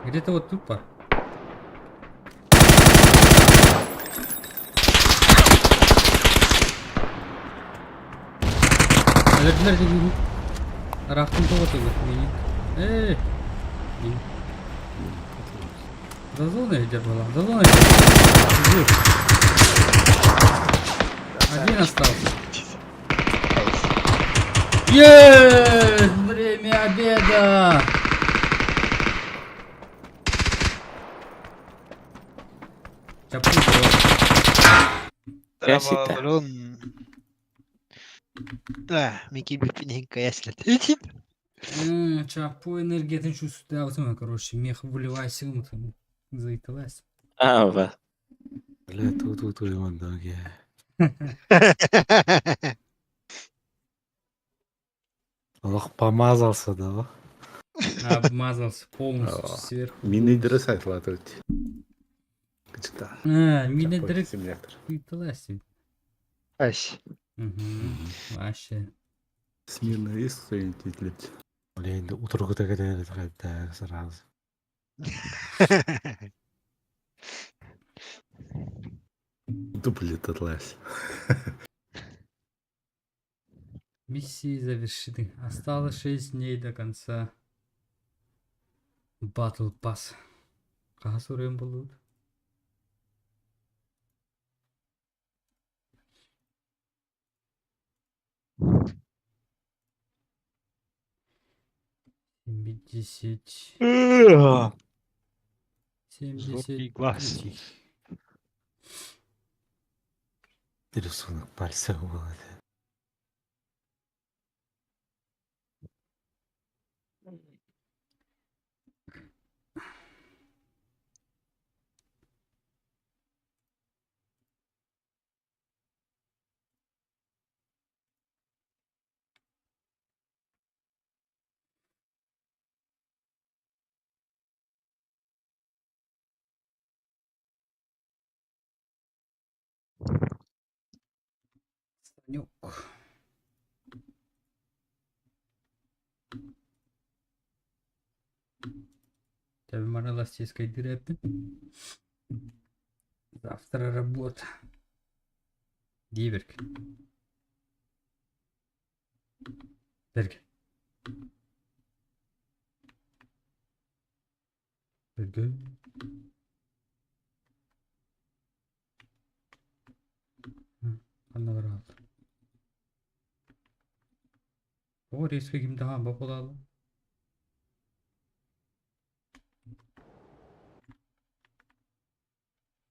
S1: Где-то вот тут пар. Рахтын тоҕо мини. Эй! Мин. За зоной где была? За зоной. Один остался. Есть! Время обеда! Чапу
S5: Красота.
S3: Да, Микки Бипиненко, если
S1: Чапу энергетин чувствую, короче, мех выливайся, там, заикалась.
S5: А,
S2: Бля, ту-ту-ту, ноги. Олох помазался, да?
S1: Обмазался полностью сверху.
S6: Мини дыры сайтлатыр. Кычыта.
S1: А, мини дыры
S6: Симулятор.
S1: кыйтыласы.
S3: Ась.
S1: Угу. Вообще.
S6: Смирно есть кто-нибудь лепт?
S2: Блин, да утро так сразу.
S6: Дуплет атлас.
S1: Миссии завершены. Осталось 6 дней до конца. Battle Pass. Хаһыс уруйун буллубут? 70.
S3: Зоркий глаз.
S1: 73.
S2: Рисунок пальца был.
S1: Санек. Тебе Мараластийской дырепи. Завтра работа. Диверк. Берг. Берг. Ханна бараалар. О, резко ким дахан бапалалы.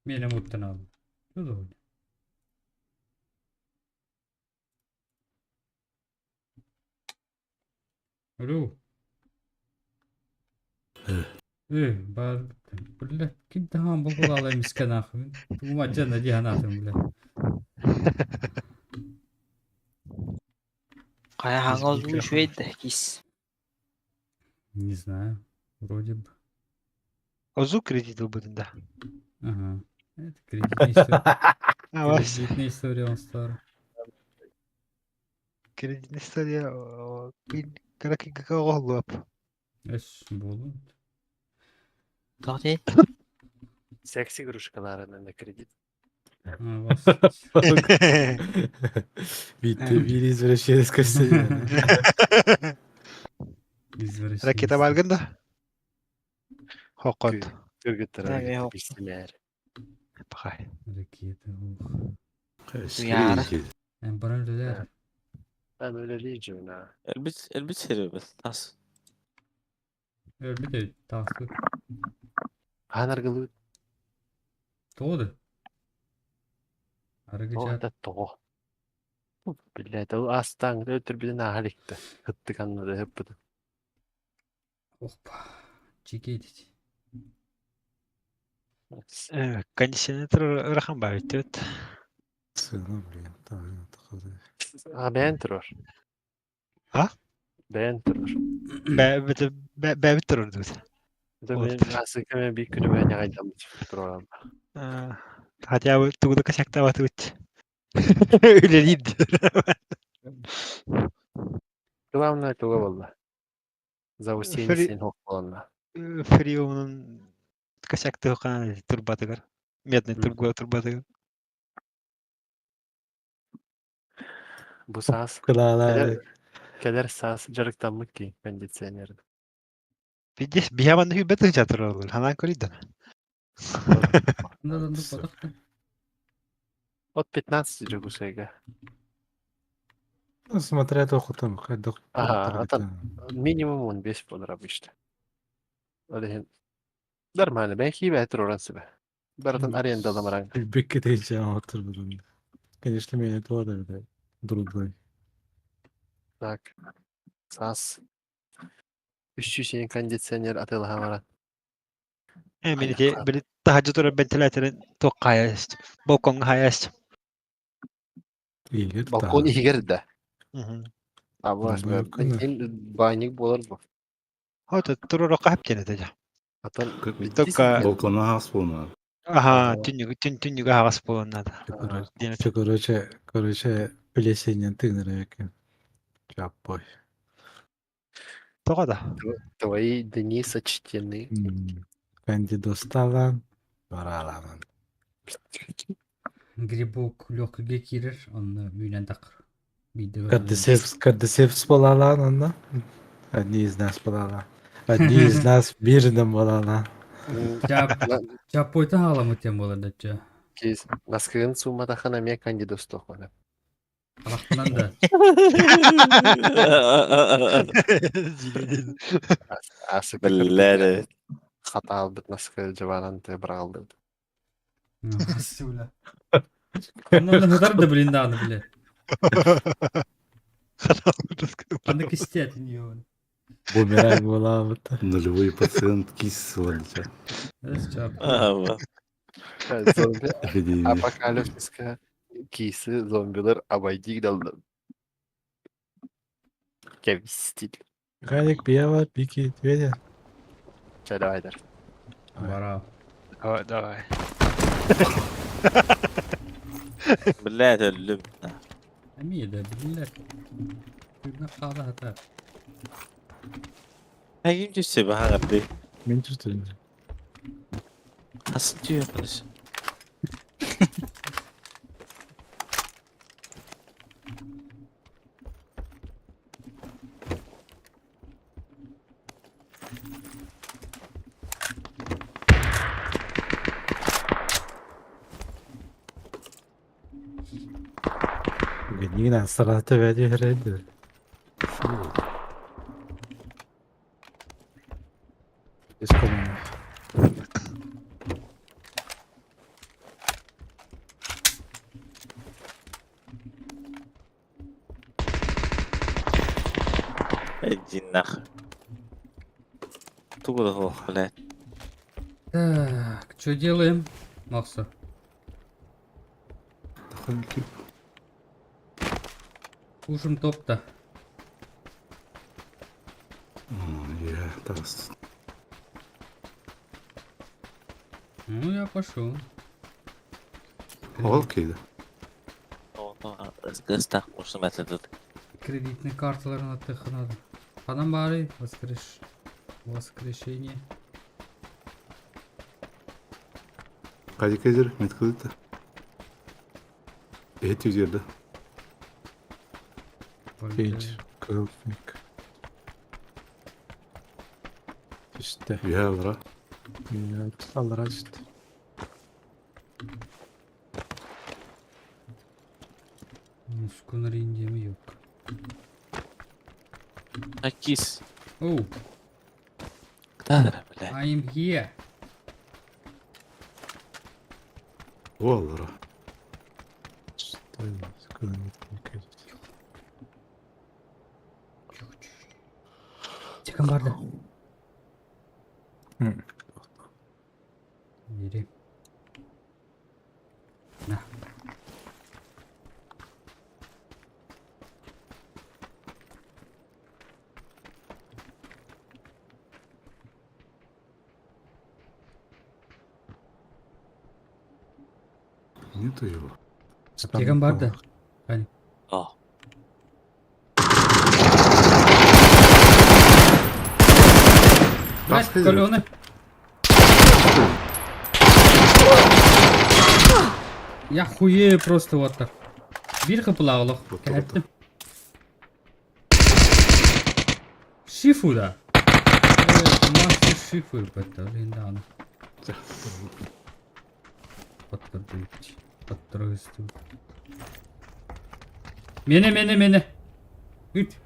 S1: Мене муттан алды. Что за Алло. Э, бар, бля, ким дахан бапалалы эмиске нахуй. Тума жана дианатын, бля.
S8: Хайа хаҥал дуу үчүгэй да кис.
S1: Не знаю, вроде бы.
S3: Озу кредит ылбытын да.
S1: Ага. Это кредитная история.
S3: А, вас.
S1: Кредитная история, он старый.
S3: Кредитная история. Кара
S1: Эс, болу.
S8: Тоҕо диэй?
S9: Секс игрушкаларынан на кредит.
S1: А, вас.
S2: Ведь ты извращенец костюме.
S1: Извращенец.
S3: Ракета баргын да? Хокот.
S9: Кыргыттар
S8: Да, мен
S9: билсилер.
S3: Пахай.
S1: Ракета, ух.
S8: Яра.
S1: Эн баран үлэлэр.
S9: Ben öyle diyeceğim ha.
S5: Элбит, элбит серебет. Тас.
S1: Өлбүт эбит, тааспыт.
S9: Анаргылы
S1: Тоҕо Арыгы
S9: о
S1: чаат.
S9: да тоҕо. Блядь, ол астаң өлтүрбүтүн ааһа иликте. Ыттык аннада ыппыт.
S1: Опа. Чикетить.
S3: Кондиционер ырахан бар өтөт.
S2: Сыну, блин, там такой.
S9: А бэйэн турар.
S3: А?
S9: Бэйэн турар.
S3: Бэбит турар дут.
S9: Это
S3: Вот.
S9: мен асыка мен бир күнү мен ягайдаммыт турар.
S3: Хотя бы тугу косяктабат үт. Үлелейді.
S9: Главное туга болла. За усилие
S3: Фри-
S9: сен хок болонна.
S3: Фриумнун косякты кана турбатыгар. Медный
S9: Мгм.
S3: турба турбатыгар.
S9: Бу саас
S2: Кылаалар.
S9: келер саас жарыктаммыт ки кондиционер.
S3: Видишь, биһаман хүбет жатыр Ханан көрейді.
S1: Анда да батахта.
S9: От 15 жогусайга.
S2: Ну, смотря то, там, хоть
S9: Ага, а там минимум 15 болар обычно. Ол иһин нормально, мен хибэ тураран себе. Барытын арендаламаран.
S2: Бекке отырбудун. Конечно, меня тоже, да, другой.
S9: Так. Саас. Үс сүүс кондиционер атыылаһа баран.
S3: Э, мин ити били таһырдьа турар бэнтилээтерин туох хаайа балкоҥҥа хаайа
S2: Игорь
S9: Балкон
S2: да.
S9: иһигэр да.
S3: Мгм.
S9: Абаас
S2: Балкон.
S9: баанньык буолар бу.
S3: Вот туруорукка хөп диэн этэ дьэ.
S9: Атын
S3: Только
S6: Балкона ас буолна.
S3: аха түннүгү түн түннүгү аһаҕас буолуон наада диэн этэ.
S2: Короче, короче, короче, плесеньнен тыынар эбиккин. Чаппой.
S3: Тоҕо да?
S9: Твои дни сочтены.
S2: Кандидосталан, бараланан.
S1: Грибок легкийге киирэр, онно үүнэн таххар. Биирдэ көрдүм.
S2: Кардисепс, кардисепс балалаан онно. Одни из нас балалаан. Одни из нас мирным балалаан.
S1: Чап, чаппойтан халамыт тем буолар дачча.
S9: Киз, наскыгын сууматахына эмиэ кандидостуохмана.
S1: Харахтынан да.
S9: Асык
S5: Биллэр.
S9: хатаалбыт наскы дьыбанан ты быраҕыллыбыт.
S1: Бля. Онно хытар да блин даҕаны бля. Аны кистиэтин ёбун.
S2: Бумеранг балаабыт.
S6: Нулевой пациент кис сылдьар.
S1: Эс чап.
S9: Зомби
S6: Эпидемия.
S9: апокалипсиска кисы зомбилар обойди далды. Кэбистил.
S2: Механик Пьева, Пики, Твеня.
S9: Чэ, давайдар.
S1: Бара.
S3: Давай, давай.
S5: Блядь, өллүм.
S1: Эмиэ да биллэр. Күннэх хаала хата.
S5: Ким түссе баһаҕарды.
S2: Мен чувствую.
S5: Хасын түйөкүнүс.
S2: Гнина сарата бәди хәрәдер. Искомно.
S5: Диннах. Тугу да блядь.
S1: Так, что делаем? Макса. Кушаем топ-то.
S6: Я тас.
S1: Ну, я пошел.
S6: Окей да.
S5: Ыстах мушун мәтәдет.
S1: Кредитный карталарын аттыхы надо. Ханан бары воскреш... Воскрешение.
S6: Кайда кезер, меткылыты. Эт үзерді.
S2: Пейдж, кылфник. Түсті.
S6: Я алра.
S2: Алра түсті.
S1: Мускунар индеми yok.
S5: Акис.
S1: Оу,
S5: Ктадыр, блядь.
S1: I'm here.
S6: О алра.
S1: Тикан барды. Бери. На.
S6: Нету его.
S1: Тикан барды.
S5: О.
S1: Блядь, каленый. Я хуею просто вот так. Бир хапылағылық.
S6: Вот,
S1: Кәттім. Шифу да. Мастер шифу бітті. Енді аны. Паттырды. Паттырды. Мені, мені, мені. Үт.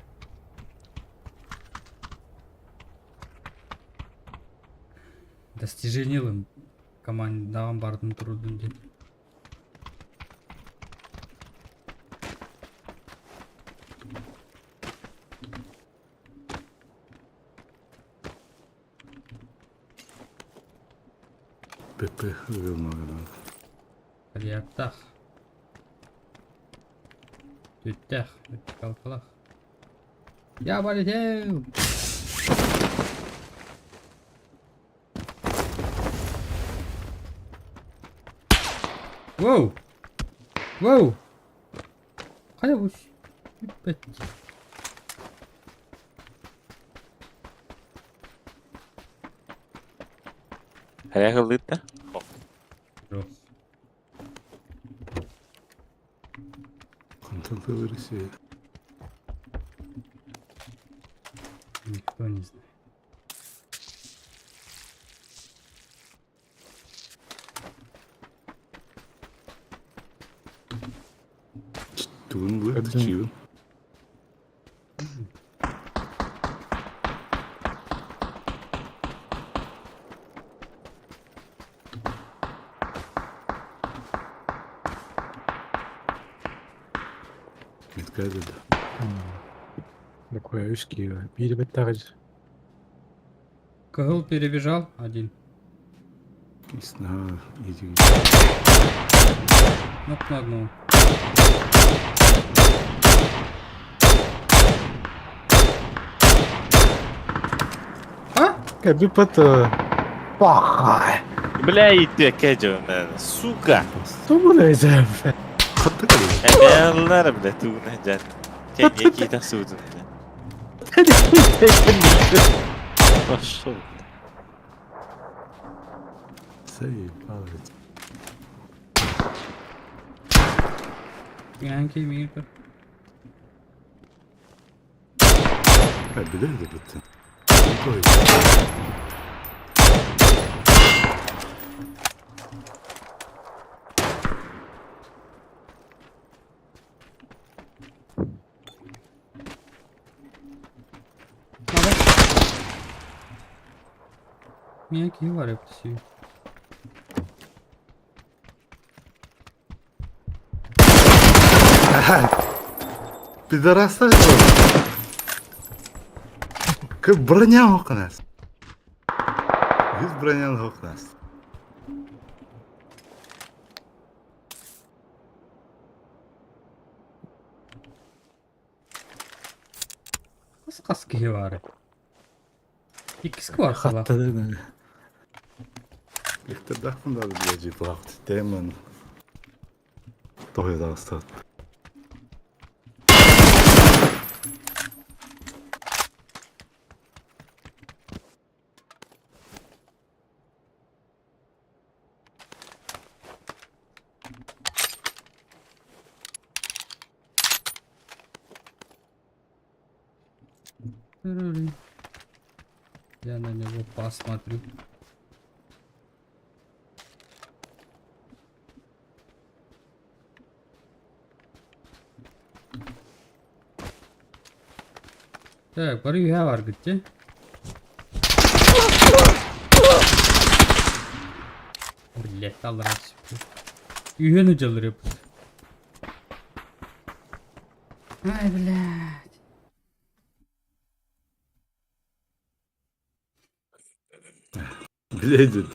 S1: Достижениелым командаған бардым тұрудым деп.
S6: ПП ылмагынан.
S1: Приятах. Түттэх, калкалах. Я полетел! Воу! Воу! Хайа бу? Бүппэт.
S5: Хайа кыллыытта?
S1: Жоқ.
S6: Хантан тылыр
S1: Никто не знает.
S6: Тугун бу
S2: Один.
S6: чиун. Меткады да.
S2: Такой ушки. Биир беттагыж.
S1: Кыгыл перебежал один.
S6: Исна иди.
S1: Нок на одного. А?
S2: Кэби пата. Пахай.
S5: Бля, и ты кэджо, сука.
S2: Тумунайзам.
S6: Хатта кады.
S5: Эбэллэр, бля, тугуна жан. Кэнье кита суутун. Пошел.
S6: Заебал.
S1: Янки мир.
S6: А билер де битти. Ой.
S1: Мягкий варя пси.
S6: Пидораса же. Как броня окнас. Весь броня окнас.
S1: Қас киһи баар. Иккис квартала.
S2: Хаттадын.
S6: Ихтер дахпын да блядь, плахт. Теман. Тохя дастат.
S1: Я на него посмотрю. Так, бары үйе бар гитти. Блять, алрас. Үйені жылырып. Ай, блядь.
S6: Блядь.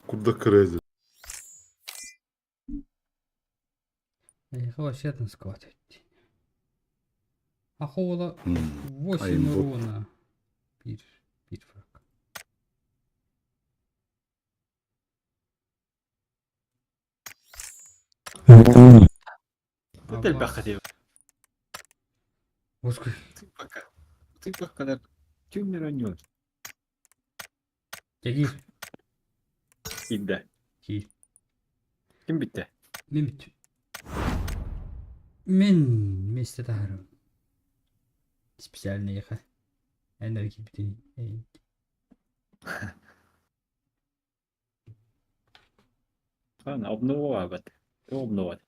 S6: Куда крезит?
S1: Эх, вообще там скват. Ахола 8
S6: Айнбот.
S1: урона. Пир, пир фраг.
S9: Элбэхэ
S1: Господи.
S9: Ты пока. Ты пока тюмер онёт.
S1: Кегир.
S9: Инде.
S1: Ки.
S9: Ким битте?
S1: Мен бит. Мен месте тахарым. Специально еха. Энергия битин.
S9: Хан обнова абат. Обнова.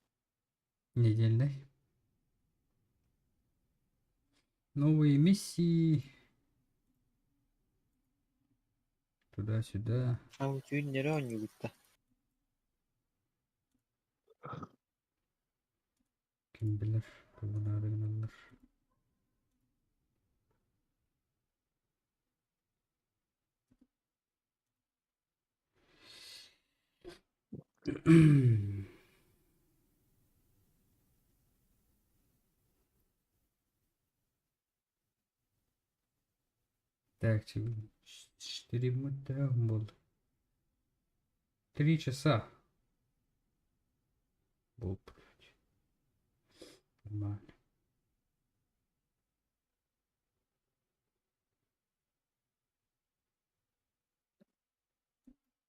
S1: Недельный. Новые миссии. Туда-сюда.
S8: Ау, түүннэри оонньуугутта.
S1: Ким билэр. Тугунаарыгыналлар. Так, 4 был. 3 часа. Был, блядь. Нормально.